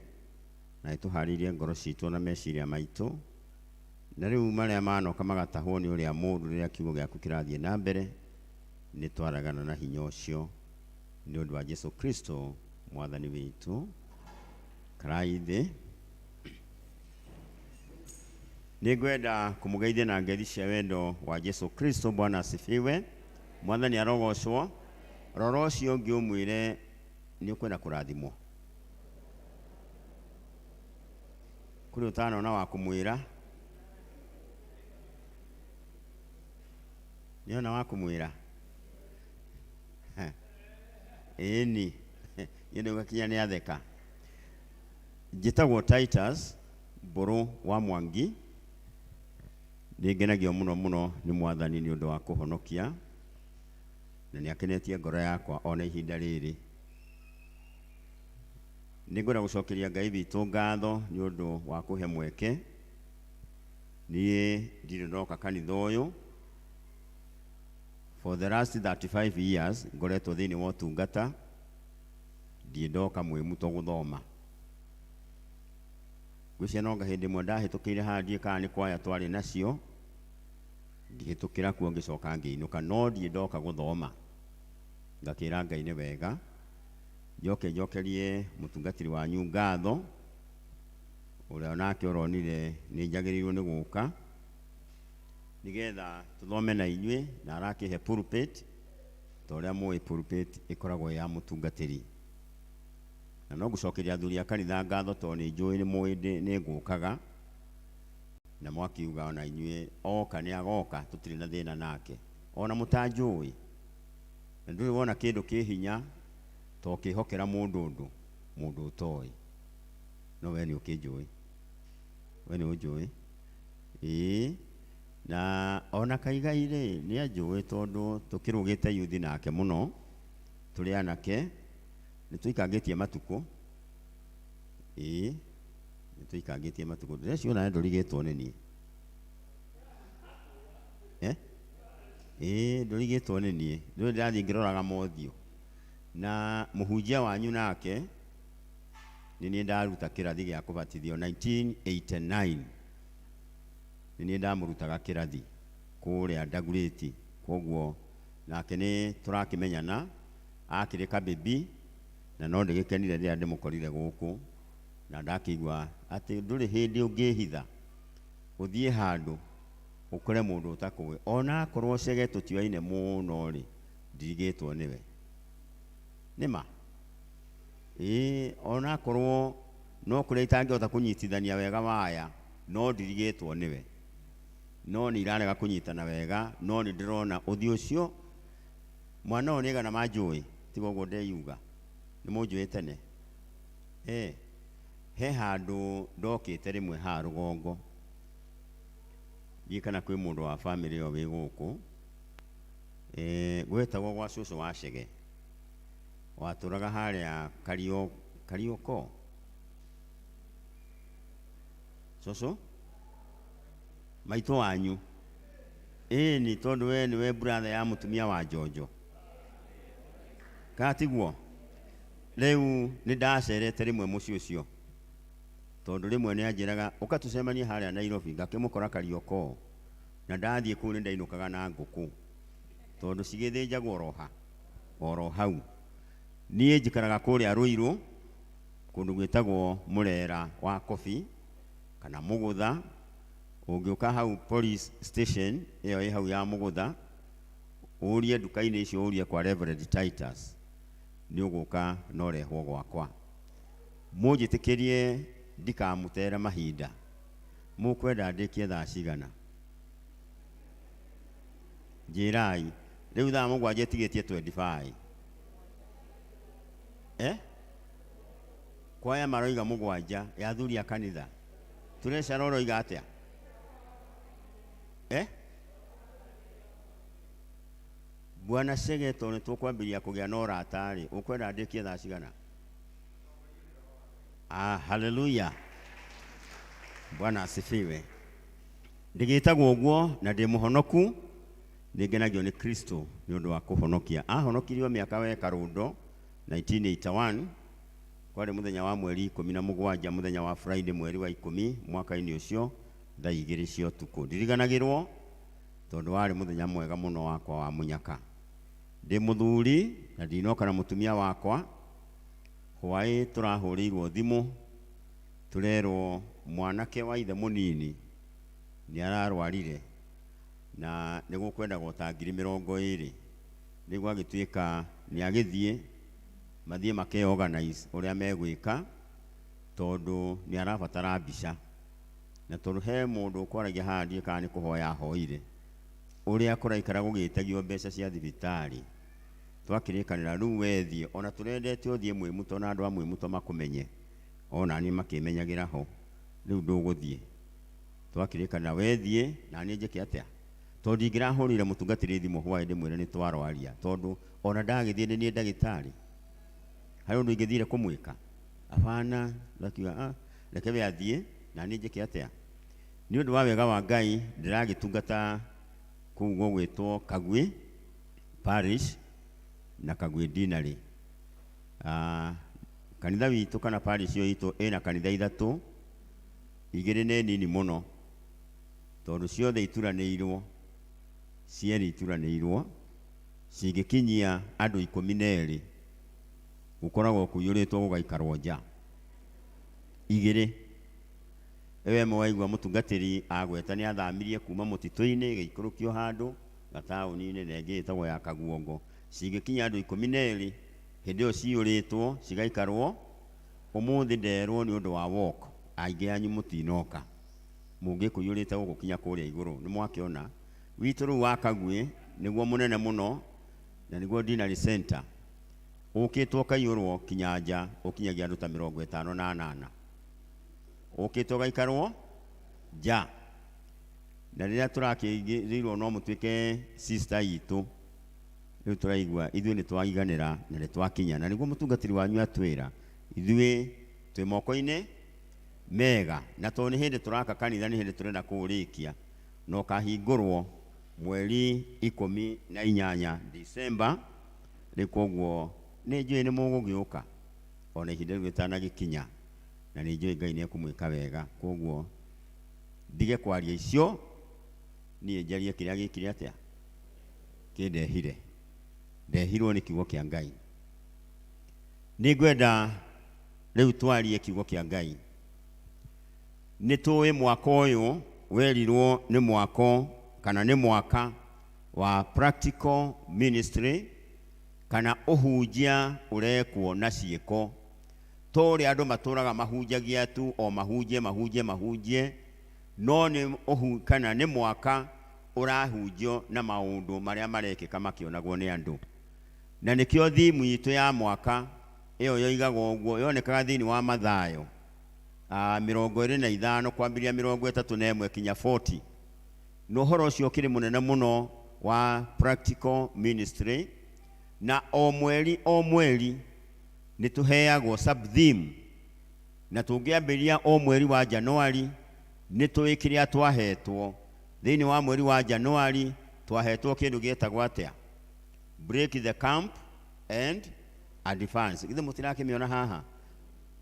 na nĩ tũharĩirie ngoro citũ na meciria maitũ, na rĩu marĩa manoka magatahwo nĩ ũrĩa mũũru rĩrĩa kiugo gĩaku kĩrathiĩ na mbere, nĩ twaragana na hinya ũcio nĩ ũndũ wa Jesu Kristo Mwathani witũ. Karai thĩ. Nĩ ngwenda kũmũgeithia na ngeithi cia wendo wa Jesu Kristo. Bwana asifiwe. Mwathani arogocwo. Rora ũcio ũngĩ ũmwĩre nĩ ũkwenda kũrathimwo. Kũrĩ ũtanona wa kũmwĩra, nĩona wa kũmwĩra ĩni niĩ nĩgakinya nĩ atheka. Njĩtagwo Titus Mbũrũ wa Mwangi. Nĩ ngenagio mũno mũno nĩ Mwathani nĩ ũndũ wa kũhonokia, na nĩ akenetie ngoro yakwa ona ihinda rĩrĩ. Nĩ ngwenda gũcokeria Ngai witũ ngatho nĩ ũndũ wa kũhe mweke. Niĩ ndirĩ ndoka kanitha ũyũ for the last 35 years, ngoretwo thĩinĩ wa ũtungata, ndirĩ ndoka mwĩmuto gũthoma. Ngwĩciria no hĩndĩ ĩmwe ndahĩtũkĩire haha, ndiũĩ kana nĩ kwaya twarĩ nacio, ngĩhĩtũkĩra kuo ngĩcoka ngĩinũka, no ndirĩ ndoka gũthoma. Ngakĩra Ngai nĩ wega. Njoke njokerie mũtungatĩri wanyu ngatho, ũrĩa onake ũronire nĩ njagĩrĩirwo nĩ gũka nĩgetha tũthome na inyuĩ, na arakĩhe pulpit ta ũrĩa mũĩ pulpit ĩkoragwo ya mũtungatĩri. Na no ngũcokeria athuri a kanitha ngatho tondũ nĩ njũĩ nĩ mũĩ nĩ ngũkaga, na mwakiuga ona inyuĩ oka nĩ agoka, tũtirĩ na thĩna nake ona mũtanjũĩ. Na ndũrĩ wona kĩndũ kĩ hinya to ũkĩhokera mũndũ ũndũ mũndũ ũtoĩ, no we nĩ ũkĩnjũĩ, we nĩ ũnjũĩ. Ĩĩ, na ona Kaigai rĩ nĩ anjũĩ tondũ tũkĩrũgĩte yuthi nake mũno tũrĩ anake, nĩ tũikangĩtie matukũ. Ĩĩ nĩ tũikangĩtie matukũ, ndĩreciria nawe ndũrigĩtwo nĩ niĩ. Eh? Ĩĩ ndũrigĩtwo nĩ niĩ, ndũĩ ndĩrathiĩ ngĩroraga mothiũ. Na mũhunjia wanyu nake nĩ niĩ ndaruta kĩrathi gĩa kũbatithio 1989, nĩ niĩ ndamũrutaga kĩrathi kũrĩa Ndagurĩti, koguo nake nĩ tũrakĩmenyana, akĩrĩ kabibi na no ndĩgĩkenire rĩrĩa ndĩmũkorire gũkũ, na ndakĩigua atĩ ndũrĩ hĩndĩ ũngĩhitha ũthiĩ handũ ũkore mũndũ ũtakũĩ, ona akorwo Chege tũtioaine mũno rĩ, ndirigĩtwo nĩwe. Nĩma? Ĩĩ, ona akorwo no kũrĩa itangĩhota kũnyitithania wega waya, no ndirigĩtwo nĩwe. No nĩ irarega kũnyitana wega, no nĩ ndĩrona ũthiũ ũcio mwana ũyũ nĩaigana manjũĩ, tiga ũguo ndeyuga, nĩ mũnjũĩ tene. He handũ ndokĩte rĩmwe haha rũgongo, ndiũĩ kana kwĩ mũndũ wa bamĩrĩ ĩyo wĩ gũkũ, gwetagwo gwa cũcũ wa Chege, watũraga harĩa Karioko, cũcũ maitũ wanyu. Ĩni tondũ we nĩwe brother ya mũtumia wa Njonjo, kana tiguo? Rĩu nĩ ndacerete rĩmwe mũciĩ ũcio, tondũ rĩmwe nĩ anjĩraga ũka tũcemanie harĩa Nairobi, ngakĩmũkora Karioko, na ndathiĩ kũu nĩ ndainũkaga na ngũkũ, tondũ cigĩthĩnjagwo oro hau. Niĩ njikaraga kũrĩa Ruiru, kũndũ gwĩtagwo Mũrera wa Kobi kana Mũgũtha. Ũngĩũka hau police station ĩyo ĩ hau ya Mũgũtha, ũrie nduka-inĩ icio, ũrie kwa Reverend Titus, nĩ ũgũka na ũrehwo gwakwa. Mũnjĩtĩkĩrie ndikamũtere mahinda, mũkwenda ndĩkie thaa cigana? Njĩrai rĩu thaa 7 ĩtigĩtie 25. Kwaya maroiga 7 ya athuri a kanitha, tũrecara ũroiga atĩa? Bwana Chege, tondũ nĩ tũkwambĩrĩria kũgĩa na ũrata rĩ, ũkwenda ndĩkie thaa cigana? Haleluya, Bwana asifiwe. Ndĩgĩtagwo ũguo na ndĩ mũhonoku, nĩ ngenagio nĩ Kristo nĩ ũndũ wa kũhonokia. Ahonokirio mĩaka we Karũndo 1981, kwarĩ mũthenya wa mweri 17, mũthenya wa Friday mweri wa 10 mwaka-inĩ ũcio, thaa 2 cia ũtukũ. Ndiriganagĩrwo tondũ warĩ mũthenya mwega mũno wakwa wa mũnyaka. Ndĩ mũthuri na ndinoka na mũtumia wakwa, hwaĩ tũrahũrĩirwo thimũ tũrerwo mwanake wa ithe mũnini nĩ ararwarire na nĩ gũkwendagwo ta ngiri 20. Rĩu agĩtuĩka nĩ agĩthiĩ, mathiĩ make organize ũrĩa megwĩka, tondũ nĩ arabatara mbica. Na tondũ he mũndũ ũkwaragia haha ndiũĩ kana nĩ kũhoya ahoire, ũrĩa kũraikara gũgĩtagio mbeca cia thibitarĩ, twakĩrĩkanĩra rĩu wethiĩ, ona tũrendete ũthiĩ Mwĩmuto na andũ a Mwĩmuto makũmenye, ona niĩ makĩmenyagĩra ho, rĩu ndũgũthiĩ. Twakĩrĩkanĩra wethiĩ na niĩ njĩke atĩa? Tondũ ndingĩrahũrĩire mũtungatĩri thimũ hwaĩ ndĩmwĩre nĩ twarwaria, tondũ ona ndagĩthiĩ nĩ niĩ ndagĩtarĩ, harĩ ũndũ ingĩthire kũmwĩka? Abana, ndakiuga, reke we athiĩ na niĩ njĩke atĩa? Nĩ ũndũ wa wega wa Ngai ndĩragĩtungata kũu gũgwĩtwo Kagwĩ Parish na Kagwĩ Deanery. Kanitha witũ kana parish ĩyo itũ ĩna kanitha 3, 2 nĩ nini mũno tondũ ciothe ituranĩirwo, cierĩ ituranĩirwo, cingĩkinyia andũ 12 gũkoragwo kũiyũrĩtwo gũgaikarwo nja. 2 ĩyo ĩmwe waigua mũtungatĩri agweta nĩ athamirie kuma mũtitũ-inĩ ĩgĩikũrũkio handũ gataũni-inĩ, na ĩngĩ ĩtagwo ya Kaguongo. Cingĩkinya andũ 12 hĩndĩ ĩyo ciyũrĩtwo cigaikarwo. Ũmũthĩ nderwo nĩ ũndũ wa walk, aingĩ anyu mũtinoka, mũngĩkũiyũrĩte gũkũ kinya kũrĩa igũrũ. Nĩ mwakĩona witũ rĩu wa Kagwĩ nĩguo mũnene mũno na nĩguo Deanery Center, ũkĩtwo ũkaiyũrwo kinya nja ũkinyagia andũ ta 58, ũkĩtwo ũgaikarwo nja. Na rĩrĩa tũrakĩingĩrĩirwo no mũtuĩke sister itũ, rĩu tũraigua ithuĩ nĩ twaiganĩra na nĩ twakinya, na nĩguo mũtungatĩri wanyu atwĩra ithuĩ Twĩ moko-inĩ mega. Na tondũ nĩ hĩndĩ tũraka kanitha, nĩ hĩndĩ tũrenda kũũrĩkia, na ũkahingũrwo mweri 18 Disemba. Rĩu koguo nĩ njũĩ nĩ mũgũgĩũka ona ihinda rĩu rĩtanagĩkinya, na nĩ njũĩ Ngai nĩ ekũmwĩka wega. Koguo ndige kwaria icio, niĩ njarie kĩrĩa gĩkire atĩa kĩndehire. Ndehirwo nĩ kiugo kĩa Ngai. Nĩ ngwenda rĩu twarie kiugo kĩa Ngai. Nĩ tũĩ mwaka ũyũ werirwo nĩ mwako kana nĩ mwaka wa practical ministry, kana ũhunjia ũrekwo na ciĩko. To ũrĩa andũ matũraga mahunjagia tu, o mahunjie, mahunjie, mahunjie, no nĩ ũhu, kana nĩ mwaka ũrahunjio na maũndũ marĩa marekĩka makĩonagwo nĩ andũ. Na nĩkĩo thimu itũ ya mwaka ĩyo yoigaga ũguo, yonekaga thĩinĩ wa Mathayo 25 kwambĩrĩria 31 kinya 40. Na ũhoro ũcio ũkĩrĩ mũnene mũno wa practical ministry. Na o mweri o mweri nĩ tũheagwo sub theme, na tũngĩambĩrĩria o mweri wa Januari nĩ tũĩ kĩrĩa twahetwo. Thĩinĩ wa mweri wa Januari twahetwo kĩndũ gĩetagwo atĩa? Break the camp and advance. Githĩ mũtirakĩmĩona haha?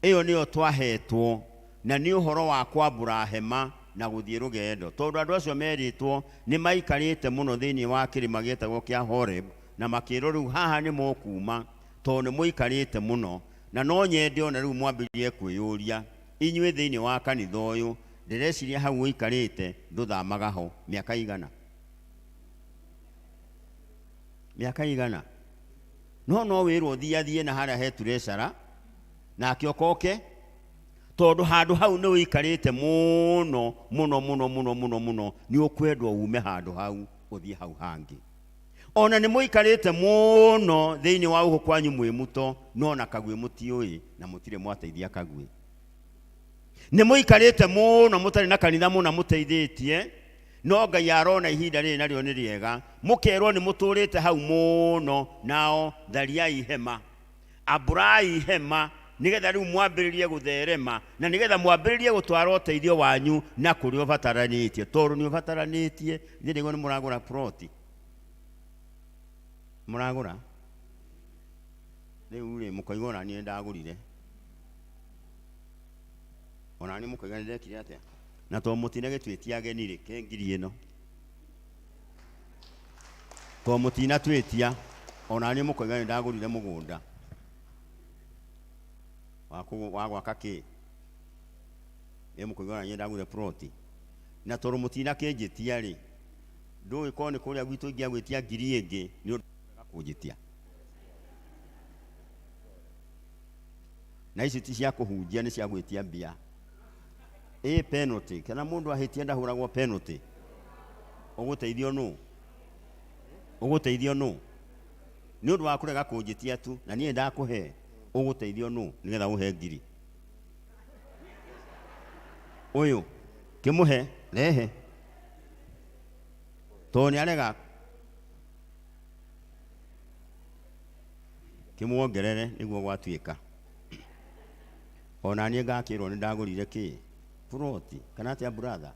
Ĩyo nĩyo twahetwo, na nĩ ũhoro wa kwambũra hema na gũthiĩ rũgendo, tondũ andũ acio merĩtwo nĩ maikarĩte mũno thĩinĩ wa kĩrĩma gĩetagwo kĩa Horeb, na makĩrwo rĩu haha nĩ mũkuma tondũ nĩ mũikarĩte mũno. Na no nyende ona rĩu mwambĩrĩrie kwĩyũria inyuĩ thĩinĩ wa kanitha ũyũ, ndĩreciria hau ũikarĩte ndũthamaga ho mĩaka igana, mĩaka igana, no no wĩrwo thiathiĩ na harĩa he treasurer nake ũkoke, tondũ handũ hau nĩ ũikarĩte mũno mũno mũno mũno mũno mũno, nĩ ũkwendwo ume handũ hau ũthiĩ hau hangĩ. Ona nĩ mũikarĩte mũno thĩinĩ wa gũkũ kwanyu mwĩ mũto, no na Kagwĩ mũtiũĩ na mũtirĩ mwateithia Kagwĩ. Nĩ mũikarĩte mũno mũtarĩ na kanitha mũna mũteithĩtie, no Ngai arona ihinda rĩrĩ narĩo nĩ rĩega, mũkerwo nĩ mũtũrĩte hau mũno, nao thariai hema, ambũrai hema, nĩgetha rĩu mwambĩrĩrie gũtherema, na nĩgetha mwambĩrĩrie gũtwara ũteithio wanyu na kũrĩa ũbataranĩtie, tondũ nĩ ũbataranĩtie. Ithuĩ nĩguo nĩ mũragũra ploti, mũragũra rĩu rĩ, mũkoiga ona niĩ ndagũrire, ona niĩ mũkoiga nĩ ndekire atĩa, na tondũ mũtinagĩtuĩtia ageni rĩ, ke ngiri ĩno, tondũ mũtinatwĩtia, ona niĩ mũkoiga nĩ ndagũrire mũgũnda wa gwaka kĩ, ĩ mũkoiga ona niĩ ndagũrire ploti, na tondũ mũtinakĩnjĩtia rĩ, ndũĩ korwo nĩ kũrĩa gwitũ ingĩagwĩtia ngiri ĩngĩ nĩ ũndũ wa kũnjĩtia. Na ici ti cia kũhunjia, nĩ cia gwĩtia mbia. Ĩ penalty, kana mũndũ ahĩtia ndahũragwo penalty. Ũgũteithio nũ? Ũgũteithio nũ? Nĩ ũndũ wa kũrega kũnjĩtia tu, na niĩ ndakũhe, ũgũteithio nũ nĩgetha ũhe ngiri? Ũyũ kĩmũhe, rehe, tondũ nĩ arega, kĩmuongerere nĩguo gwatuĩka. Ona niĩ ngakĩrwo nĩ ndagũrire kĩ ploti, kana atĩa brother?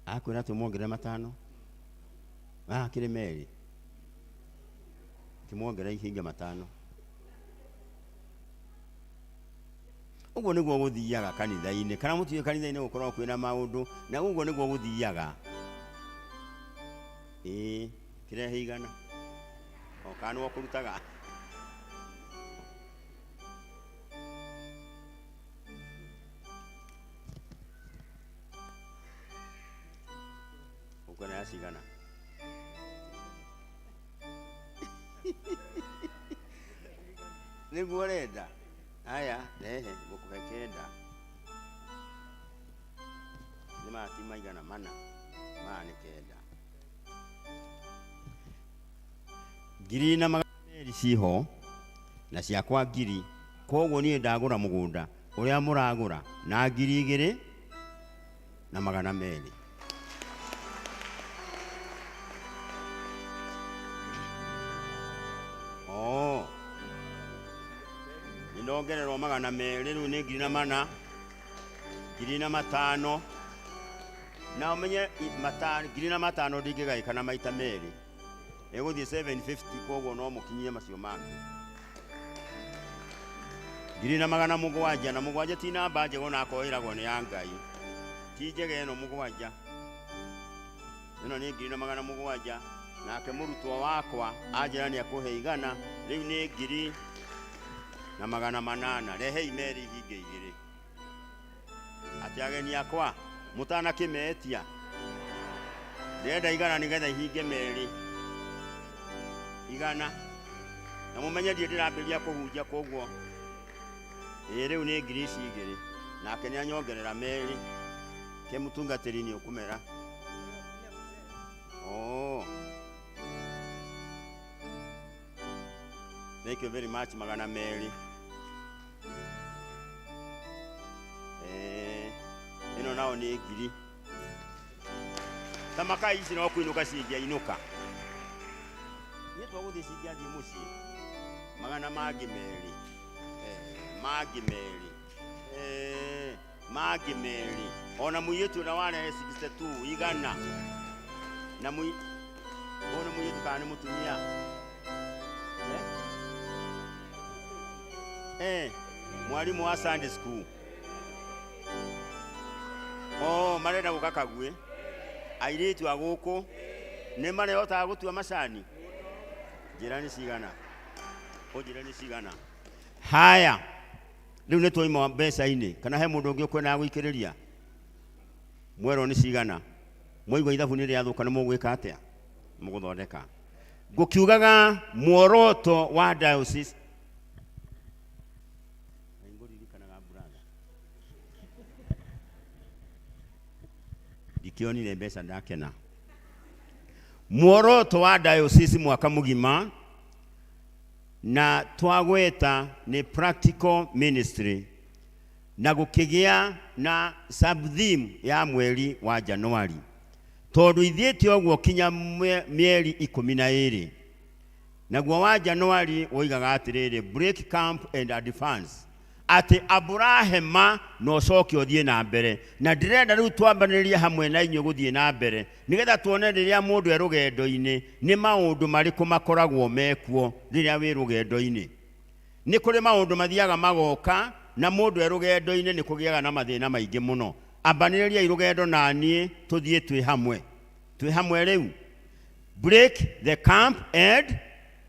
Akwĩra tũmuongerere 5, kĩrĩ merĩ, kĩmuongerere ihinga 5. Ũguo nĩguo gũthiaga kanitha-inĩ, kana mũtiũĩ kanitha-inĩ gũkoragwo kwĩna maũndũ, na ũguo nĩguo gũthiaga. Ĩĩ, kĩrehe 100, o kana nĩwe ũkũrutaga. Ũkwenda ya cigana? Nĩguo ũrenda? Aya, rehe, ngũkũhe 9. Nĩ maya ti maigana mana, maya nĩ 9. 2,200 ciho, na ciakwa 1,000. Koguo niĩ ndagũra mũgũnda ũrĩa mũragũra na 2,200. Oh. Nĩ Ndongererwo 200 rĩu nĩ ngiri na mana, 1500. Na ũmenye 1500 ndingĩgaĩkana maita merĩ, ĩgũthiĩ 750, koguo no mũkinyie macio mangĩ. 1700, na mũgwanja ti namba njega onakorwo ĩragwo nĩ ya Ngai, ti njega ĩno mũgwanja. Ĩno nĩ 1700, nake mũrutwo wakwa anjĩra nĩ akũhe 100, rĩu nĩ 1800. Rehei merĩ ihinge igĩrĩ. Atĩ ageni akwa mũtanakĩmetia, ndĩrenda 100 nĩgetha ihinge merĩ 100. Na mũmenye ndirĩ ndĩrambĩrĩria kũhunjia, koguo ĩĩ rĩu nĩ ngiri ici igĩrĩ, nake nĩ anyongerera merĩ. Ke mũtungatĩri nĩ ũkũmera. Oh. Thank you very much, 200. Ĩno nao nĩ ngiri. Tamakai ici no kũinũka cingĩainũka. Niĩ twagũthiĩ cingĩathiĩ mũciĩ. Magana mangĩ merĩ. Mangĩ merĩ. Mangĩ merĩ. Ona mũirĩtu ũrĩa warehe 62 igana. Na ũyũ nĩ mũirĩtu kana nĩ mũtumia? Mwalimu wa Sunday school. Oh, marenda gũka Kagwĩ. Airĩtu a gũkũ nĩ marehotaga gũtua macani? Njĩra nĩ cigana? Ũnjĩre nĩ cigana? Haya, rĩu nĩ twaima mbeca-inĩ, kana he mũndũ ũngĩ ũkwendaga gũikĩrĩria? Mwerwo nĩ cigana? Mwaigua ithabu nĩ rĩathũka nĩ mũgwĩka atĩa? Mũgũthondeka. Ngũkiugaga muoroto wa diocese. Ngũririkanaga brother. Ndikĩonire mbeca ndakena. Muoroto wa diocese mwaka mũgima na twagweta nĩ practical ministry, na gũkĩgĩa na sub theme ya mweri wa Januari, tondũ ithiĩte ũguo kinya mĩeri ikũmi na ĩrĩ. Naguo wa Januari woigaga atĩrĩrĩ, break camp and advance, atĩ ambũra hema na ũcoke ũthiĩ na mbere. Na ndĩrenda rĩu twambanĩrĩrie hamwe na inyuĩ gũthiĩ na mbere, nĩgetha tuone rĩrĩa mũndũ e rũgendo-inĩ nĩ maũndũ marĩkũ makoragwo mekuo rĩrĩa wĩ rũgendo-inĩ. Nĩ kũrĩ maũndũ mathiaga magoka, na mũndũ e rũgendo-inĩ nĩ kũgĩaga na mathĩna maingĩ mũno. Ambanĩrĩriai rũgendo na niĩ tũthiĩ twĩ hamwe. Twĩ hamwe rĩu. Break the camp and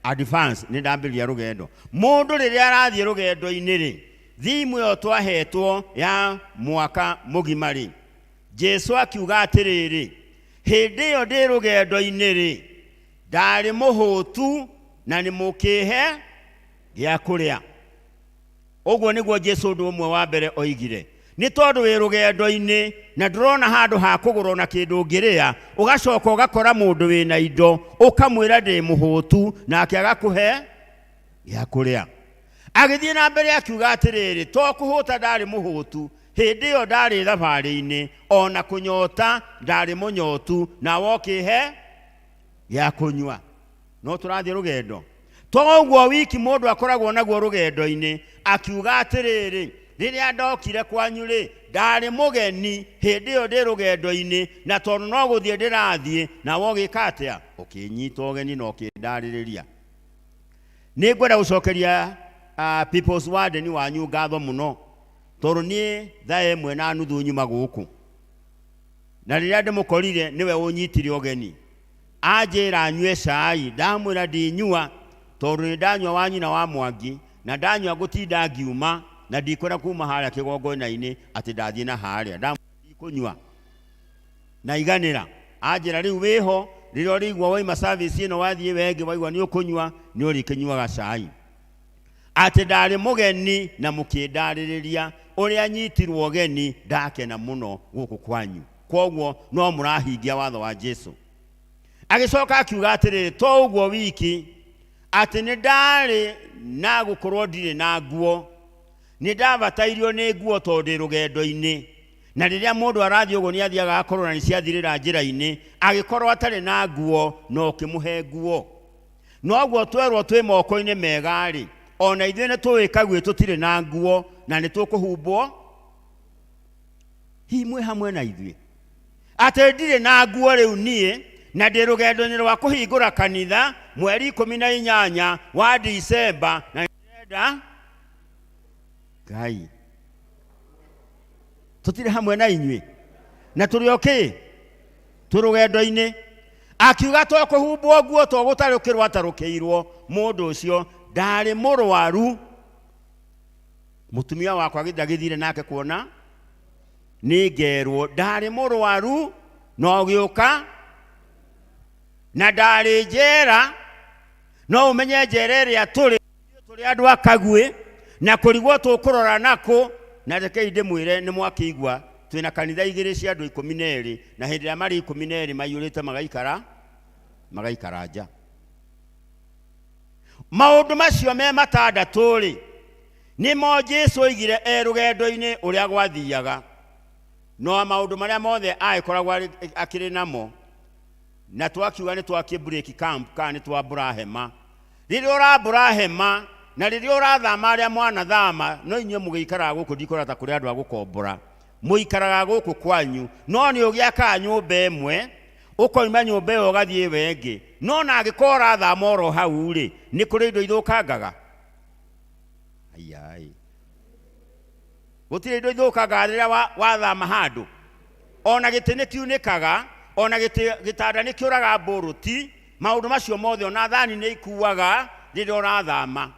advance. Nĩ ndambĩrĩria rũgendo. Mũndũ rĩrĩa arathiĩ rũgendo-inĩ rĩ, thimu ĩyo twahetwo ya mwaka mũgima rĩ, Jesu akiuga atĩrĩrĩ, hĩndĩ ĩyo ndĩ rũgendo-inĩ rĩ, ndarĩ mũhũtu na nĩ mũkĩhe gĩa kũrĩa. Ũguo nĩguo Jesu ũndũ ũmwe wa mbere oigire. Nĩ tondũ wĩ rũgendo-inĩ na ndũrona handũ ha kũgũra ona kĩndũ ũngĩrĩa, ũgacoka ũgakora mũndũ wĩna indo, ũkamwĩra ndĩ mũhũtu, nake agakũhe gĩa kũrĩa. Agĩthiĩ na mbere akiuga atĩrĩrĩ, to kũhũta ndarĩ mũhũtu, hĩndĩ ĩyo ndarĩ thabarĩ-inĩ, ona kũnyota ndarĩ mũnyotu, nawe ũkĩhe gĩa kũnyua. No tũrathiĩ rũgendo. To ũguo wiki mũndũ akoragwo naguo rũgendo-inĩ, akiuga atĩrĩrĩ, rĩrĩa ndokire kwanyu rĩ, ndarĩ mũgeni hĩndĩ ĩyo ndĩ rũgendo-inĩ, na tondũ no gũthiĩ ndĩrathiĩ, nawe ũgĩka atĩa? Ũkĩnyita ũgeni na ũkĩndarĩrĩria. Nĩ ngwenda gũcokeria People's Warden wanyu ngatho mũno, tondũ niĩ thaa 1:30 nyuma gũkũ, na rĩrĩa ndĩmũkorire nĩwe ũnyitire ũgeni. Anjĩra nyue cai, ndamwĩra ndinyua, tondũ nĩ ndanyua wa nyina wa Mwangi, na ndanyua ngũtinda ngiuma, na ndikwenda kuma harĩa kĩgongona-inĩ atĩ ndathiĩ na harĩa, ndamwĩra ndikũnyua. Na iganĩra. Anjĩra rĩu wĩho, rĩrĩa ũrĩigua waima service ĩno wathiĩ wengĩ waigua nĩ ũkũnyua, nĩ ũrĩkĩnyuaga cai. Atĩ ndarĩ mũgeni na mũkĩndarĩrĩria ũrĩa nyitirwo ũgeni, ndakena mũno gũkũ kwanyu. Kwoguo no mũrahingia watho wa Jesu. Agĩcoka akiuga atĩrĩrĩ, to ũguo wiki, atĩ nĩ ndarĩ na gũkorwo ndirĩ na nguo, nĩ ndabatairio nĩ nguo tondũ ndĩ rũgendo-inĩ. Na rĩrĩa mũndũ arathiĩ ũguo nĩ athiaga akorwo na nĩ ciathirĩra njĩra-inĩ, agĩkorwo atarĩ na nguo na ũkĩmũhe nguo. Noguo twerwo twĩ moko-inĩ mega-rĩ, Ona ithuĩ nĩ tũĩ Kaguĩ tũtirĩ na nguo na nĩ tũkũhumbwo. Hihi mwĩ hamwe na ithuĩ? Atĩ ndirĩ na nguo rĩu niĩ na ndĩ rũgendo-inĩ rwa kũhingũra kanitha mweri 18 wa Disemba na ndĩrenda Ngai. Tũtirĩ hamwe na inyuĩ na tũrĩ o kĩ? Twĩ rũgendo-inĩ. Akiuga to kũhumbwo nguo to gũtarũkĩrwo atarũkĩirwo. Mũndũ ũcio ndarĩ mũrwaru. Mũtumia wakwa ndagĩthire nake kuona nĩ ngerwo ndarĩ mũrwaru no gĩũka na ndarĩ njera. No ũmenye njera ĩrĩa tũrĩ, tũrĩ andũ a Kaguĩ na kũrigwo tũkũrora nakũ. Na rekei ndĩmwĩre nĩ mwakĩigua twĩna kanitha igĩrĩ cia andũ 12 na hĩndĩ ĩrĩa marĩ 12 maiyũrĩte magaikara nja. Maũndũ macio me matandatũ rĩ, nĩmo Jesũ oigire e rũgendo-inĩ ũrĩa gwathiaga. No maũndũ marĩa mothe agĩkoragwo akĩrĩ namo, na twakiuga nĩ twakie break camp kana nĩ twambũra hema. Rĩrĩa ũrambũra hema na rĩrĩa ũrathama arĩa mwanathama, no inyuĩ mũgĩikaraga gũkũ, ndikũrora ta kũrĩ andũ a gũkombora. Mũikaraga gũkũ kwanyu, no nĩ ũgĩakaga nyũmba ĩmwe, ũkoima nyũmba ĩyo ũgathiĩ ĩyo ĩngĩ. No na angĩkorwo ũrathama oro hau rĩ, nĩ kũrĩ indo ithũkangaga. Aiai. Gũtirĩ indo ithũkangaga rĩrĩa wathama handũ. Ona gĩtĩ nĩ kiunĩkaga, ona gĩtanda nĩ kĩũraga mbũrũti, maũndũ macio mothe ona thani nĩ ikuaga rĩrĩa ũrathama.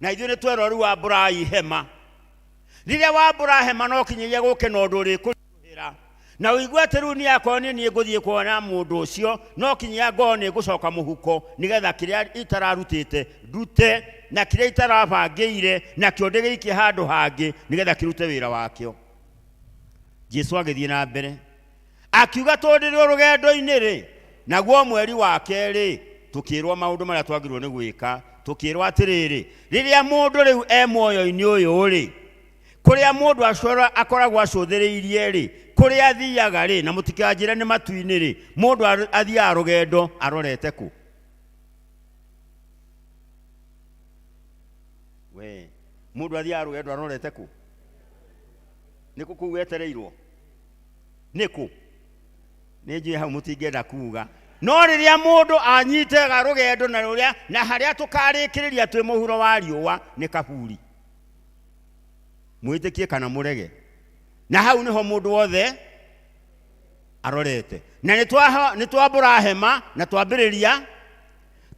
Na ithuĩ nĩ twerwo rĩu ambũrai hema. Rĩrĩa wambũra hema no kinyagia gũke na ũndũ ũrĩkũritũhĩra. Na ũigue atĩ rĩu niĩ akorwo nĩ niĩ ngũthiĩ kuona mũndũ ũcio, no kinyagia ngorwo nĩ ngũcoka mũhuko nĩgetha kĩrĩa itararutĩte ndute, na kĩrĩa itarabangĩire nakĩo ndĩgĩikie handũ hangĩ nĩgetha kĩrute wĩra wakĩo. Jesũ agĩthiĩ na mbere akiuga tondũ ndĩrĩ rũgendo-inĩ rĩ, naguo mweri wa kerĩ tũkĩrwo maũndũ marĩa twagĩrĩirwo nĩ gwĩka. Tũkĩrwo atĩrĩrĩ, rĩrĩa mũndũ rĩu e muoyo-inĩ ũyũ rĩ, kũrĩa mũndũ akoragwo acũthĩrĩirie rĩ, kũrĩa athiaga rĩ, na mũtikanjĩre nĩ matu-inĩ rĩ, mũndũ athiaga rũgendo arorete kũ? We, mũndũ athiaga rũgendo arorete kũ? Nĩ kũ kũu wetereirwo? Nĩ kũ? Nĩ njũĩ hau mũtingĩenda kuga. No rĩrĩa mũndũ anyitaga rũgendo na rũrĩa, na harĩa tũkarĩkĩrĩria twĩ mũhuro wa riũa nĩ kaburi. Mwĩtĩkie kana mũrege. Na hau nĩho mũndũ wothe arorete. Na nĩ twambũra hema na twambĩrĩria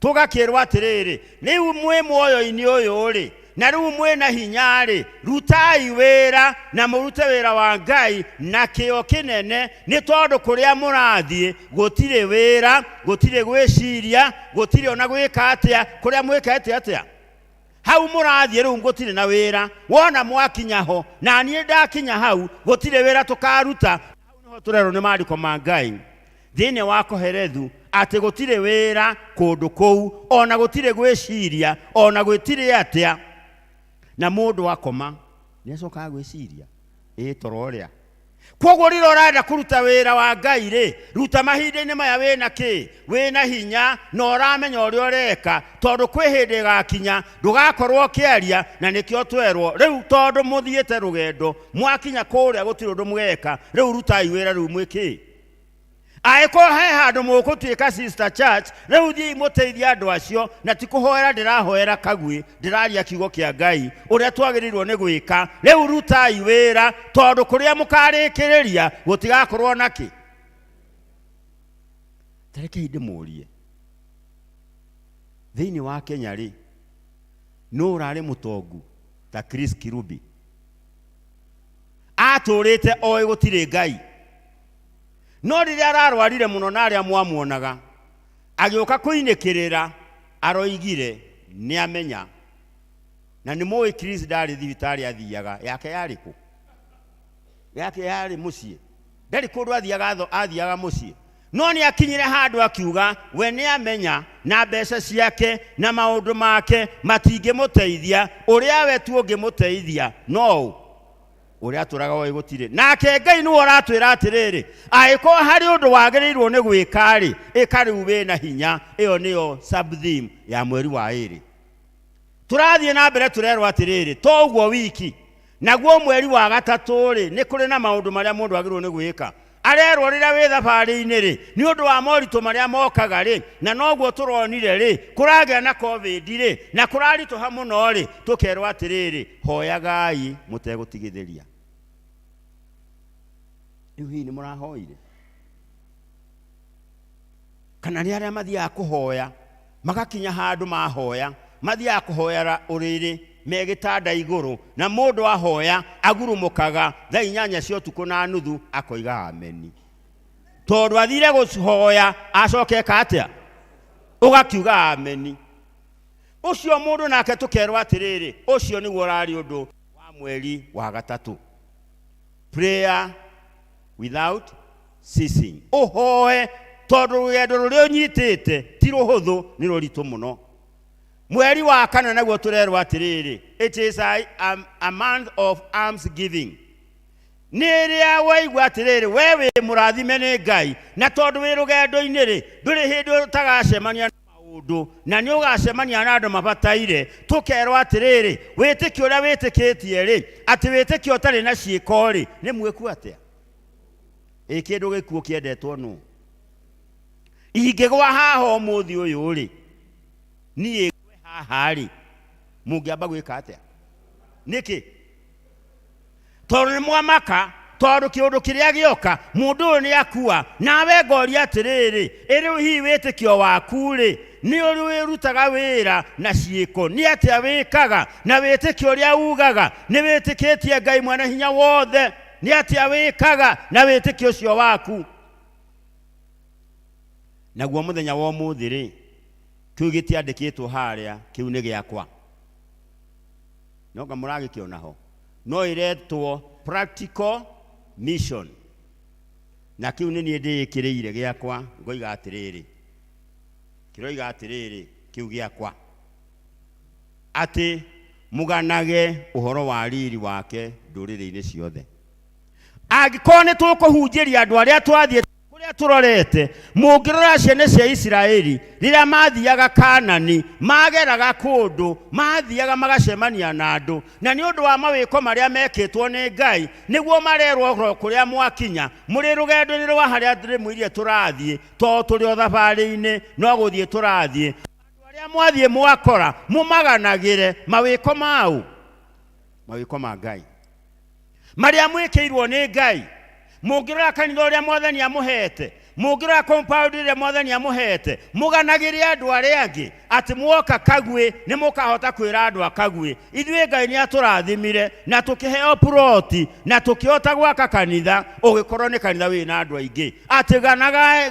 tũgakĩrwo atĩrĩrĩ, rĩu mwĩ muoyo-inĩ ũyũ rĩ, na rĩu mwĩ na hinya rĩ, rutai wĩra na mũrute wĩra wa Ngai na kĩo kĩnene, nĩ tondũ kũrĩa mũrathiĩ gũtirĩ wĩra, gũtirĩ gwĩciria, gũtirĩ ona gwĩka atĩa, kũrĩa mwĩkete atĩa. Hau mũrathiĩ rĩu gũtirĩ na wĩra. Wona mwakinya ho, na niĩ ndakinya hau, gũtirĩ wĩra tũkaruta. Hau nĩho tũrerwo nĩ maandĩko ma Ngai thĩinĩ wa Kohelethu atĩ gũtirĩ wĩra kũndũ kũu, ona gũtirĩ gwĩciria, ona gũtirĩ atĩa. Na mũndũ akoma nĩ acokaga gwĩciria, ĩ toro ũrĩa. Kwoguo rĩrĩa ũrenda kũruta wĩra wa Ngai rĩ, ruta mahinda-inĩ maya wĩna kĩ? Wĩna hinya na ũramenya ũrĩa ũreka, tondũ kwĩ hĩndĩ ĩgakinya ndũgakorwo ũkĩaria, na nĩkĩo twerwo rĩu tondũ mũthiĩte rũgendo mwakinya kũrĩa gũtirĩ ũndũ mũgeka, rĩu rutai wĩra rĩu mwĩkĩ. Angĩkorwo he handũ mũgũtuĩka sister church, rĩu thiĩi mũteithie andũ acio, na ti kũhoera ndĩrahoera Kaguĩ, ndĩraria kiugo kĩa Ngai ũrĩa twagĩrĩirwo nĩ gwĩka. Rĩu rutai wĩra, tondũ kũrĩa mũkarĩkĩrĩria gũtigakorwo na kĩ. Ta rekei ndĩmũrie, thĩinĩ wa Kenya rĩ, nũ ũrarĩ mũtongu ta Chris Kirubi? Atũrĩte oĩ gũtirĩ Ngai. No rĩrĩa ararwarire mũno na arĩa mwamuonaga agĩũka kũinĩkĩrĩra, aroigire nĩ amenya. Na nĩ mũĩ Chris ndarĩ thibitarĩ athiaga, yake yarĩ kũ? Yake yarĩ mũciĩ. Ndarĩ kũndũ athiaga, athiaga mũciĩ. No nĩ akinyire handũ akiuga we nĩ amenya na mbeca ciake na maũndũ make matingĩmũteithia, ũrĩa we tu ũngĩmũteithia no ũ ũrĩa atũraga oĩ gũtirĩ. Nake Ngai nĩwe ũratwĩra atĩrĩrĩ, angĩkorwo harĩ ũndũ wagĩrĩirwo nĩ gwĩka rĩ, ĩka rĩu wĩna hinya. Ĩyo nĩyo sub theme ya mweri wa ĩrĩ. Tũrathiĩ na mbere tũrerwo atĩrĩrĩ, to ũguo wiki, naguo mweri wa gatatũ rĩ, nĩ kũrĩ na maũndũ marĩa mũndũ agĩrĩirwo nĩ gwĩka. Arerwo rĩrĩa wĩ thabarĩ-inĩ rĩ, nĩ ũndũ wa moritũ marĩa mokaga rĩ, na noguo tũronire rĩ, kũragĩa na COVID rĩ, na kũraritũha mũno rĩ, tũkerwo atĩrĩrĩ, hoyagai mũtegũtigithĩria. Rĩu hihi nĩ mũrahoire? Kana nĩ arĩa mathiaga kũhoya, magakinya handũ mahoya, mathiaga kũhoyera ũrĩrĩ me gĩtanda igũrũ, na mũndũ ahoya agurumũkaga thaa inyanya cia ũtukũ na nuthu akoiga ameni. Tondũ athire gũhoya acoke eka atĩa? Ũgakiuga ameni. Ũcio mũndũ nake tũkerwo atĩrĩrĩ, ũcio nĩguo ũrarĩ ũndũ wa mweri wa gatatũ. Prayer without ceasing. Ũhoe tondũ rũgendo rũrĩa ũnyitĩte ti rũhũthũ, nĩ rũritũ mũno. Mweri wa kana naguo tũrerwo atĩrĩrĩ, it is a month of alms giving. Nĩ rĩrĩa waigua atĩrĩrĩ, we wĩ mũrathime nĩ Ngai, na tondũ wĩ rũgendo-inĩ rĩ, ndũrĩ hĩndĩ ũtagacemania na maũndũ, na nĩ ũgacemania na andũ mabataire. Tũkerwo atĩrĩrĩ, wĩtĩkio ũrĩa wĩtĩkĩtie rĩ, atĩ wĩtĩkio ũtarĩ na ciĩko rĩ, nĩ mwĩku atĩa? Ĩ kĩndũ gĩkuũ kĩendetwo nũ? Ingĩgwa haha ũmũthĩ ũyũ rĩ, niĩ ngwe haha rĩ, mũngĩamba gwĩka atĩa? Nĩkĩ? Tondũ nĩ mwamaka, tondũ kĩũndũ kĩrĩa gĩoka, mũndũ ũyũ nĩ akua, nawe ngoria atĩrĩrĩ, ĩ rĩu hihi wĩtĩkio waku rĩ, nĩ ũrĩ wĩrutaga wĩra na ciĩko, nĩ atĩa wĩkaga na wĩtĩkio ũrĩa ugaga, nĩ wĩtĩkĩtie Ngai mwene hinya wothe, nĩ atĩa wĩkaga na wĩtĩkio ũcio waku? Naguo mũthenya wa ũmũthĩ rĩ, kĩu gĩtiandĩkĩtwo harĩa, kĩu nĩ gĩakwa. No nga mũragĩkĩona ho. No ĩretwo practical mission. Na kĩu nĩ niĩ ndĩĩkĩrĩire gĩakwa, ngoiga atĩrĩrĩ, kĩroiga atĩrĩrĩ, kĩu gĩakwa, atĩ mũganage ũhoro wa riri wake ndũrĩrĩ-inĩ ciothe. Angĩkorwo nĩ tũkũhunjĩria andũ arĩa twathiĩ kũrĩa tũrorete, mũngĩrora ciana cia Isiraeli rĩrĩa mathiaga Kanani, mageraga kũndũ, mathiaga magacemania na andũ, na nĩ ũndũ wa mawĩko marĩa mekĩtwo nĩ Ngai, nĩguo marerwo oro kũrĩa mwakinya, mũrĩ rũgendo-inĩ rwa harĩa ndĩmwĩrire tũrathiĩ, tondũ tũrĩ o thabarĩ-inĩ, no gũthiĩ tũrathiĩ. Andũ arĩa mwathiĩ mwakora, mũmaganagĩre mawĩko mau, mawĩko ma Ngai, marĩa mwĩkĩirwo nĩ Ngai. Mũngĩrora kanitha ũrĩa Mwathani amũhete, mũngĩrora compound ĩrĩa Mwathani amũhete, mũganagĩre andũ arĩa angĩ atĩ mwoka Kagwĩ nĩ mũkahota kwĩra andũ a Kagwĩ, ithuĩ Ngai nĩ atũrathimire na tũkĩheo ploti na tũkĩhota gwaka kanitha, ũgĩkorwo nĩ kanitha wĩna andũ aingĩ. Atĩ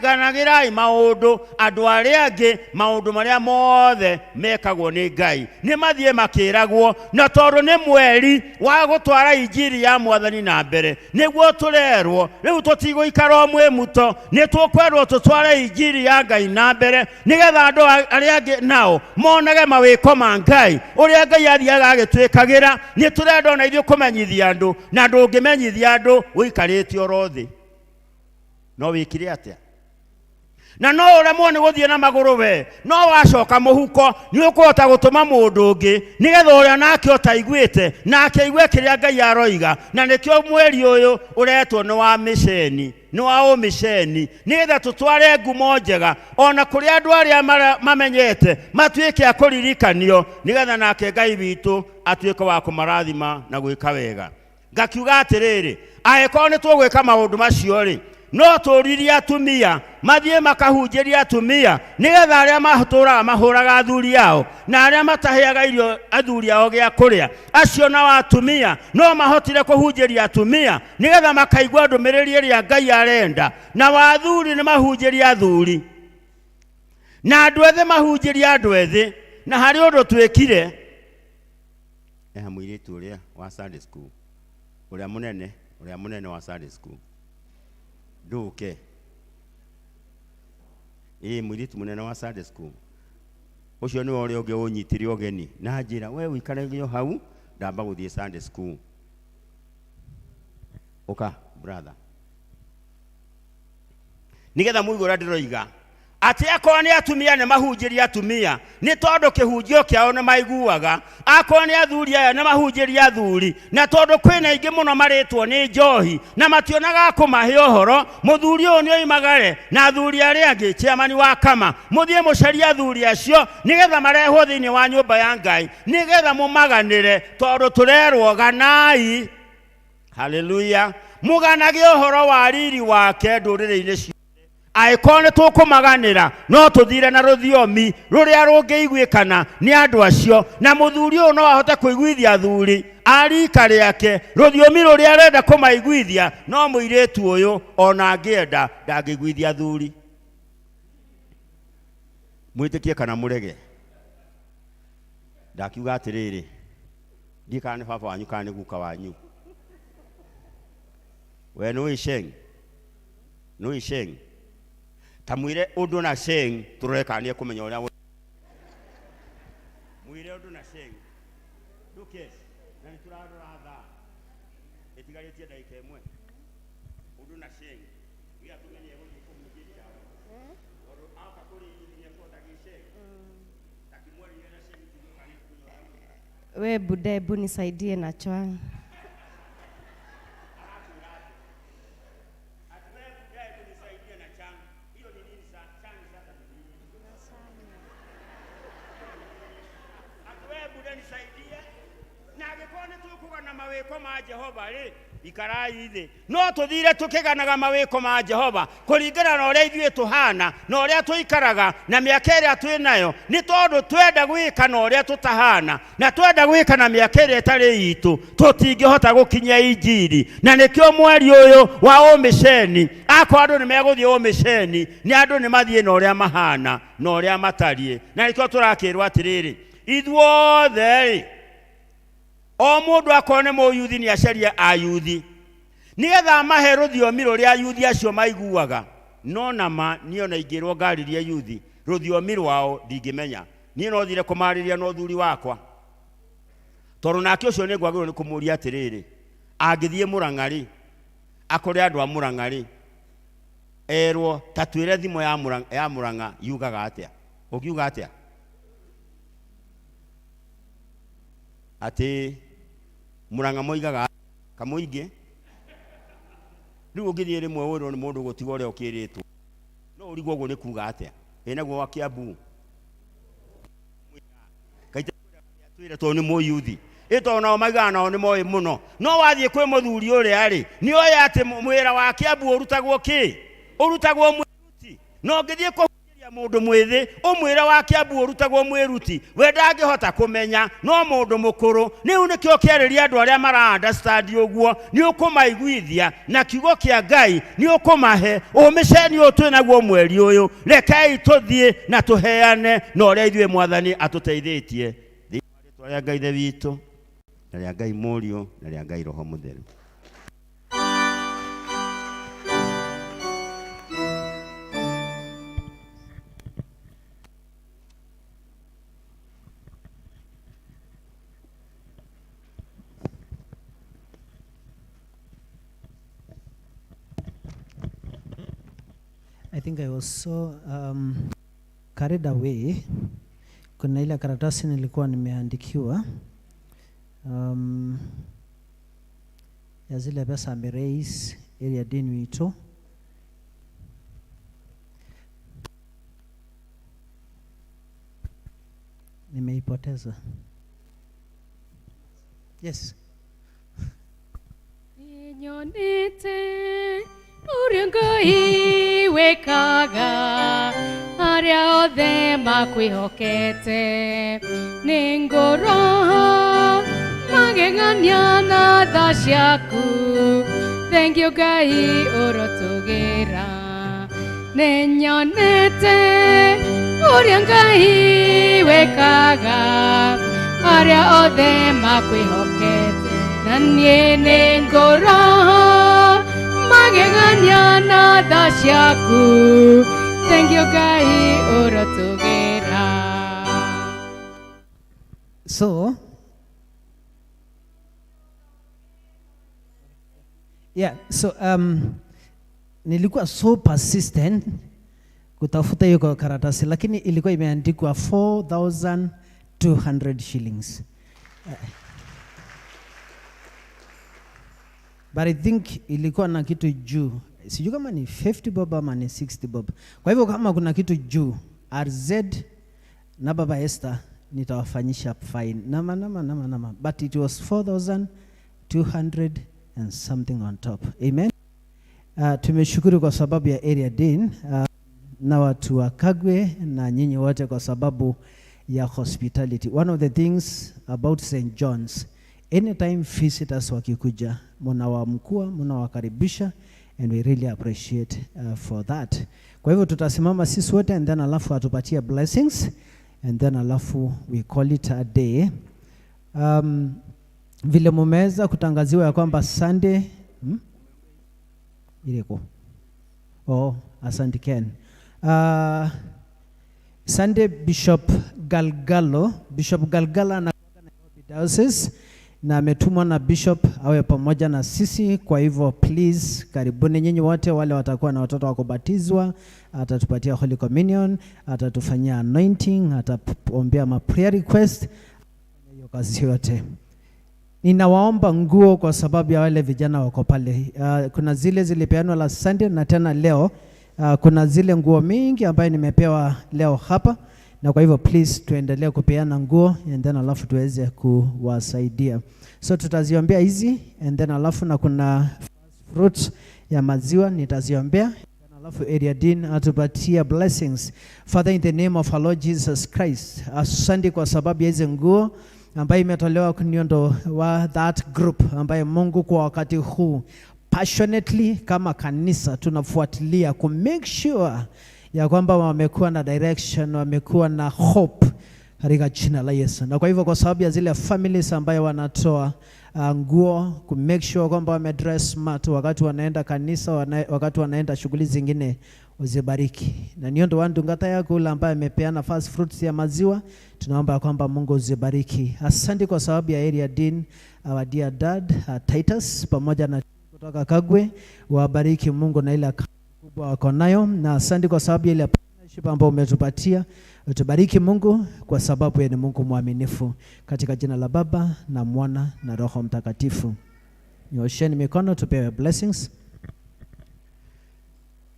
ganagĩrai maũndũ andũ arĩa angĩ, maũndũ marĩa mothe mekagwo nĩ Ngai nĩ mathiĩ makĩragwo, na tondũ nĩ mweri wa gũtwara injiri ya Mwathani na mbere, nĩguo tũrerwo rĩu tũtigũikara o mwĩ muto, nĩ tũkwerwo tũtware injiri ya Ngai na mbere, nĩgetha andũ arĩa angĩ nao monage mawĩko ma Ngai, ũrĩa Ngai athiaga agĩtwĩkagĩra. Nĩ tũrenda ona ithuĩ kũmenyithia andũ, na ndũngĩmenyithia andũ ũikarĩte oro thĩ. No wĩkire atĩa? Na no ũremwo nĩ gũthiĩ na magũrũ we, no wacoka mũhuko nĩ ũkũhota gũtũma mũndũ ũngĩ, nĩgetha ũrĩa nake ũtaiguĩte nake aigue kĩrĩa Ngai aroiga. Na nĩkĩo mweri ũyũ ũretwo nĩ wa mĩceni, nĩ wa ũmĩceni, nĩgetha tũtware ngumo njega ona kũrĩ andũ arĩa mamenyete, matuĩke a kũririkanio, nĩgetha nake Ngai witũ atuĩke wa kũmarathima na gwĩka wega. Ngakiuga atĩrĩrĩ, angĩkorwo nĩ tũgwĩka maũndũ macio rĩ, no tũririe atumia mathiĩ makahunjĩrie atumia, nĩgetha arĩa matũraga mahũraga athuri ao na arĩa mataheaga irio athuri ao gĩa kũrĩa, acio nao atumia no mahotire kũhunjĩria atumia, nĩgetha makaigua ndũmĩrĩri ĩrĩa Ngai arenda. Na athuri nĩ mahunjĩrie athuri, na andũ ethĩ mahunjĩrie andũ ethĩ. Na harĩ ũndũ twĩkire, eha mũirĩtu ũrĩa wa Sunday school, ũrĩa mũnene, ũrĩa mũnene wa Sunday school, ndũke. Ĩĩ, mũirĩtu mũnene wa Sunday school ũcio nĩwe ũrĩa ũngĩ ũnyitire ũgeni na njĩra, we ũikarage o hau, ndamba gũthiĩ Sunday school. Ũka brother, nĩgetha mũigue ũrĩa ndĩroiga. Atĩ akorwo nĩ atumia nĩ mahunjĩrie atumia nĩ tondũ kĩhunjio kĩao nĩ maiguaga, akorwo nĩ athuri aya nĩ mahunjĩrie athuri, na tondũ kwĩna aingĩ mũno marĩtwo nĩ njohi na mationaga kũmahe ũhoro, mũthuri ũyũ nĩ oimagare na athuri arĩa angĩ, chairman wa kama, mũthiĩ mũcarie athuri acio nĩgetha marehwo thĩinĩ wa nyũmba ya Ngai nĩgetha mũmaganĩre, tondũ tũrerwo ganai. Haleluya. Mũganage ũhoro wa riri wake ndũrĩrĩ-inĩ ciothe. Angĩkorwo nĩ tũkũmaganĩra no tũthire na rũthiomi rũrĩa rũngĩiguĩkana nĩ andũ acio, na mũthuri ũyũ no ahote kũiguithia athuri a rika rĩake rũthiomi rũrĩa arenda kũmaiguithia, no mũirĩtu ũyũ ona angĩenda ndangĩiguithia athuri. Mwĩtĩkie kana mũrege, ndakiuga atĩrĩrĩ, ndiĩ kana nĩ baba wanyu kana nĩ guka wanyu. We nĩũĩ Sheng? Nĩũĩ Sheng? Ta mwĩre ũndũ na Sheng tũrore kana nĩekũmenya ũrĩa mwĩre ũndũ na Sheng. Ndũke, na nĩtũrarora thaa ĩtigarĩtie ndagĩka ĩmwe. Ũndũ na Sheng nĩgetha tũmenye egũthiĩ kũhunjĩria ũ. Tondũ aoka kũrĩ ithuĩ nĩekũhota gĩceng. Ta kĩmwarĩrie na Sheng tũigue kana nĩekũmenya ũrĩa We buda, hebu nisaidie na chwang. Ikarai thĩ no tũthire tũkĩganaga mawĩko ma Jehova kũringana na ũrĩa ithuĩ tũhana na ũrĩa tũikaraga na mĩaka ĩrĩa twĩ nayo, nĩ tondũ twenda gwĩka na ũrĩa tũtahana na twenda gwĩka na mĩaka ĩrĩa ĩtarĩ itũ, tũtingĩhota gũkinyia injiri. Na nĩkĩo mweri ũyũ wa ũmĩceni, akorwo andũ nĩ megũthiĩ ũmĩceni, nĩ andũ nĩ mathiĩ na ũrĩa mahana na ũrĩa matariĩ. Na nĩkĩo tũrakĩrwo atĩrĩrĩ, ithuothe rĩ, o mũndũ akorwo nĩ mũyuthi nĩ acarie ayuthi nĩgetha amahe rũthiomi rũrĩa ayuthi acio maiguaga. No nama niĩ ona ingĩrwo ngarĩrie yuthi rũthiomi rwao ndingĩmenya. Niĩ no thire kũmarĩria na ũthuri wakwa, tondũ nake ũcio nĩ ngwagĩrĩirwo nĩ kũmũria atĩrĩrĩ, angĩthiĩ Mũrang'a rĩ, akore andũ a Mũrang'a rĩ, erwo ta twĩre thimo ya Mũrang'a yugaga atĩa? Ũngiuga atĩa? Atĩ Mũrang'a moigaga kamũingĩ. Rĩu ũngĩthiĩ rĩmwe wĩrwo nĩ mũndũ gũtiga ũrĩa ũkĩrĩtwo, no ũrigwo ũguo nĩ kuga atĩa? Ĩ naguo wa Kiambu kaita twĩre tondũ nĩ mũyuthi, ĩ tondũ nao maigaga nao nĩ moĩ mũno. No wathiĩ kwĩ mũthuri ũrĩa rĩ, nĩ oĩ atĩ mwĩra wa Kiambu ũrutagwo kĩ? Ũrutagwo mwĩruti. No ũngĩthiĩ kũhunjĩria mũndũ mwĩthĩ ũmwĩre wa Kiambu ũrutagwo mwĩruti, we ndangĩhota kũmenya, no mũndũ mũkũrũ. Rĩu nĩkĩo kĩarĩria andũ arĩa mara understand ũguo, nĩ ũkũmaiguithia na kiugo kĩa Ngai nĩ ũkũmahe ũmĩceni ũyũ twĩ naguo mweri ũyũ. Rekei tũthiĩ na tũheane na ũrĩa ithuĩ Mwathani atũteithĩtie. Thĩinĩ wa rĩtwa rĩa Ngai Ithe witũ na rĩa Ngai Mũriũ na rĩa Ngai Roho Mũtheru. I think I was so carried away. Kuna ile karatasi nilikuwa nimeandikiwa ya zile pesa ameraise area dini wito. Nimeipoteza. Yes. Nyonete ũrĩa Ngai wĩkaga arĩa othe makwĩhokete, nĩngũroha magegania na tha ciaku. Thank you Ngai ũrotũgĩra. Nĩnyonete ũrĩa Ngai wĩkaga arĩa othe makwĩhokete, na niĩ nĩngũroha magegania na tha ciaku. Thank you Ngai ũrotũgĩra. So yeah, so nilikuwa so persistent kutafuta hiyo kwa karatasi, lakini ilikuwa imeandikwa 4,200 shillings. But I think ilikuwa na kitu juu, sijui kama ni 50 bob ama ni 60 bob. Kwa hivyo kama kuna kitu juu, RZ na Baba Esther nitawafanyisha fine. Nama nama nama nama. But it was 4,200 and something on top. Amen. Tumeshukuru kwa sababu ya Area Dean na watu wa Kagwe na nyinyi wote kwa sababu ya hospitality. One of the things about St. John's, anytime visitors wakikuja, mnawamkua, mnawakaribisha, and we really appreciate for that. Kwa hivyo tutasimama sisi wote and then alafu atupatie blessings and then alafu we call it a day. Vile mumeweza kutangaziwa ya kwamba Sunday Ileko. Oh, asante Ken. Sunday Bishop Galgalo, Bishop Galgala na Nairobi Diocese na ametumwa na bishop awe pamoja na sisi. Kwa hivyo please karibuni nyinyi wote wale watakuwa na watoto wa kubatizwa. Atatupatia Holy Communion, atatufanyia anointing, ataombea ma prayer request, hiyo kazi yote. Ninawaomba nguo kwa sababu ya wale vijana wako pale. Kuna zile zilipeanwa last Sunday na tena leo. Kuna zile nguo mingi ambayo nimepewa leo hapa, na kwa hivyo please tuendelee kupeana nguo and then alafu tuweze kuwasaidia. So tutaziombea hizi and then alafu na kuna fruits ya maziwa nitaziombea. Alafu Area Dean atupatia blessings. Father, in the name of our Lord Jesus Christ, asante kwa sababu ya hizi nguo ambayo imetolewa kuniondo wa that group ambaye Mungu kwa wakati huu passionately kama kanisa tunafuatilia ku make sure ya kwamba wamekuwa na direction, wamekuwa na hope katika jina la Yesu. Na kwa hivyo kwa sababu ya zile families ambayo wanatoa nguo ku make sure kwamba wamedress smart wakati wanaenda kanisa, wakati wanaenda shughuli zingine, uzibariki. Na niondo wa ndungata yako ule ambaye amepeana first fruits ya maziwa, tunaomba kwamba Mungu uzibariki. Asante kwa sababu ya Area Dean, our dear dad, Titus pamoja na kutoka Kagwe, wabariki Mungu na ile kubwa wako nayo, na asante kwa sababu ya ile partnership ambayo umetupatia. Utubariki Mungu kwa sababu yeye ni Mungu mwaminifu. Katika jina la Baba na Mwana na Roho Mtakatifu. Nyosheni mikono tupewe blessings.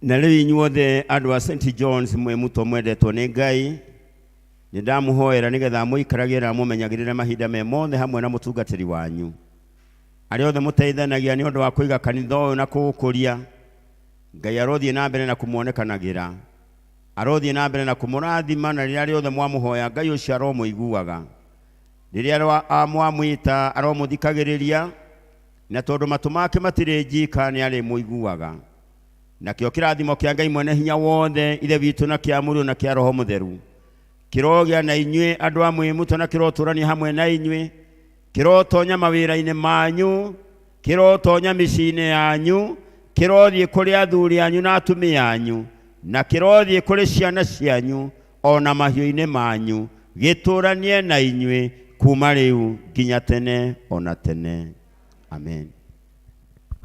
Na rĩu inyuothe andũ a St John's mwĩ mũto mwendetwo nĩ Ngai, nĩ ndamũhoera nĩgetha mũikaragĩre na mũmenyagĩrĩre mahinda me mothe hamwe na mũtungatĩri wanyu. Arĩa othe mũteithanagia nĩ ũndũ wa kũiga kanitha ũyũ na kũũkũria, Ngai arothiĩ na mbere na kũmuonekanagĩra, arothiĩ na mbere na kũmũrathima, na rĩrĩa rĩothe mwamũhoya Ngai ũcio aromũiguaga, rĩrĩa mwamwĩta aromũthikagĩrĩria, na tondũ matũ make matirĩ njika nĩ arĩmũiguaga. Nakĩo kĩrathimo kĩa Ngai mwene hinya wothe, Ithe witũ na kĩa Mũriũ na kĩa Roho Mũtheru, kĩrogĩa na inyuĩ andũ a Mwĩmũto, na kĩrotũrania hamwe na inyuĩ, kĩrotonya mawĩra-inĩ manyu, kĩrotonya mĩciĩ-inĩ yanyu, kĩrothiĩ kũrĩ athuri anyu na atumia anyu, na kĩrothiĩ kũrĩ ciana cianyu ona mahiũ-inĩ manyu, gĩtũranie na inyuĩ kuma rĩu nginya tene ona tene. Amen.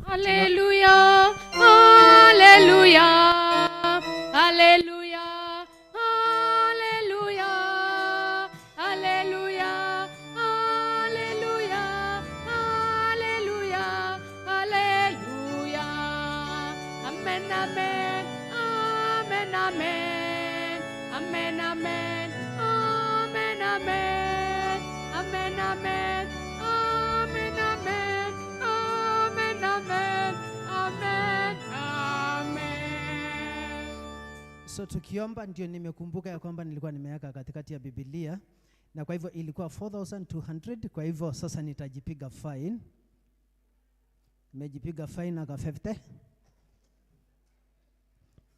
Hallelujah, hallelujah, hallelujah, hallelujah, hallelujah, hallelujah, hallelujah, hallelujah. Amen, amen, amen, amen, amen, amen, amen, amen, amen, amen, amen, amen, amen, amen, amen, amen. So tukiomba ndio nimekumbuka ya kwamba nilikuwa nimeweka katikati ya Biblia, na kwa hivyo ilikuwa 4,200. Kwa hivyo sasa nitajipiga fine. Nimejipiga fine aka 50.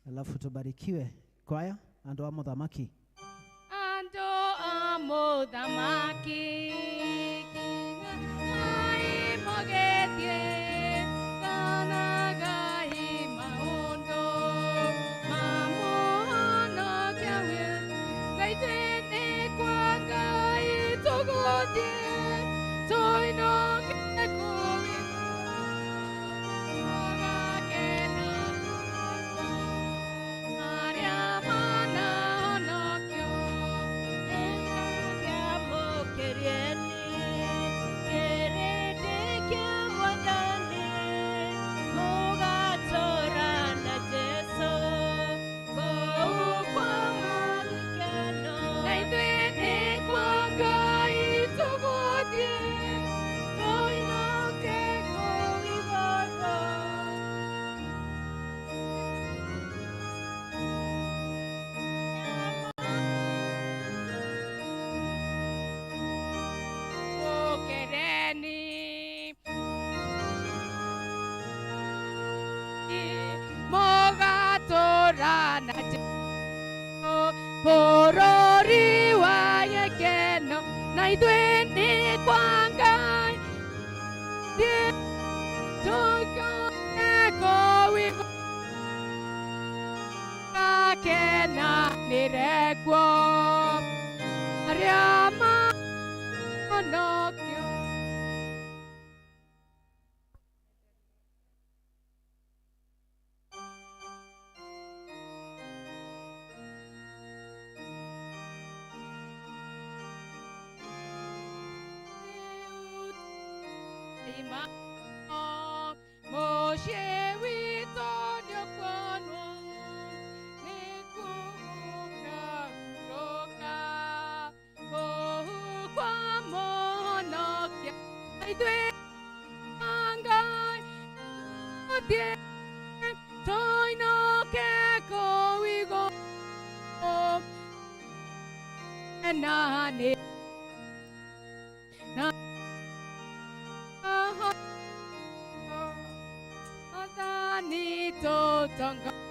Alafu tubarikiwe. Kwaya ando amo thamaki. Ando amo thamaki. Ngai mogetie kana ngai maondo mamono kiawe gaitene kwa ngai tugotie toinoke kuwi gakena aria ma Bũrũri wa gĩkeno na ithuĩ nĩ kwa Ngai thiĩ tũikare kũu igũrũ akenanĩre kuo arĩa mahonokio. Mũciĩ witũ nĩũkuonwo nĩ kũhurũka kũu kwa Mũhonokia ithuĩ Ngai tũthiĩ tũinũke kũu igũrũ na nĩ na Mwathani tũtongorie.